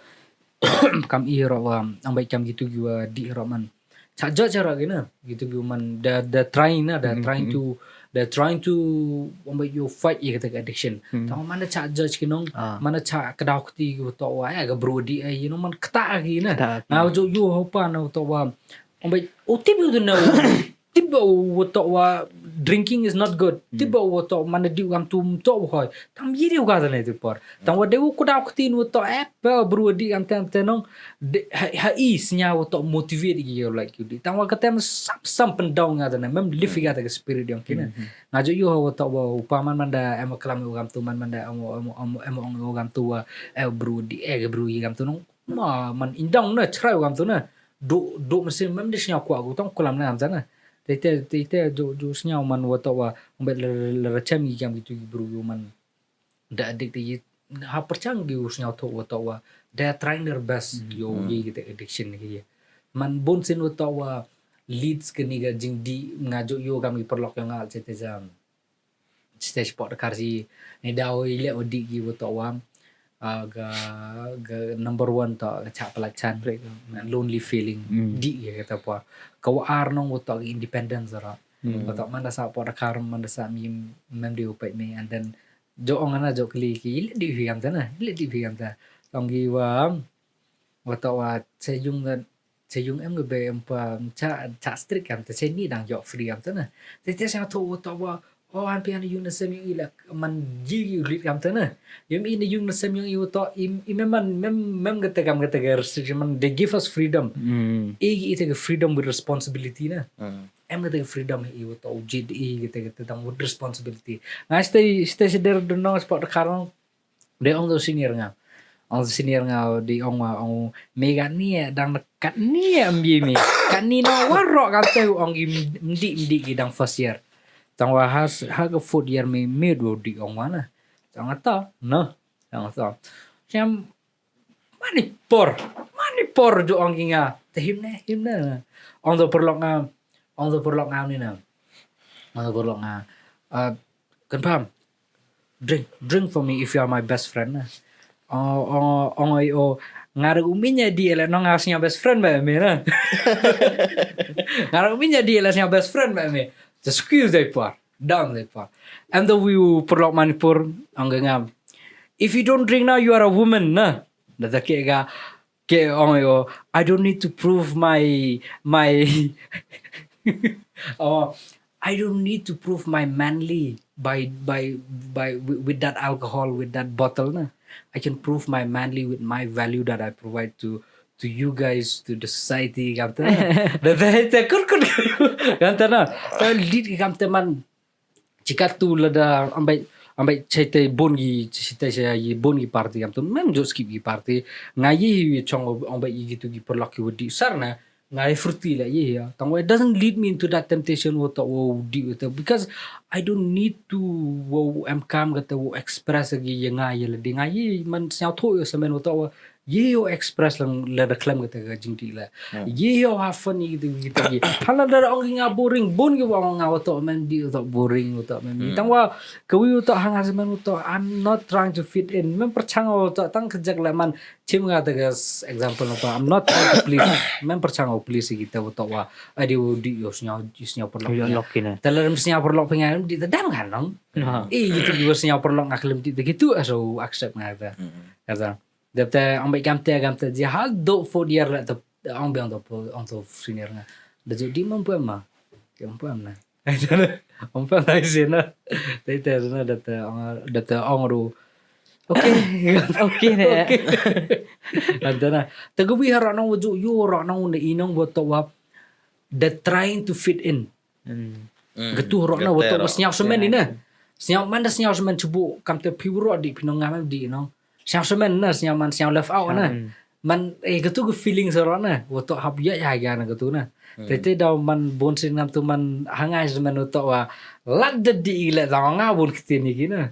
Kam i hra wa, ang bai kam gitu ki wa di hra man. Cha judge hra ki na, gitu ki man, they're, they're trying na, they're trying to, they're trying to, ang bai yo fight i kata ka addiction. Hmm. Tang man da cha judge ki nong, ah, man da cha kadaw kti ki wa to wa, eh, ka bru di, eh, you know, man kata ki na. Kata ki. Na jo yo ho pa na wa to wa, ang bai, o tip yo to na, tip ba u wa to wa drinking is not good. Hmm. Tip ba u wa to man da di u kam tum to u hoi. Tam yi di u ka ta ne tu por. Tang wa de u kuda u ktin u to, eh, pa bru di kam tam te nong. De, ha, ha i sñiaw u to motivate i yo like you di. Tang wa ka tem sam, sam pendau nga ta ne. Mem live i ka ta ka spirit yong ki na. Hmm. Nga jo yo ha u to wa u pa man man da em klam u kam tu man man da em, em, em, em ong u kam tu wa, eh, bru di, eh, bru i kam tu nong. Ma, man indang na, chrai u kam tu na. Do, do mesti mem di sñiaw kwah u tang kulam na kam ta na. Te, te, te, te, jo, jo sñiaw man wa to wa, ang bai la, la, la, la chem i kam gitu ki bru yo man. Da addict i, ha perchang ki u sñiaw to wa to wa. They're trying their best, yo, yi kita addiction ki. Man bun sien wa to wa, leads kini ka jingdi, nga jo yo kam ki perlok yong nga, citizen. Stage pot kar si, ni daw i le o di ki wa to wa. Ah, ga, ga number one to, ga cha pelachan. Lonely feeling. Hmm. Di ki kata pa. Ka wa ar nong wa to ki independence ra. Hmm. Wa to man da sa pot kar, man da sa mi, mem di u pait mi, and then, jo ong ana jo kli ki, i le di hi kam ta na, i le di hi kam ta. Tong ki wa, wa to wa, che yung da, che yung em ga be em pa, cha, cha strict kam ta, che ni dang jo free kam ta na. Te, te sa to wa to wa, oh, an pi an yung na sem yung i la, man ji yung lit kam ta na. Yung i na yung na sem yung i wa to, i, i mem man, mem, mem ga te kam ga te ga restriction man, they give us freedom. Hmm. I, i te ga freedom with responsibility na. Hmm. Em ga te ga freedom i wa to, u jid i ga te ga te dang with responsibility. Nga stay, stay si der do nong spot karong, de ong do senior nga. Ong senior nga di ong wa ong me ga ni, eh, dang kat ni, eh, mbi me. Kat ni no wa ro kam te ong i mdi, mdi ki dang first year. Tang wa has, ha ka fourth year me, me do di ong wa na. Tang ata, no. Tang ata. Siam, mani por, mani por jo ong ki nga. Te him ne, him ne. Ong do perlok nga, ong do perlok nga ni na. Ong do perlok nga. Ah, confirm. Drink, drink for me if you are my best friend, na. Oh, oh, oh, oh, nga da u minya di ele nong nga sñiaw best friend ba me, na. Nga da u minya di ele sñiaw best friend ba me. Just squeeze dai pa, down dai pa. And the view perlok Manipur, ang nga. if you don't drink now, you are a woman, na. Nata ke ga, ke ong yo, I don't need to prove my, my, oh, I don't need to prove my manly by, by, by, with, with that alcohol, with that bottle, na. I can prove my manly with my value that I provide to, to you guys, to the society, kam te. Da te te kur kur. Kam te na. Te lead kam te man. Chikat tu lada ambai, ambai chaite bun gi, chaite cha yi bun gi party kam tu. Mem jot skip gi party. Nga yi yi chong ambai yi gitu gi perlok ki wadi sar na. Nga yi fruity la yi ya. Tang wa it doesn't lead me into that temptation wa ta wa di wa ta. Because I don't need to wa em kam kata wa express gi ya nga ya la di nga yi man sñiaw tho ya semen wa ta wa. Ye yo express lang la da klem kata ka jingdi la. Ye yo have fun yi gitu gitu. Hala da ong nga boring bun ki wa nga wa ta man di wa ta boring wa ta man. Tang wa kawi wa ta hanga semen wa ta I'm not trying to fit in. Mem perchang wa ta tang kejak la man chim nga ta ka example wa ta I'm not trying to please. Mem perchang wa please kita wa ta wa adi wa di yo sñiaw sñiaw perlok. Yo lok kina. Talar sñiaw perlok pingan di ta dam kan nong. Eh gitu di wa sñiaw perlok nga klem di gitu aso accept nga ta. Kata. Dep te ong bait kam te kam te ji hal do fourth year la te ong bang to ong to senior nga. Da ju di mem puem ma. Ke mem puem na. Mem puem na senior. Te te na dep te ong dep te ong ru. Okay. Okay ne. Anta na. Te gwi ha ro nong ju yu ro nong ne inong bo to wa. They're trying to fit in. Gatu ro na wato sñiaw semen ni na. Sñiaw man da sñiaw semen chubu kam te phi ro di phi nong ngam di no. Sñiaw semen na sñiaw man sñiaw left out na. Man eh gatu gu feeling sa ro na wato hap ya ya ga na gatu na. Te te da man bon sin ngam tu man hangai semen wato wa lad da di le da nga bon kti ni ki na.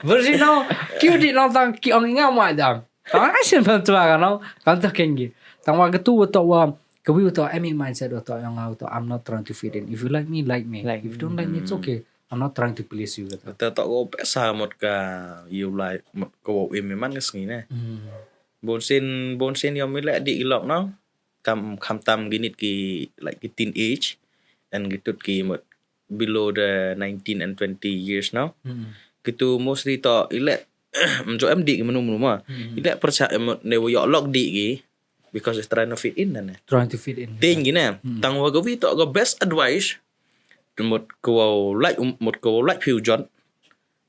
Versi no kiu di no tang ki ong ngam wa dam. Tang ai sin pan tua ka no kan ta kengi. Tang wa gatu wato wa kawi wato emi mindset wato yang wato I'm not trying to fit in. If you like me, like me. If you don't like me, it's okay. I'm not trying to please you gitu. Te to ko pesa mot ka you like mot ko emi man ka sngi ne. Bon sin bon sin yo mi le di ilok no. Kam kam tam ginit ki like ki teenage and gitut ki mot below the nineteen and twenty years no. Gitu mostly to ile mjo em di ki menu menu ma. Ile persa em ne wo yok lok di ki because it's trying to fit in ne. Trying to fit in. Ting gini. Tang wa gawi to ga best advice. Mot ko like mot ko like few jot.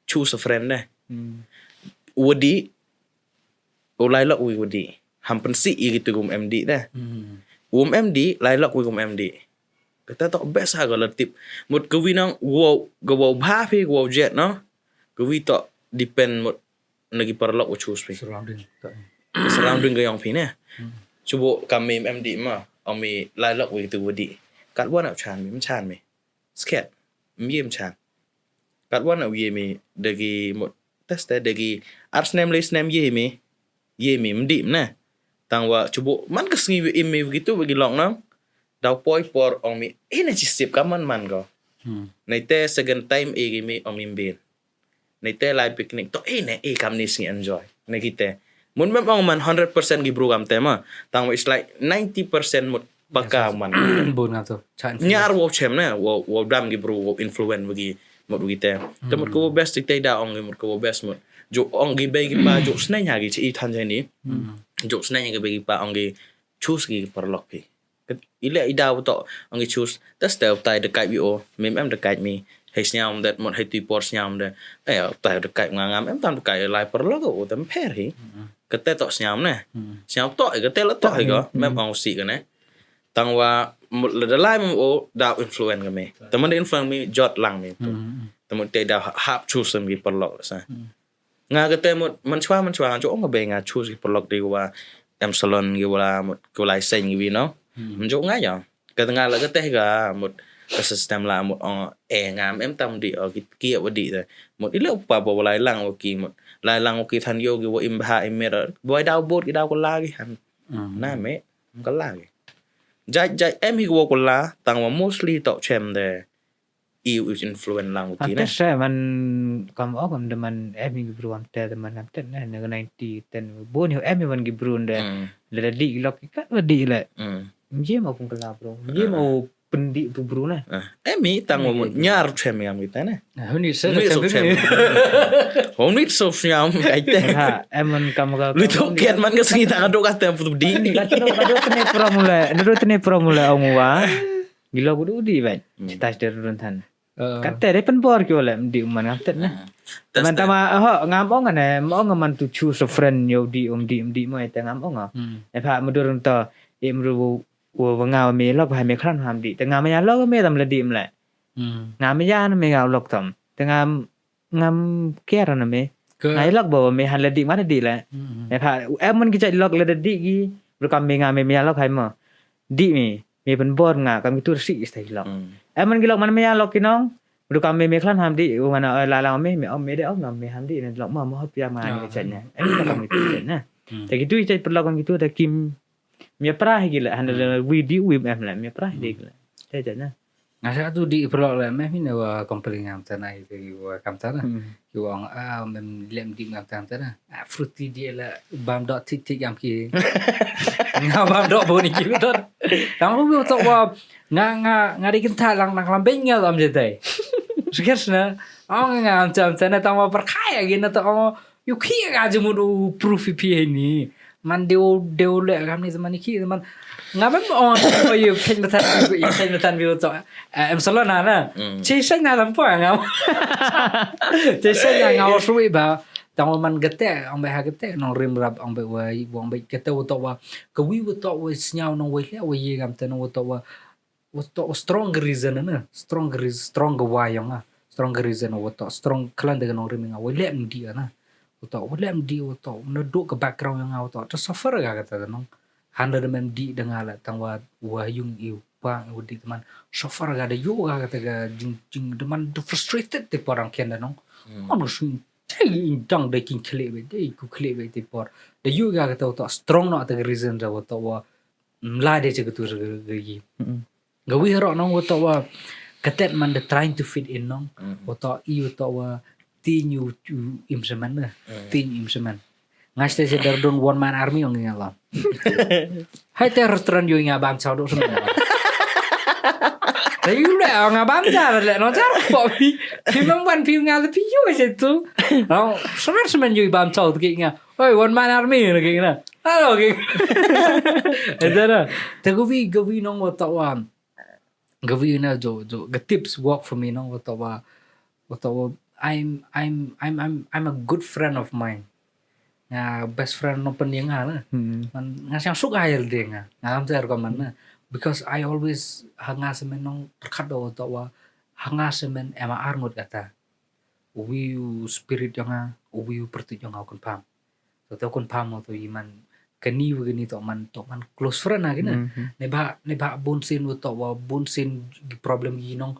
Choose a friend ne. Wadi Ulai lok wi wadi. Ham pensi i gitu gum M D deh. Gum M D lai lok wi gum M D. Kata tok best ha gala tip. Mut gawi nang wow gawa bha phi gawa jet no. Gawi tok depend mut nagi paralok wa choose phi. Surrounding. Surrounding ga yong phi ne. Chubo kam mi M D ma. Ong mi lai lok wi gitu wadi. Kat wan ap chan mi mchan mi. Sket. Mye mchan. Kat wan ap ye mi dagi mut teste dagi ar snem le snem ye mi. Ye mi mdi mne. Tang wa chubo man ka sngi wi im mi gitu wi gi long nang. Daw poi por ong mi ina chi sip ka man man ko. Nai te second time e gi mi ong mi mbin. Nai te lai picnic to ina e kam ni sngi enjoy. Nai kite. Mun mem ong man hundred percent gi bru kam te ma. Tang wa it's like ninety percent mut paka man. Bun nga to. Nyar wo chem ne wo wo dam gi bru wo influence wi gi mut wi te. Te mut ko best te da ong gi mut ko best mut. Jo ong gi be gi pa jo sneng ha gi chi i than jani. Jo sneng gi be gi pa ong gi choose gi paralok phi. Ile i daw to ong i choose teste tai de kai wi o mem em de kai mi. Hei sniam det mot hei tui por sniam de. Eh tai de kai nga ngam em tam de kai lai paralok o tem pher hi. Kete to sniam ne. Sniam to kete la to hi go mem ong si kene. Tang wa mut le de lai mem o daw influence kami. Temen de influence mi jot lang mi. Temen te daw hap choose mi paralok sa. Nga kete mut man chwa man chwa jo ong be nga choose ki paralok di wa em salon gi wala mut ki wala seng gi wi no. Mjo nga ya. Kete nga la kete ga mut ka system la mut ong e nga em tam di o ki ki wa di de. Mut ile upa ba wala lang wa ki mut. Lai lang wa ki than yo gi wa im bha im mer. Boi daw bot ki daw ko la gi han. Na me ka la gi. Jai jai em hi wa ko la tang wa mostly to chem de. Iu is influence lang uti ne. Te se man kam ok am de man em gi bru am te de man am te ne ne ninety ten bon yo em man gi bru de. Le di lok ka di le. Jim apung kala bru. Jim o pyndih tu bru na. Em mi tang wa mut nyar chem yam kita na. Huni se Huni se so chem. Huni so chem kai te. Ha, em man kam ka Lu tu kiat man ka sngi tang aduk kata yang putu di. Ka tu ka tu tene pura mula, ka tu tene pura mula ong wa. Gilo ku du di ban. Citas der run tan. Kata dei pynbor ki oleh mdi man ngam tet na. Teman tama ho ngam ong ne, ong man tu chu so friend yo di um di um di mo ete ngam ong. E pha mudur to e mru wa nga me lok ha me khlan ham di. Te ngam ya lok me tam le di mle. Ngam ya na me nga lok tam. Te ngam ngam care na me. Ngai lok ba me han le di ma di le. E pha em man ki jait lok le di gi. Ru kam me nga me me ya lok hai mo. Di me me pynbor nga kam ki tur si istai lok. Em man ki lok man me ya lok ki nong. Ru kam me me khlan ham di u mana la la me me om me de om me ham di ne lok ma mo hot pia ma ni jait ne. Em kam ki tur jait ne. Te ki tu jait pynlok kam ki tu da kim. Me pra hi ki le han le wi di wi em le me pra hi di ki le. Te jait ne. Nga sa tu di perlok le meh mine wa complain ngam tana itu wa kam tana. Ki wa ong ah mem lem di ngam tana tana. Ah fruity di la bam dot tik tik ngam ki. Nga bam dot bo ni ki dot. Tang lu tok wa nga nga nga di kenta lang nang lam beng ngam jete. Sekes na. Ong nga ngam tam tana tang wa perkaya gina tok ong Yu ki ga jumut u proof pi ni. Man deu deu le kam ni zaman ki zaman. Nga mem ong ko yu ken matan yu ken matan bi to. Em solo na na. Che sai na lam po nga. Che sai na nga wa sui ba. Tang wa man gete ong ba ha gete nong rim rap ong ba wa ong ba gete wa to wa. Ka wi wa to wa sñiaw nong wa le wa ye gam te nong wa to wa. Wa to strong reason na strong reason strong ga wa yong a strong reason wa to strong klan de nong rim nga wa lem di na wa to wa lem di wa to na do ka background yong a wa to to suffer ga ka ta nong han da mem di da nga la tang wa wa yung i pa wa di man suffer ga da yo ga ka ta ga jing jing da man da frustrated te porang ken da nong on shin te dang da kin kle be de ku kle be te por da yo ga ka ta wa to strong no ta reason da wa to wa mla de che ka tu ga yi ga wi ro nong wa to wa katet man de trying to fit in nong wa to i wa to wa tin yu im semen na tin im semen ngai ste se dar don one man army ong nga la hai te restaurant yu nga bam chao do semen te yu le nga bam cha le no cha po pi pi mang ban pi nga le pi yu se tu no semen semen yu bam chao ki nga oi one man army na ki na alo ki etera te ga wi ga wi nong wa to wa Gavi na jo jo ga tips work for me no wa to wa wa to wa I'm I'm I'm I'm I'm a good friend of mine. Nga best friend no pen nga na. Man nga siang suk ayel de nga. Nga am ter ko man na. Because I always ha nga semen nong perkat do wa to wa ha nga semen ema arngut kata. Uwi u spirit jong nga, uwi u pertit jong nga u confirm. To to confirm to i man kani wa kani to man to man close friend na kina. Ne ba ne ba bun sin wa to wa bun sin problem gi nong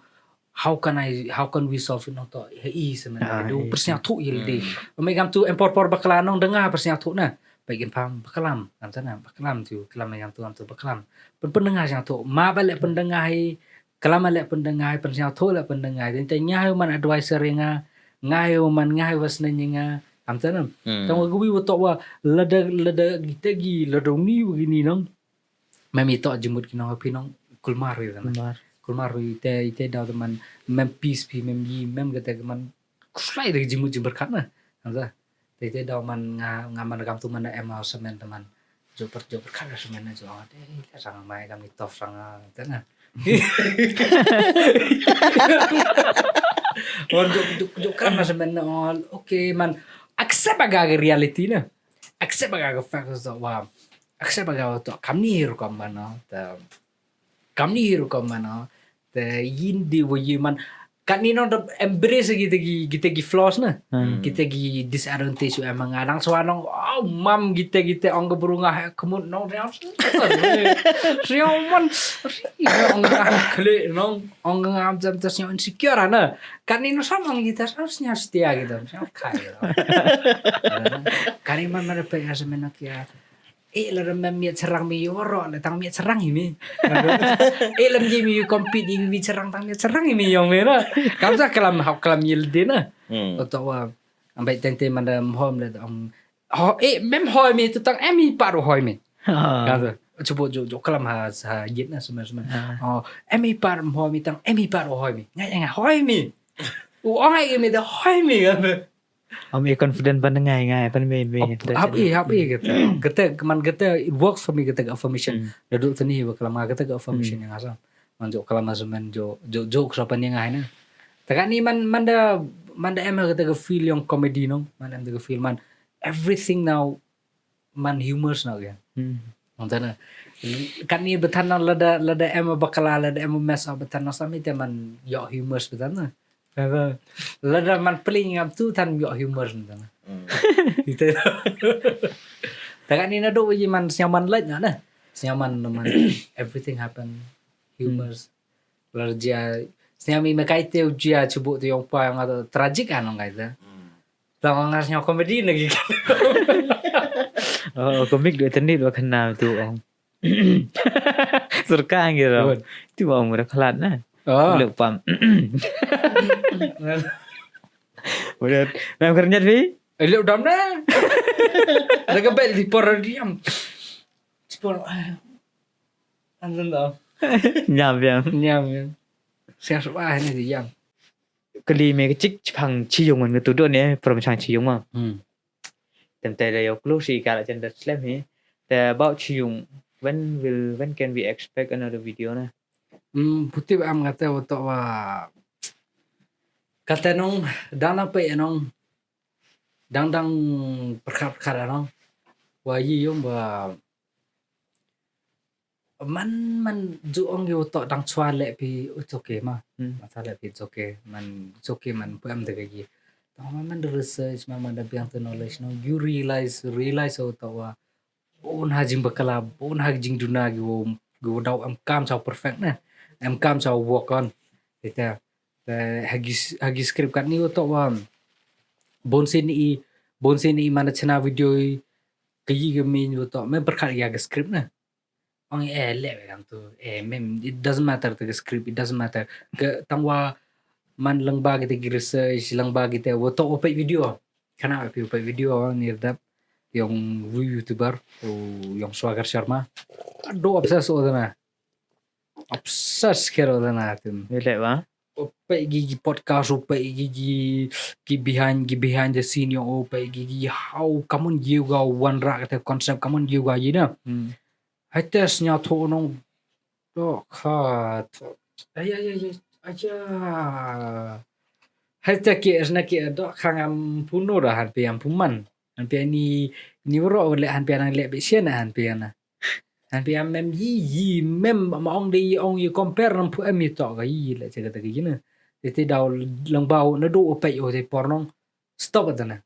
how can I how can we solve it nong to he i se man do persnya tu il di. Me gam tu empor por bakla nong dengar persnya tu na. Ba confirm baklam am sana baklam tu kelam me gam tu am tu baklam. Pen pen dengar siang tu ma ba le pen dengar hai Kala ma leh pyndeng ngai, pynsñiawthooh leh pyndeng ngai. Te ngai u man advisor ïa nga, ngai u man ngai u snen ïa nga. Am tanam. Tang wa kawi wa toh wa lada lada kita ki lada uni wa kini nong. Mem itoh jingmut ki nong phi nong kulmar ïa tana. Kulmar ïa te ite daw te man mem peace phi mem yi mem kata ka man kuslai da jingmut jingpyrkhat na. Am ta. Te te daw man nga nga man kam tu man da em au semen te man. Jop per jop per kar semen na jop te te sang mai kam ni tof sang te na. Or jop jop jop kar na semen na all okay man. Accept aga ga reality na. Accept aga ga fact so wa. Accept aga to kam ni rukom man no. Te Kam ni rukom man no. Te yin di wa yi man. Kat ni nong da embrace kita ki kita ki flaws na. Kita ki disadvantage wa emang ngadang swa nong oh mam kita kita ong ka bru nga ha kemut nong riaw. Riaw man. Riaw ong nga klik nong ong nga am jam tas riaw insecure na. Kat ni nong sam ong kita sam snya setia kita. Sam kai. Kari man man pe ya semen kia. Eh la rem mem miet serang mi yoro la tang miet serang imi. Eh lem ji mi compete imi mi serang tang miet serang imi yong mi na. Kam sa kelam hau kelam yil dina. Oto wa ambai tente manda hom le tang. Ho eh mem hoi mi tu tang emi paru hoi mi. Kam sa. Chubo jo jo klam ha ha yit na semen semen. Oh, em i par mo mi tang, em i par o hoi mi. Ngai ngai hoi mi. U ong ai mi da hoi mi kan. Am i confident ban ngai ngai ban me me. Hap i hap i kata. Kata man kata it works for me kata affirmation. Da duk tani ba klam kata affirmation yang asam. Man jo klam semen jo jo jo ksa pan yang ai na. Taka ni man man da man da em kata ka feel yang comedy nong. Man em kata ka feel man everything now man humors na ya. Nang tana. Kan ni betan na lada lada em bakala lada em mess up betan na sami te man yo humors betan na. Lada man pling ngam tu tan yo humors betan na. Ite. Takan ni na do yi man snyaman lait na na. Snyaman na man everything happen humors. Lada jia snyami me kai te jia chubuk te yong pa yang ada tragic anong kai te. Tang ngas nyau comedy lagi. Oh, komik dua tendit dua kena tu ong. Surka gitu. Tu ong udah kelat na. Oh. Lek pam. Udah. Nam kernyat pi? Lek dam na. Dah kebel di por diam. Spor. Anzan tau. Nyam yang. Nyam yang. Siang suah ni di yang. Kali me kecik chipang chiyung ngan ngetu do ne from chang chiyung ma. Hmm. Tem te da yo klo si kala chen da slem he. Te about chiyung, when will when can we expect another video na? Hmm, putih am kata wa to wa kata nong dana pe nong dang dang perkhat perkhat nong wa yi yong wa man man ju ong yo to dang chwa le pi u to ke ma. Hmm. Man chwa le pi to ke man to ke man pu am de ke yi. Tang man man de research man man de biang te knowledge no you realize realize o to wa un ha jing bakala un ha jing duna gi wo gi wo dau am kam chau perfect na. Am kam chau work on. Ita te hagi hagi script kat ni o to wa bon sin i bon sin i man chna video i ke yi ke min o to me perkhat ya ke script na. Ong eh le kam tu eh mem it doesn't matter the script it doesn't matter ke tang wa man lengba kita gi research lengba kita wa to opek video kana opek opek video ni dap yong wu youtuber u yong Swagar Sharma ado obses o dana obses kero dana tim. Ni le ba. Opek gi gi podcast opek gi gi gi behind gi behind the scene yong opek gi gi how kamun yoga wan rak te concept kamun yoga yi na. Hmm. Hai te snya tho nong do kha tho. Ai ai ai ai ya. Hai te ke sna ke do kha ngam puno da han pe am puman. Han pe ni ni wro le han pe nang le be sien han pe na. Han pe am mem yi yi mem ma ong de yi ong yi compare nang pu em yi to ga yi le che ga ta ga yi na. Te te dau lang bau na do opek o te por nong. Stop at na.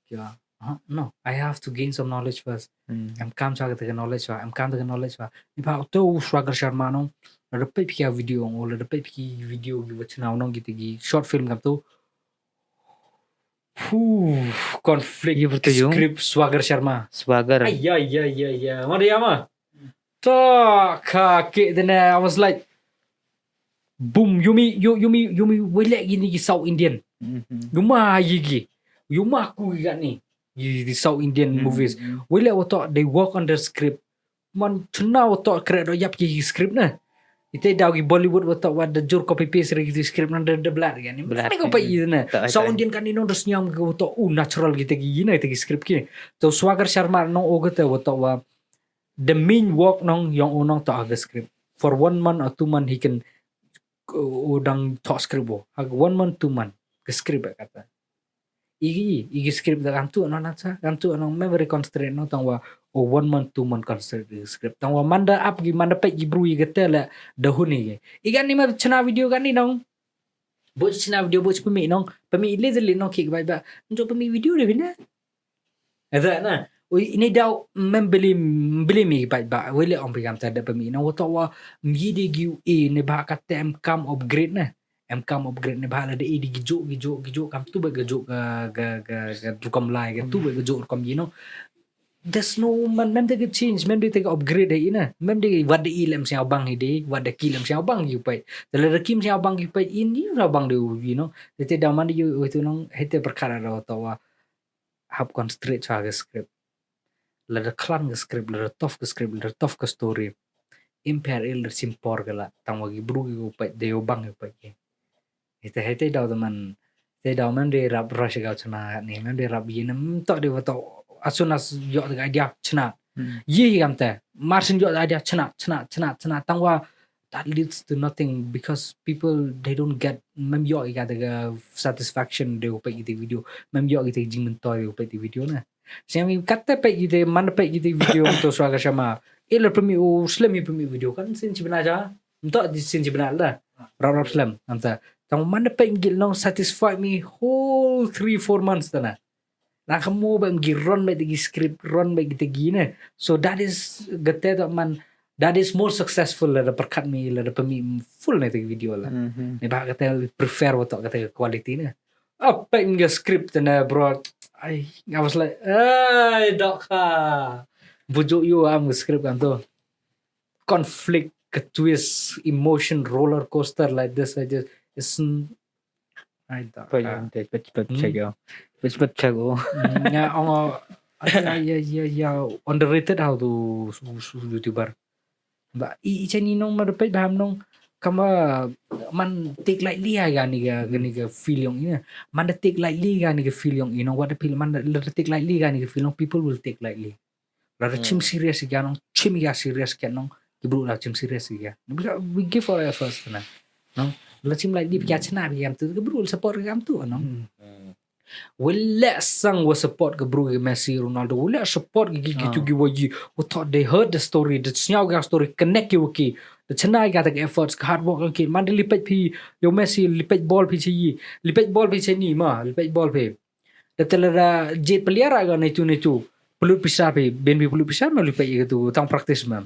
Kya? Huh? No, I have to gain some knowledge first. Hmm. Em kam cha kata knowledge wa, em kam kata knowledge wa. Ni pa to Swagar Sharma nong. La da pek pika video ong, la da pek piki video gi wachna nong gi tigi short film kam to. Huh, conflict. Iya, betul, Yung. Script Swagar Sharma. Swagar. Ay ya ya ya ya. Mana ya ma? Ta ka ke dene I was like boom yumi yu yumi yumi wele gini gi South Indian. Mhm. Yuma yigi. Yuma ku gi gani. Gi di South Indian movies. Mhm. Wele wato they work on the script. Man chuna wato kre do yap gi script na. Ite daw gi Bollywood wato wa da jur copy paste ri gi script na da da blat gani. Blat. Ni ko pa gani. Ina. South Indian kan ino da snyam gi wato u natural gi te gi ina te gi script ki. To Swagar Sharma no o gata wato wa the main work nong yong u nong to ha ka script. For one month or two month he can u dang to script bo. Ha one month two month ka script ba kata. Igi igi script da kan tu nong nang sa kan tu nong memory constraint nong tang wa o one month two month constraint igi script tang wa manda ap gi manda pek gi bru igi te la da hun igi. Igan ni ma chna video kan ni nong. Bo chna video bo pemi nong pemi le de le nong ki ba ba. Njo pemi video de bina. Ada na. Ui ini dau mem beli beli mi bai ba wele ong pigam ta da pemi na wato wa mi de gi e ne ba ka tem kam upgrade na. Em kam upgrade ne ba la de e di gi jo gi jo gi jo kam tu ba ga jo ga ga ga ga rukom lai ga tu ba ga jo rukom yi no. There's no man mem de ga change mem de ga upgrade hai na. Mem de wat de i lem siaw bang hi de wat de ki lem siaw bang yu pai. De la de kim siaw bang yu pai in yu siaw bang de yu no. De te da man de yu tu nong hete perkara da wato wa. Hap concentrate cha ga script. Lada khlad ka script, lada tough ka script, lada tough ka story, im pher, im lada shim por ka la, tang wa ki bru ki u peit, da u bang u peit ki. Ite, ite daw da man, ite daw mem de rap rush ga chna ni, mem de rap yi nem to de wa to, as soon as yoh da idea chna. Yi kam te, Martin yoh da idea chna, chna, chna, chna, tang wa, that leads to nothing because people, they don't get, mem yoh ki ka da satisfaction de u peit ki video, mem yoh ki te jingmyntoi de u peit ki video na. Sngewbha kata peit ki te, man peit ki te video to swa ka shama. Ila pemi u slem i pemi video kan sin chibna ja. Nto di sin chibna la. Rap rap slem. Anta. Tang man peit ki long satisfy me whole three four months tana. Na kamu ba ki run ba ki script, run ba ki te gi ne. So that is gate da man, that is more successful la da perkat mi la da pemi full ne te video la. Ne ba gate prefer wa to gate quality ne. Apa nga script na, bro? I, I was like, "Ay, doka." Bujuk yu am script kan tu. Conflict, ka twist, emotion, roller coaster like this, like this. It's n-, ay, doka. Pajam te, pet, pet, check yo. Pet, pet, check yo. Nga ong, ya, ya, ya, ya, underrated how to su-, su-, YouTuber. Ba, i, i chani nong ma da peit ba ham nong, kama man take lightly ya ga ni ga, ga ni ga feel yong ina. Man da take lightly ga ni ga feel yong ina. What the feel, man da, da take lightly ga ni ga feel yong, people will take lightly. La da chim serious ga nong, chim ga serious ga nong, ki bru la chim serious ga. Because we give our efforts na. No? La chim lightly ga chna ga tu, ki bru support ga tu, no? Wala sang wa support ka bru ka Messi, Ronaldo, wala support ka ki, ki tu ki wa yi, wa thought they heard the story, the sñiaw ka story, connect ki wa ki, the chennai ka ta ka efforts, ka hard work ki, man da lipet phi, yo Messi, lipet ball phi chi yi, lipet ball phi chi ni ma, lipet ball phi. Da tela da jet player ka na tu na tu, pulut pisa phi, ben phi pulut pisa ma lipet yi ka tu, tang practice ma.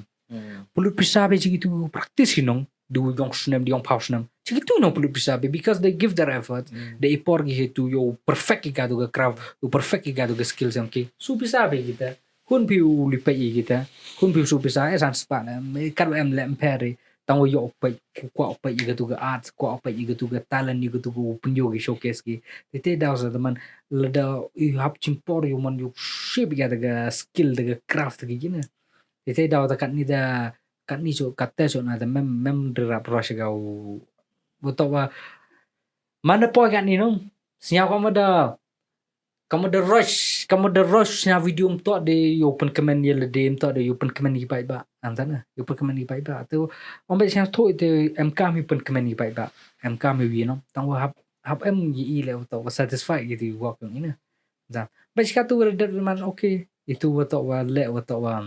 Pulut pisa phi chi ki tu practice hi nong. Di u yong snem, di yong pau snem. Chi ki tu nong pulut pisa phi, because they give their effort. They ipor ki he tu yo perfect ki ka tu ka craft, yo perfect ki ka tu ka skills yong ki. Su pisa phi kita. Hun phi u lipet yi kita. Hun phi u su pisa, eh, san spa na. Me kar em lem peri. Tang wa yo pet, kwa pet yi ka tu ka art, kwa pet yi ka tu ka talent, yi ka tu ka u pynyo ki showcase ki. Te te daw sa teman, lada you have chimpor, you man you shape ya ka skill, ka craft ki gina. Te te daw ta kat ni da, kat ni cho, kat te cho na da mem, mem de rap rush ga u. Wa to wa, man da poi kat ni nong. Sñiaw kama da, kama da rush, kama da rush sñiaw video mto de yo pynkmen ye le de mto de yo pynkmen ki paidbah. Antana, yo pynkmen ki paidbah. Te, ong ba sñiaw to te em kam yo pynkmen ki paidbah. Em kam yo yi nong. Tang wa hap, hap em yi i le to wa satisfy ki ti wa kong ina. Da. Ba sika tu wa da man, okay. Itu wa to wa le wa to wa.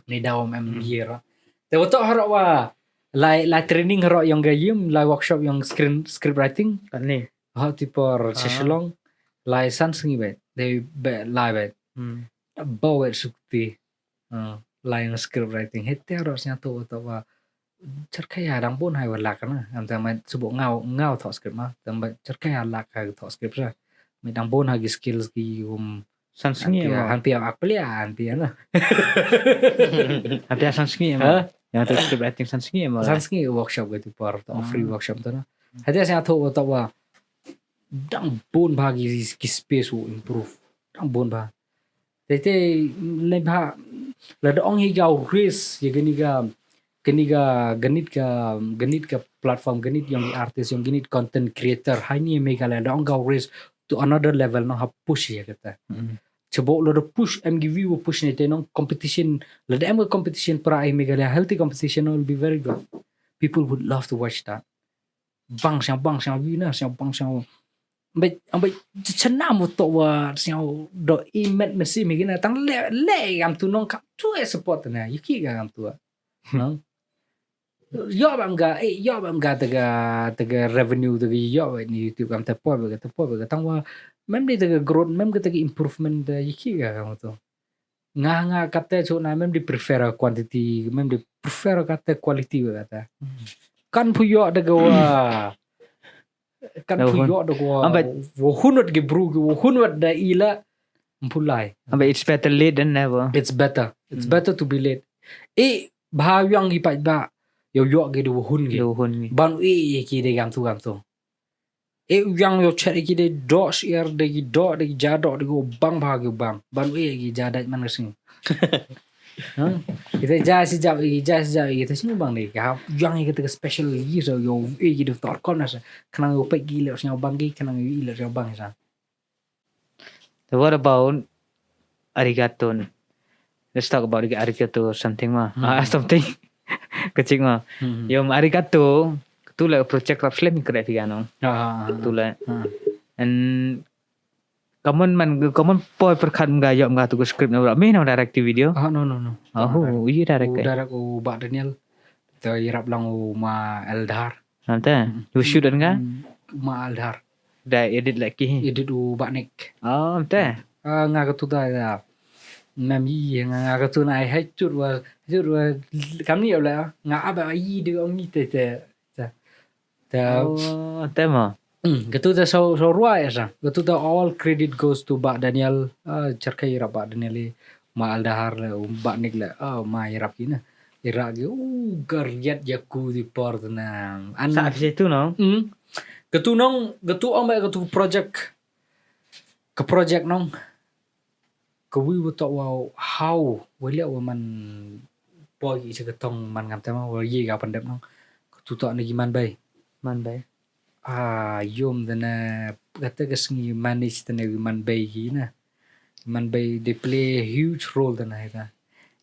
Ni daw em em ye ro. Te wa to haro wa. Lai, lai training haro yong ga yim, lai workshop yong screen, script writing. Kan ni. Ha ti por Shillong. Lai san sngi bet. Dei be lai bet. Ba wet sukti. Ah, lai yong script writing. Hete haro sñiaw to wa to wa. Cherkaya dang bun hai wa lak na. Am ta ma subok ngaw, ngaw thok script ma. Tam ba cherkaya lak hai thok script sa. Me dang bun ha ki skills ki um. San sngi ma. Han pia ak plia han pia na. Han pia san sngi ma. Ha? Yang tu script writing san sngi ma. San sngi workshop gitu par, to free workshop tu na. Hati sñiaw to wa to wa. Dang bun ba ki, ki space u improve. Dang bun ba. Te te, le ba, la da ong hi ga race, ya gani ga, gani ga, ganit ga, ganit ga platform, ganit yong artist, yong ganit content creator, hai ni Meghalaya, da ong ga race to another level, no, ha push ya kata. Chebo la da push, M G V wa push ne te nong competition, la da em ga competition para ai Meghalaya, healthy competition will be very good. People would love to watch that. Bang siang, bang siang, wi na siang, bang siang. Ambai, ambai, chana mo to wa siang do i met mesi mi gina tang le, le gam tu nong kap tu e support na, yiki ga gam tu. No? Yo bam ga, eh, yo bam ga tega, tega revenue tega yo ni YouTube gam te po ga, te po ga tang wa mem di tega growth, mem ga tega improvement de yiki ga gam tu. Nga, nga kata cho na mem di prefer quantity, mem di prefer kata quality wa kata. Kan phu yo da ga wa. Kan phu yo da ga wa. Wa hun wat gi bru gi wa hun wat da ila. Mpulai. Ambai it's better late than never. It's better. It's better to be late. E ba yang gi paidbah. Yo yo gi da wa hun gi. Da wa hun gi. Ban e ye ki de gam tu gam tu. E u yang yo chet ki de do shir de ki do de ki ja do de ki bang ba ki bang. Ban u e ki ja dai man ka sing. Ha? Kita ja si ja ki ja si ja kita sing bang de ki ha yang kita special yi so yo e ki de tor kon na sa. Khnang yo pe ki le sing bang ki khnang yo i le sing bang sa. So what about arigato? Let's talk about arigato or something ma. Hmm. Ah, something. Kachik ma. Hmm. Yo arigato. Tu la project rap slam kre phi gano. Ah. Tu la. Ah. And common man common poi perkhat mga yo mga tu script na bra. Me na direct video. Ah, no no no. Oh, you direct. Direct u Bah Daniel. Tu irap lang u Ma Eldar. Ante. Hmm. You shoot nga? Hmm, Ma Eldar. Da edit lagi. Edit u Bah Nick. Oh, ante. Ah, nga ka tu da ya. Mem yi nga nga ka tu na ai hai chut wa chut wa kam ni la nga aba yi de ong ni te te. Te. Te. Oh, ante ma. Hmm, ka tu da so so rua ya sa. Ka tu da all credit goes to Bah Daniel. Ah, charkai ra Bah Daniel i. Ma Aldahar le, um, Bah Nick le. Ah, ma irap ki na. Irap ki. Uh, ka riat ya ku di por tu na. An. Sa phi tu no. Hmm. Ka tu nong, ka tu ong ba ka tu project. Ka project nong. Ka wi wa tok wa how wa liak wa man poi i sa ka tong man ngam tema wa ye ga pandep nong. Ka tu tok na ki man bai. Man bai. Ah, yom da na kata ka sngi manage da na ki man bai ki na. Man bai they play a huge role da na ita.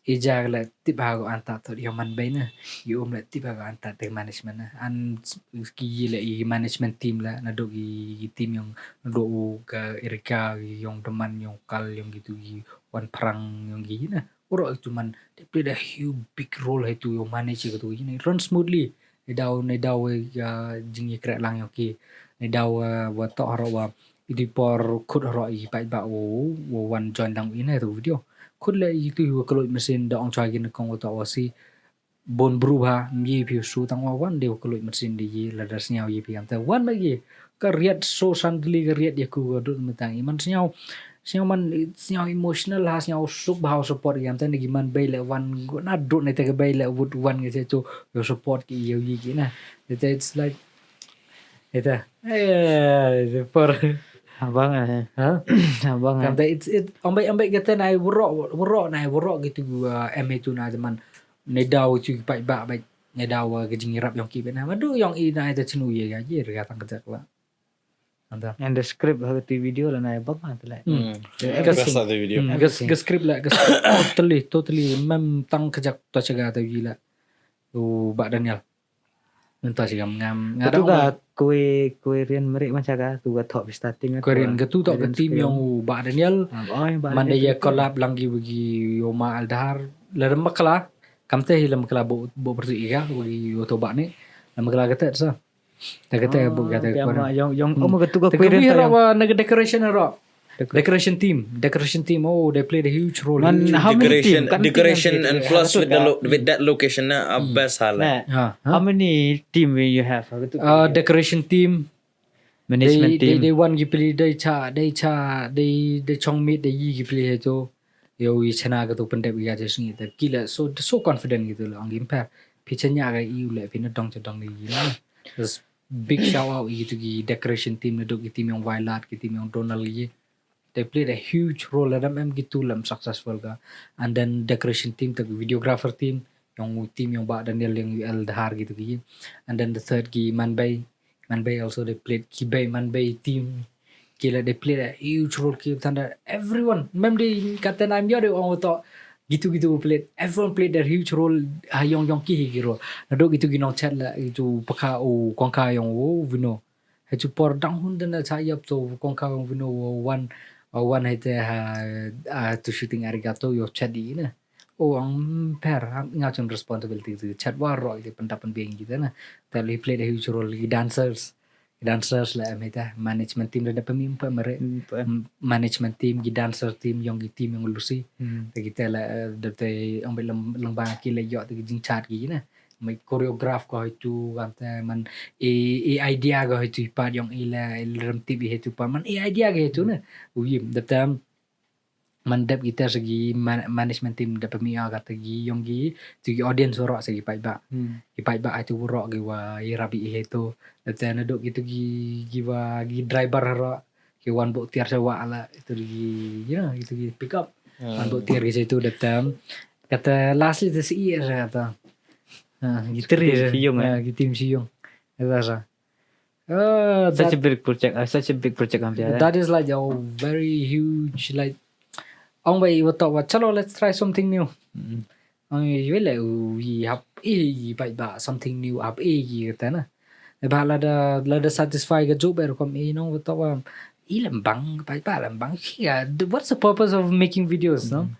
Ija ka la tip ha ko anta tot yo man bai na. Yo um la tip ha ko anta tech management na. An ki yi la i management team la na do ki, ki team yong na do u ka Erika yong Daman yong Kal yong gitu ki Wan Prang yong ki na. Uro itu man they played a huge big role ha itu yong manage gitu ki na. Run smoothly. Ni daw ni daw ya jing i krek lang yong ki. Ni daw wa to haro wa Idi por khut haro i paidbah u, u wan join lang i na tu video. Khut le i tu wa kloi mesin da ong chwa gi na kong wa ta wa si. Bon bru ba, ngi phi su tang wa wan de wa kloi mesin de yi la da sñiaw yi phi am ta wan ma yi. Ka riat so sandli ka riat ya ku wa dut metang i man sñiaw. Sñiaw man, sñiaw emotional ha, sñiaw suk ba ha support i am ta ni gi man bai le wan, na dut ni ta ka bai le wut wan ngi se tu, yo support ki yo yi ki na. It's like, Ita. Eh, super. Abang eh. Ha? Abang eh. Kata it's it ambai ambai kata na wuro wuro na wuro gitu uh, M A tu na teman. Ni daw tu pai ba bai. Ni daw uh, ke jingirap yong ki bena. Madu yong i na ita chenu ye ga ye ga tang kejak la. Anta. And the script ha tu video la na bang ha tu la. Hmm. Gas ha tu video. Gas gas script la gas totally totally mem tang kejak tu chaga tu gila. Tu Bah Daniel. Mynta shi ngam ngam. Nga tu ka kue kue rian meri macam ka tu ka thok starting. Kue rian ka tu thok ka team yong u Bah Daniel. Manda ya collab lang gi bagi Yoma Aldhar. Lada makla. Kam te hi la makla bo bo persi iga bagi yoto Bah ni. La makla kata sa. Ta kata bo kata kue. Yong yong om ka tu ka kue rian ta. Rawa na decoration ro. Decoration team, decoration team. Oh, they played a huge role. Man, how many team? Decoration and plus with the lo- with that location na uh, best hala. How many team will you have? Uh, decoration team. Management team. They they wan gi pli they cha they cha they they chong meet they yi gi pli he to. Yo yi chana ka to pendep ya je sngi te kila so so confident gitu lo ang gimper. Pi chanya ga i u le pi na dong cha dong ni yi. Big shout out i tu ki decoration team na duk ki team yong Violet ki team yong Donald yi. They played a huge role. Ladam em gitu lam successful ka. And then decoration team tak videographer team yong team yong Bah Daniel yong L Dhar gitu ki. And then the third ki Manbei. Manbei also they played ki Bei Manbei team. Kila they played a huge role ki tanda everyone. Mem di kata na em yo de ong to gitu gitu played. Everyone played their huge role. Ha yong yong ki hi ki role. Na duk gitu ki nong chat la gitu paka u kongka yong u vino. He chu por dang hun dana cha yap to kong ka kong vino wan wan he te ha to shooting arigato yo chat di na. O ang per nga chun responsibility to chat wa ro ki penta pen beng ki na. Te he played a huge role ki dancers. Ki dancers la em he te management team da pemi empat mere. Management team ki dancer team yong ki team yong Lucy. Te kita la da te ang be leng ba ki la yo te ki jing chat ki na. Mai choreograph ko hitu kam te man e e idea ko hitu pat yong ila ila ram tip hitu pat man e idea ko hitu na. Uyim da tam man dep kita segi man-, management team dep pemia kata gi yong gi tu gi audience roh segi paidbah. Ki paidbah itu roh gi wa i rabi i itu. Dep te naduk itu gi, gi wa gi driver roh ki wan buk tiar sewa ala itu gi, you know, itu gi pick up. Wan buk tiar gi situ dep te kata lastly te si i kata. Ha, gi teri. Siung, eh? Ha, gi tim siung. Kata sa. Uh, such a big project, uh, such a big project, um, yeah. That is like a very huge, like, ong bai wa tok wa, chalo, let's try something new. Ong yu le u yi hap e yi bai ba something new hap e yi kata na. Ba la da, la da satisfy ka juk bai rukom e nong wa tok wa, i lembang bai ba lembang. Yeah, the, what's the purpose of making videos, no?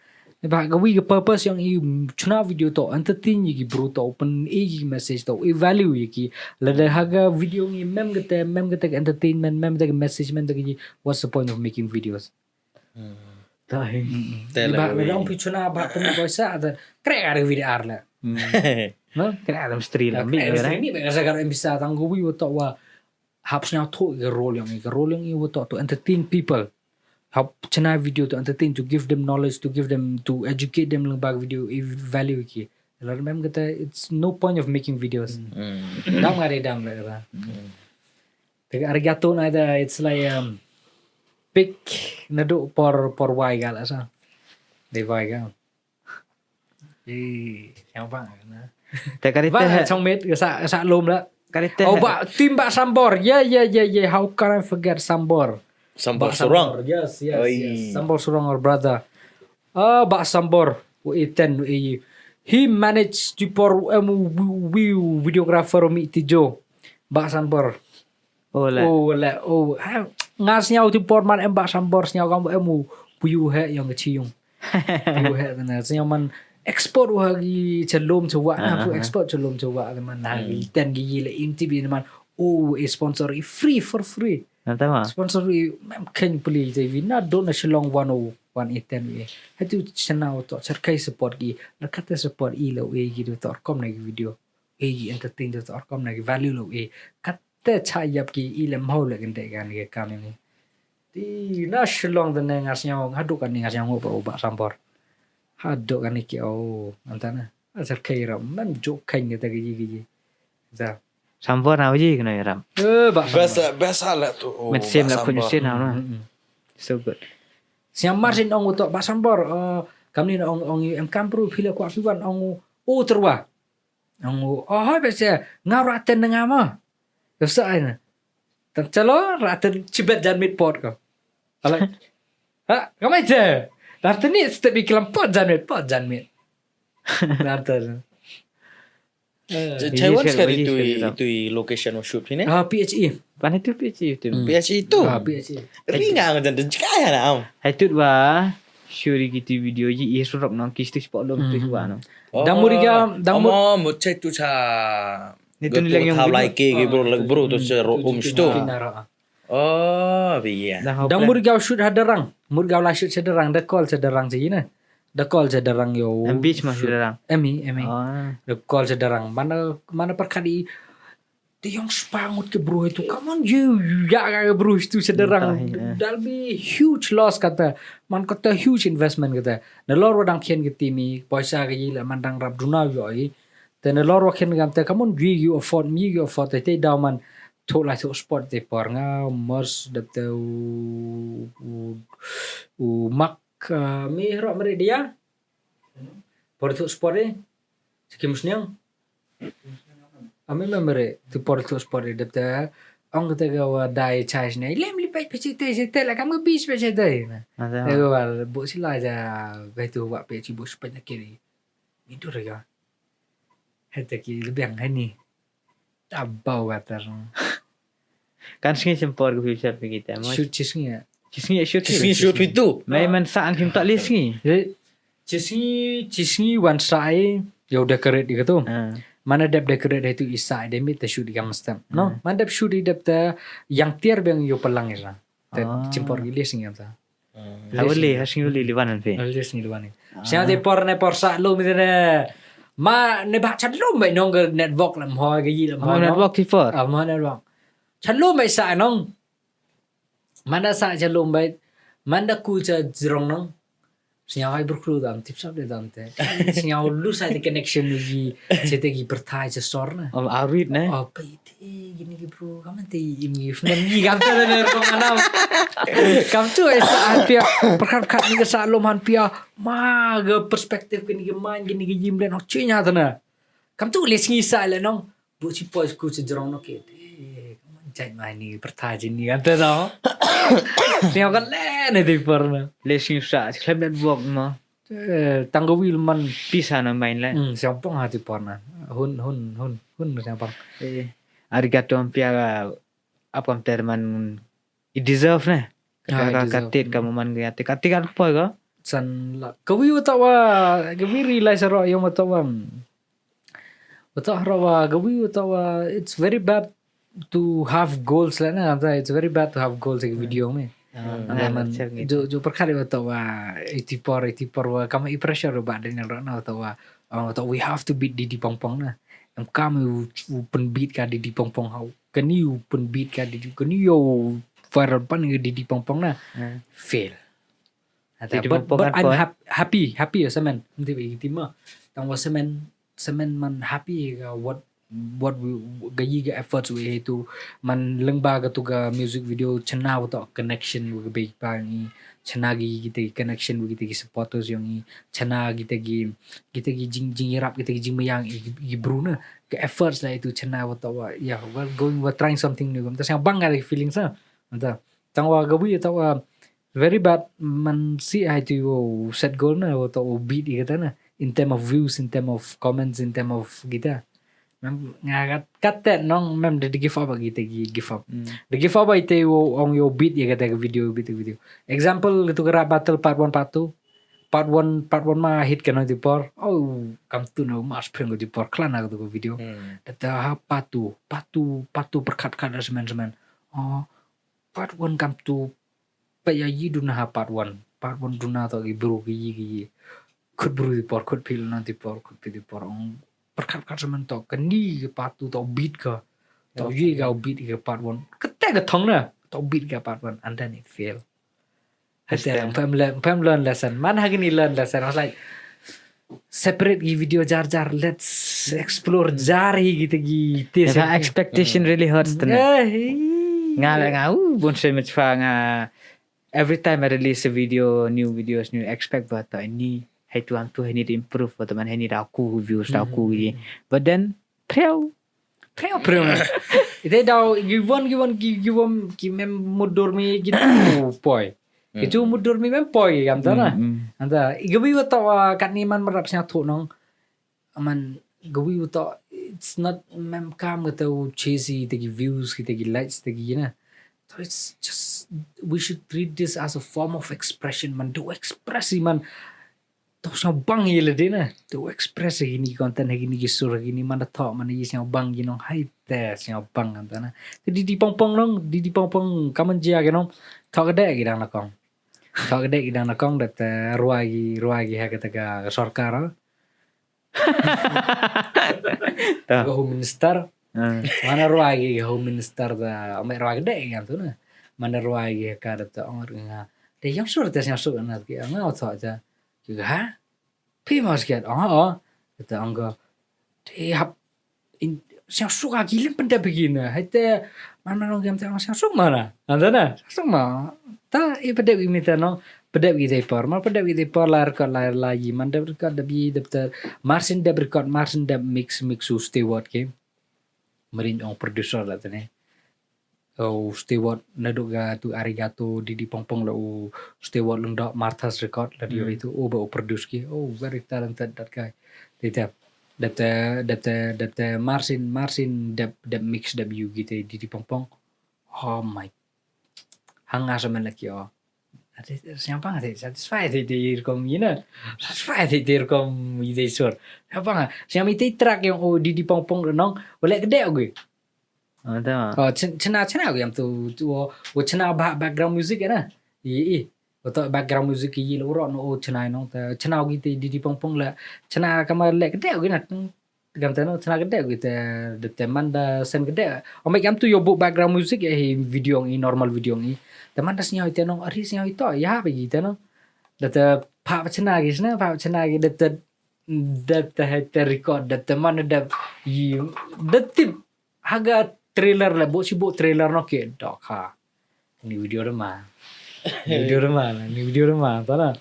Ba ka wi ka purpose yong i chuna video to entertain yi ki bro to open e yi message to e value yi ki. Lada ha ka video ngi mem kata, mem kata ka entertainment, mem kata ka message, mem kata ka yi, what's the point of making videos? Te ba lada ong pi chuna ba pen ko sa ada krek ada video ar la. No? Krek ada misteri la. Krek ada misteri mi ba ka sa ka wi wa to wa hap sñiaw thoh ka role yong i, ka role yong i wa to to entertain people. Hap chna video to entertain, to give them knowledge, to give them, to educate them lang bag video i value ki. Lada mem kata, it's no point of making videos. Dam nga dei dam la kata. Te ka arigato na da, it's like, um, pick nadu por, por wai gal asa. Dei wai gal. Eh, yang bang na. Te ka dei te chong met, sa, sa lum la. Ka dei te. Oh, ba, tim ba Sambor. Yeah, yeah, yeah, yeah. How can I forget Sambor? Sambor Surong. Yes, yes, yes. Sambor Surong, our brother. Ah, ba Sambor. U iten, u e. He managed to por em wi videographer mi tijo. Ba Sambor. Oh, la. Oh, la. Oh, ha, nga sñiaw ti por man em ba Sambor sñiaw kam em u puyu he yong ka chiyung. Puyu he na sñiaw man export wa gi chalom chawa na pu export chalom chawa man na gi ten gi yi le M T V na man. Oh, e sponsor i free for free. Sponsor i mem ken puli te vi na do na Shillong one oh one eight ten wi. Hatu chana to charkai support gi. La kata support i lo e gi do tor kom na gi video. E gi entertain do tor kom na gi value lo e. Kat te cha yap ki i le mau le kente kan ke kam ni. Ti na Shillong de ne ngas nyawong, haduk kan ni ngas nyawong, ba, ba Sambor. Haduk kan ni ki, oh, antana. Asar kai ram, man juk kai ni ta ki ji ki ji. Za. Sambor na uji kena ram. Eh, ba besa, besa la tu. Oh, met sem la kun sen na. So good. Siang Martin ong utok ba Sambor. Kam ni ong, ong em kam pru pila kwa piwan ong u terwa. Ong u, oh, hoi bese, nga raten nga ma. Yo sa ai na. Tan chalo, raten chibet jan mit pot ko. Alai. Ha, kamai te. Raten ni step i kilam pot jan mit, pot jan mit. Raten. Taiwan sekali tu i location shoot ni. Ah, P H E. Pan itu P H E tu. P H E tu. Ah, P H E. Ringa ngan dan jika ya na am. Hai tu wa. Shuri ki tu video ji i surok nong ki stu spot dom tu wa nong. Dang muri ga, dang muri. Oh, mo chai tu cha. Ni tu ni leng yong thaw lai ke bro, bro tu cha ro um stu. Oh, biya. Dang muri ga shoot hadarang. Muri ga la shoot hadarang, da call hadarang ji na. Da call hadarang yo. Em beach ma hadarang. Emi, emi. Da call hadarang. Mana, mana perkadi. Te yong spangut ke bro itu, come on, you, ya ka bro itu sederang. That'll be huge loss kata. Man kata huge investment kata. Nalor wa dang khian ke timi, poisa ke yi la man dang rap duna yo i. Te nalor wa khian kam te, come on, you, you afford me, you afford te, te daw man. Thok la thok sport te por nga, mers dep te u, u, u mak, mi ro meri dia. Por thok sport e. Siki musniang. Ami member e, tu por tu sport e dep te, ong kata ka wa dai chai sini, lem li pek peci te, si te la kam ka bis peci te. Ego wal, bu sila ja, gai tu wa peci bu spek na kiri. Midur ga. Hete ki lebiang hani. Abau kata. Kan sngi sempor ke future pe kita. Shoot chi sngi ya. Chi sngi shoot. Chi sngi shoot itu. Mai man sa an kim tak li sngi. Chi sngi, chi sngi wan sa ai, yo decorate di katu. Mana dep decorate itu isa de mit te shoot di kam stem. No, mana dep shoot di dep te yang tiar beng yo pelang ira. Te chimpor gi li sngi ta. Ha uli, ha sngi uli li wan an pe. Uli sngi li wan. Sngi te por ne por sa lo mi ne. Ma ne ba chat lo mai nong ke network lam ho ke yi lam ho. Network ti por. Ah, ma network. Chat lo mai sa nong. Manda sa cha lum bait, manda ku cha jrong nong. Sngew ai bru kru dam tip sap de dam te. Sngew lu sai the connection lu gi, se te gi pyrthai se sor na. Om arit ne. Oh, pa ite gini gi bru kam te im gi fnem gi kam te ne rukom anam. Kam tu ai sa ai pia perkat kat ni ke sa lom han pia ma ga perspektif gini gi man gini gi jim le nok chinya te na. Kam tu le sngi sa le nong. Bu chi poi sku chi jrong no ke. Eh, kam jai mai ni perta chi ni kan te no. Ni kan le ne di por na. Le sngi sa klem net work ma. Eh, tang ga wil man. Pisa na main le. Hmm, siang pong ha ti por na. Hun hun hun hun siang pong. Eh, arigato pia apam terman i deserve ne. Ah, i deserve. Ka tit ka man ga tit ka tit ka poi ga. San la. Ka wi uta wa ka wi realize ro yong uta wa. Uta ro wa ka wi uta wa it's very bad to have goals la na. It's very bad to have goals like video me. Ah, man jo jo perkara uta wa iti por iti por wa kama i pressure ba den ro na uta wa. Uta we have to beat di di pong pong na. Em kam u pen beat ka di di pong pong hau. Kani u pen beat ka di kani yo viral pan di di pong pong na. Fail. Ata, but, but I'm hap-, happy, happy ya semen. Nanti bagi tim ah. Tang wa semen, semen man happy ga what, what we, ga yi ga efforts we itu man lengba ga tu ga music video chena wa to connection we ga big bang i chena gi kita gi connection we kita gi supporters yong i chena kita gi, kita gi jing, jing irap kita gi jing mayang i, i bru na ga efforts la itu chena wa to wa ya we're going we're trying something new. Kita siang bang ga feeling sa. Ata, tang wa ga wi to wa very bad man si ai tu wo set goal na wo to wo beat i kata na in term of views, in term of comments, in term of kita. Mem nga kat kat te nong mem de give up kita gi give up. De give up ai te wo ong yo beat i kata video beat video. Example gitu kara battle part one part two. Part one part one ma hit ka no di por. Oh, kam tu no mas peng di por klana gitu video. Data ha part two, part two, part two perkat kat da semen semen. Oh, part one kam tu pa ya yi duna ha part one. Part one duna to gi bru gi yi gi yi. Kut bru di por kut pil na di por kut pil di por ong perkat kat semen to kani gi part two to beat ka. To yi ga beat ga part one. Kete ga thong na to beat ga part one and then it fail. Hete pem le pem learn lesson. Man hagini learn lesson. I was like separate gi video jar jar, let's explore jar hi kita gi tis. Expectation really hurts tene. Nga le nga u bun se mit fa nga every time I release a video, new videos, new expect ba to ini hai tuang tu hai ni improve ba to man hai ni da ku views da ku ye. But then preo Preo preo na. Ite dau giwon giwon giwon ki mem mudur mi gitu poi. Itu mudur mi mem poi kam ta na. Anta igawi wato kat ni man marap snya thu nong. Aman gawi wato it's not mem kam kata u chase kita ki views kita ki likes kita ki na. So it's just we should treat this as a form of expression man do express man. To sngewbang ïa lade na. To express ha kine ki content ha kine ki sur ha kine man da thoh man ïa sngewbang ki nong hai te sngewbang kan ta na. Te didi pong pong nong didi pong pong kaman jia ki nong. Thoh ka dei ki dang na kong. Thoh ka dei ki dang na kong da te rwai ki rwai ki ha kata ka sorkar. Ka home minister. Mana rwai ki home minister da ame rwai ka dei kan tu na. Mana rwai ki ha ka da te ong nga. Te yang sur te sngewsuk na ki nga thoh ja. Ki ha. Phi mas kiat ong ha ong. Kata ong ko. Te hap sngewsuk ha ki lim pendep ki na. Hai te man man ong kiam te ong sngewsuk mana. Anta na. Sngewsuk ma. Ta i pendep ki mita nong. Pendep ki te por. Ma pendep ki te por la record la la yi man dep record dep yi dep te. Marsin dep record marsin dep mix mix u steward ki. Marin ong producer la te ne. U steward naduk ga tu arigato didi pong pong la u steward lung dok Martha's Record la dio itu u ba u produce ki. Oh very talented that guy. Dep dep dep dep dep marsin marsin dep dep mix dep yu gitu didi pong pong. Oh my. Hanga sa men laki oh. Ate siapa ate satisfy ate de rukom ina. Satisfy ate de rukom ide sur. Siapa nga siapa ite track yang oh didi pong pong nong. Boleh gede gue. Ada. Oh, chena chena gue yang tu tu oh chena background music ya na. I i. Oto background music i lo ro no oh chena nong ta chena gue te didi pong pong la. Chena kamar lek te gue na. Gam te no chena gede gue te de te manda sen gede. Ome gam tu yo bu background music ya hi video i normal video i. Te manda snya ite nong ari snya ito ya bagi te no. De te Pha chna ki sna, pha chna ki dep te, dep te hai te record, dep te man dep yi, dep tip haga trailer la, bo si bo trailer no ke dok ha. Ni video de ma. Ni video de ma, ni video de ma, ta na.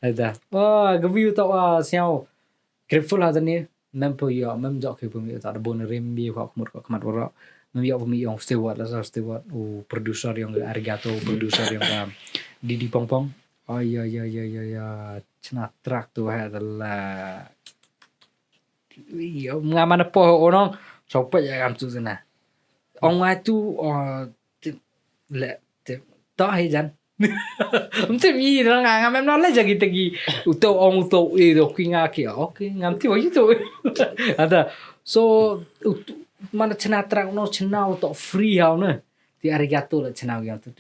Ada. Oh, ga view to wa siau. Grateful ha ni, mem po yo, mem jok ke pumi ta, da bon rim bi ko kmut ko kmat wara. Mem yo pumi yong Stewart, la sa Stewart, u producer yong Arigato, producer yong ka Didi Pong Pong. Oh, ya, ya, ya, ya, ya. Chna track tu ha da la. Yo, nga mana po onong, so pa ya kam tu na. Ong ai tu, oh, ti-, le, ti-, to hai jan. Mesti mi dong nga, nga mem no le jagi tagi. Uto ong uto e do ki nga ki. Okay, ngam ti wa yuto. Ada. So, ut-, mana chna track no chna uto free hau na. Ti Arigato la chna yang tu.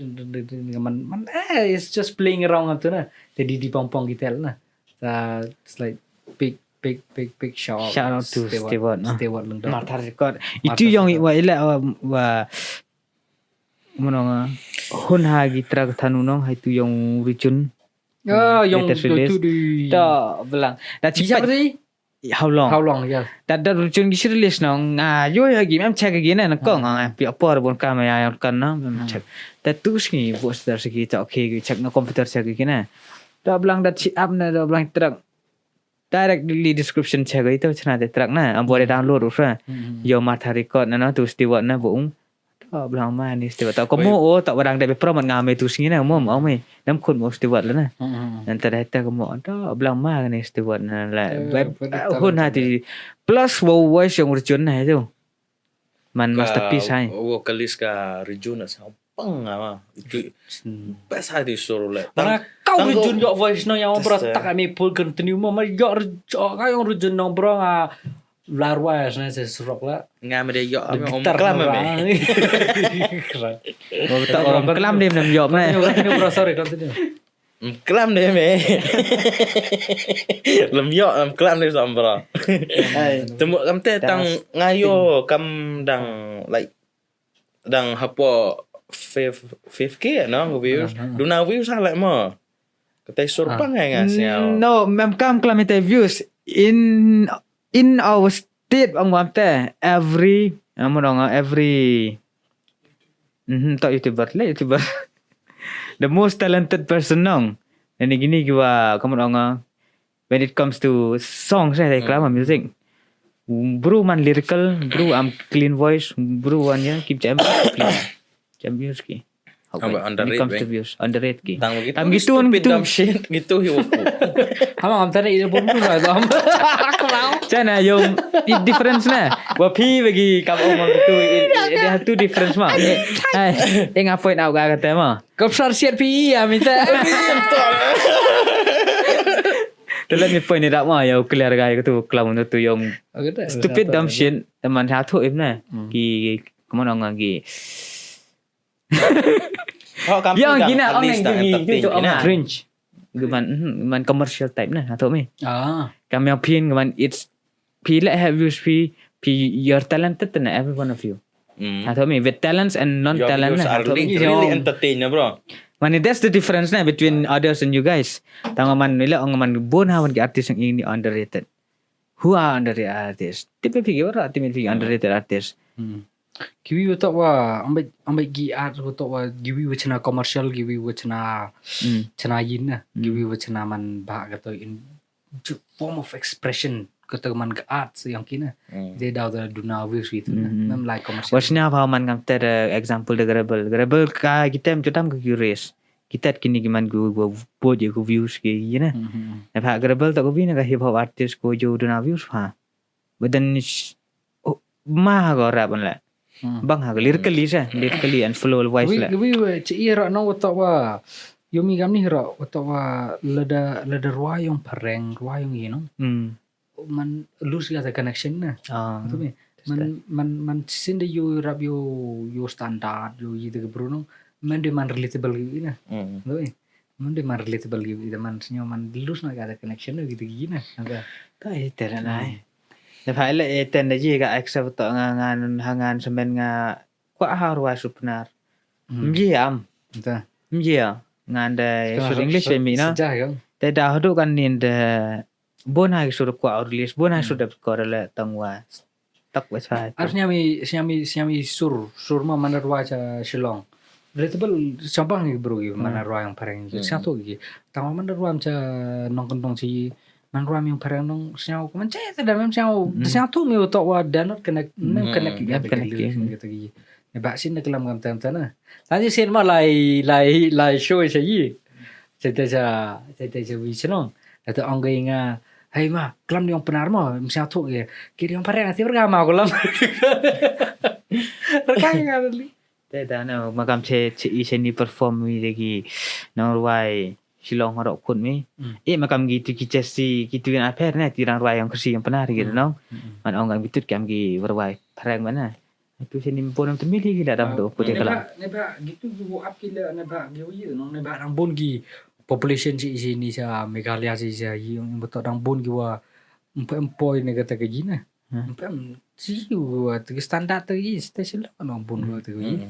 Man, man, eh, it's just playing around tu na. Ti Didi Pong Pong kita na. Uh, it's like big, big, big, big shout out. Shout out to Stewart, no? Stewart Lungdon. Martha Record. Itu yang wa ila wa, wa mano nga hun ha gi track thanu nong hai tu yang Richun. Ah, yang Latest tu release. Tu di. To belang. Dah Siapa cepat. Tadi? How long? How long? Ya. Dah dah Richun gi release nong. Ah, yo ya gi mem check gi na nang kong. Ah, pi apor bon kam ya yang kan nong mem check. Dah tu sini bos dah segi tak okay gi check na computer check gi na. Dah belang dah check up na dah belang track. Directly description check itu chna de track na. Ambo de download usra. Yo Martha Record na no tu Stewart na bung. To belang ma ni Stewart. To komo o to barang de promote nga me tu sini na mo mo me. Nam khun mo Stewart la na. Nan ta de ta komo to belang ma ni Stewart na la. Hun hati plus wo voice yang Richun na itu. Man masterpiece hai. Vocalist ka Rijun na sa pang nga ma. Itu best hai di suara le. Mana kau Rijun yok voice no yang bro tak kami full continue mo ma yok Rijun ka yang Rijun nong bro nga larwa ya sana se surok la. Nga me de yok The me om guitar klam nong me. Bro. Keren. Mo ta om klam de nam yok na. Continue, continue, bro, sorry, continue. Em klam de me. Lem yok em klam de sam bro. Hai. Temu kam te tang ngayo kam dang like dang hapo five five k no views. Duna views ha le mo. Kata sur pang nga siau. No, mem kam klam ita views in in our state ang wam te every amo dong every mhm to YouTuber le YouTuber the most talented person nong. Nani gini giwa kamu dong when it comes to songs eh klam music. Bro man lyrical, bro am clean voice, bro wan ya kim chem clean. Chem views ki. Underrated. Underrated ki. Tang gitu. Tam gitu Stupid gitu. Dumb shit gitu hi waku. Hama am tadi ida pun tu lah dom. Aku mau. Chana yung i difference na. Wa phi bagi kam ong mang tu i, i, i, dia tu difference ma. Hai, ing a point out ga kata ma. Kau besar siat pi ya minta. To let me point it out ma ya clear ga tu klam tu yung stupid dumb shit. Teman satu ibna. Ki kemana orang lagi? Oh, kamu Yang dah gina at orang least yang dah gini entertain tu gina. Cringe. Geman mhm, geman commercial type na, ha to me. Ah. Kam yang pin geman it's phi le have views phi phi you're talented na every one of you. Hmm. Ha to me with talents and non Your talent views na. are Ha to really, me. really entertain ya bro. Mani that's the difference na between others and you guys. Tang man ni le ong man bun ha wan ki artist yang ini underrated. Who are underrated artists? Tipe phi ki wara tipe phi underrated artist. Kiwi wa tok wa ambek ambek gi art wa tok wa kiwi wa chena commercial kiwi wa chena Hmm. chena yin na kiwi wa chena man ba ka to in ju- form of expression ka to man ka art se yang kina. They daw da duna views gitu na. Hmm. Mem like commercial. Wasna ba man kam ter example de Grebel. Grebel ka kitem chutam ka curious. Kitat kini ki man gu gu bot ye gu views ki ye na. Mhm. Na pha Grebel ta ko bi na ka hip hop artist ko jo duna views pha. But then sh- oh, ma ha ko rap an la. Hmm. Bang ha ko lyrically sa, lyrically and flow wise Wi la. wi wi ci i ra no wa tok wa. Yomi gam ni ra wa tok wa lada lada rwa yong pareng rwa yong ino. Hmm. Man lose ga the connection na. Ah. Tu me. Man man man sin de yo rap yo yo standard yo yi de bro no. Man de man relatable gi na. Hmm. Tu me. Man de man relatable gi de man sinyo man lose na ga the connection gi de gi na. Ada. Ka iter na ai. Da pha le eten da ji ka accept to nga ngan ha ngan semen nga kwa ha rwa supnar. Mji am. Ada. Mji ya. Ngan da sur English be mi na. Sejah kan. Te da haduh kan nin de bona ki sur kwah release, bona sur da ko le tang wa. Tak wa chai. Ar sñiaw mi, sñiaw mi, sñiaw mi sur, sur ma man da rwai cha Shillong. Relatable, sñiaw bang ki bru ki man da rwai ïong phareng. Sñiaw tu ki. Tang wa man da rwai cha nongkyndong chi, man rwai ïong phareng nong sñiaw, man che te da mem sñiaw, sñiaw tu mi u tok wa da not connect, mem connect ki, mem connect ki. Ba sin da klam kam tam tam na. Tang ji sin ma lai, lai, lai show cha yi. Cha te cha, cha te cha wi chnong. Te ong ga nga, "Hei ma, klam di ong Pnar mo, msiang thuk ge. Ki di ong phareng, ti berga ma ko lam." Berga nga li. Te da na, makam che, che i che ni perform mi de ki nong rwai Shillong harok khun mi. Eh, makam ki tu ki chesi, ki tu na pher ne, ti rang rwai ong Khasi ong Pnar ki nong. Man ong kam ki tut kam ki rwai phareng mana. Itu sini pun tu mili gila dam tu putih kala. Neba, neba gitu gi wo ap kila neba gi wo ye no neba dang bun gi population si sini sa Meghalaya si sa yi betul dang bun gi wa empat empoi ne kata ke gina. Empat si wa tu standard tu yi station lo no bun wa tu yi.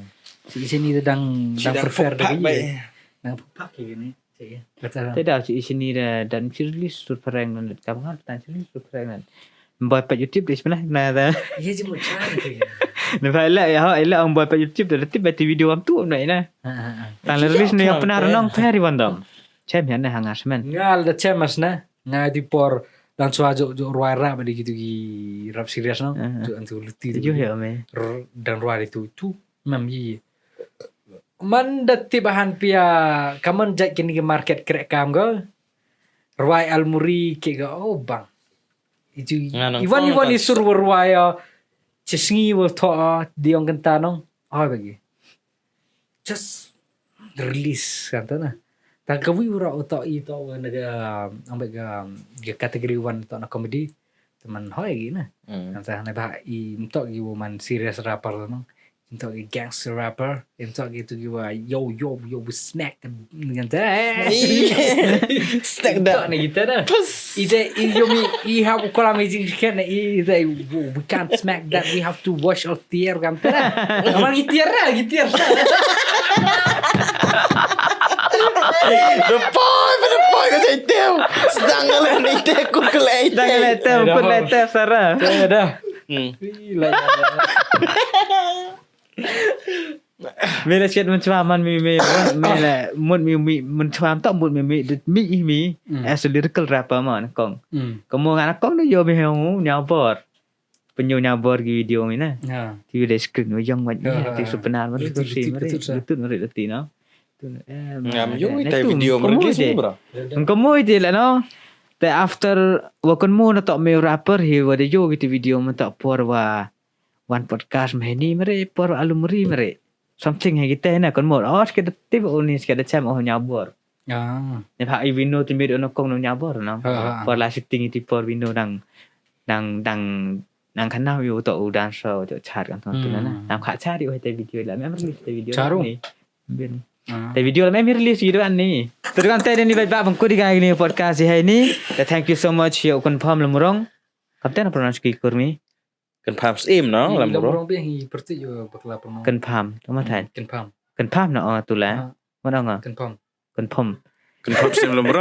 Si sini tu dang dang prefer tu yi. Dang pak ke gini. Te da chi i sini da dan chi release sur phareng nan kam ngal tan chi release sur phareng nan. Mbai pat YouTube de sini na da. Ye ji mo cha na ke. Ne ba la ya ha la ong mbai pat YouTube da tip ba ti video am tu na ina. Tan la release ne yang Pnar nong pher i wan dam. Chem ya na hanga semen. Ngal da chem mas na. Ngai di por dan swa jo jo rwai rap di gitu gi rap serious no. Tu antu luti. Yo ya me. Dan rwai di tu tu mam yi. Man da tip bahan pia kaman jait kini ki market krek kam go. Rwai almuri ke go oh bang. Itu iwan iwan isur rwai ya. Chisngi wa to di ong kenta nong. Oh bagi. Just release kan ta na. Tang ka wi ura uto i to wa na ga ambe ga ga category one to na comedy. Teman hoi gi na. Kan ta na ba i mto gi woman serious rapper no. Im tok i gangster rapper, im tok i tu ki wa yo yo yo we smack the ngan ta. Snack that. Tok na kita da. Ite i yo mi i ha ko la amazing shit na i ite we can't smack that, we have to wash our tear kan ta. Amar ki tear na ki tear. The boy for the boy ko sai teu. Sedang kalau ni teu ku kelai. Sedang kalau teu ku kelai teu sara. Dah. Me la shet mun chwa man mi me me la mut mi mi mun chwa to mut mi mi mi mi as a lyrical rapper man kong. Kong mo ngan kong de yo mi hong nyau bor. Penyu nyau bor ki video mi na. Ti de screen mi yong mat mi ti su penar man su si mari. Lutut mari lati no. Ngam yo mi tai video mari su bro. Kong mo ite la no. Te after wa kon mo na to me rapper hi wa de yo ki video man to por wa wan podcast mah ni mere por alumri mere. Something ha kita na kon mor. Oh, skeda tip oh ni skeda chem oh nyabor. Ah. Ne pha i vino ti mir ono kong no nyabor no. Por la sitting ti por vino nang nang nang nang kana wi to u dan so to chat kan to na. Nang kha chat wi te video la mem release te video ni. Bin. Te video la mem release video an ni. Te kan te ni ba ba bang ku di ga ni podcast hi ni. Te thank you so much yo kon pham lamrong. Kam te na pronounce ki kurmi. Confirm sim no lam bro. Lam bro bi hi perti yo bakla pronounce. Confirm. Tama thai. Confirm. Confirm no oh tula. Mana nga. Confirm. Confirm. Confirm sim lam bro.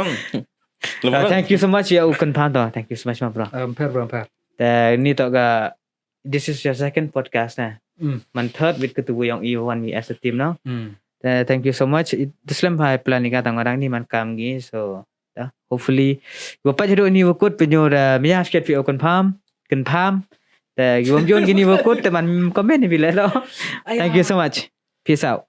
Thank you so much ya u confirm to. Thank you so much ma bro. Um, per bro per. Te ni to ga this is your second podcast na. Man third with ketu yang i wan mi as a team no. Te thank you so much. Deslem hai plan ni ka tang orang ni man kam gi so. Hopefully wa pat jadu ni wa kut penyu da mia sket fi o confirm confirm. Te gi wam jon gi ni wa kut te man comment ni bila lo. Thank you so much. Peace out.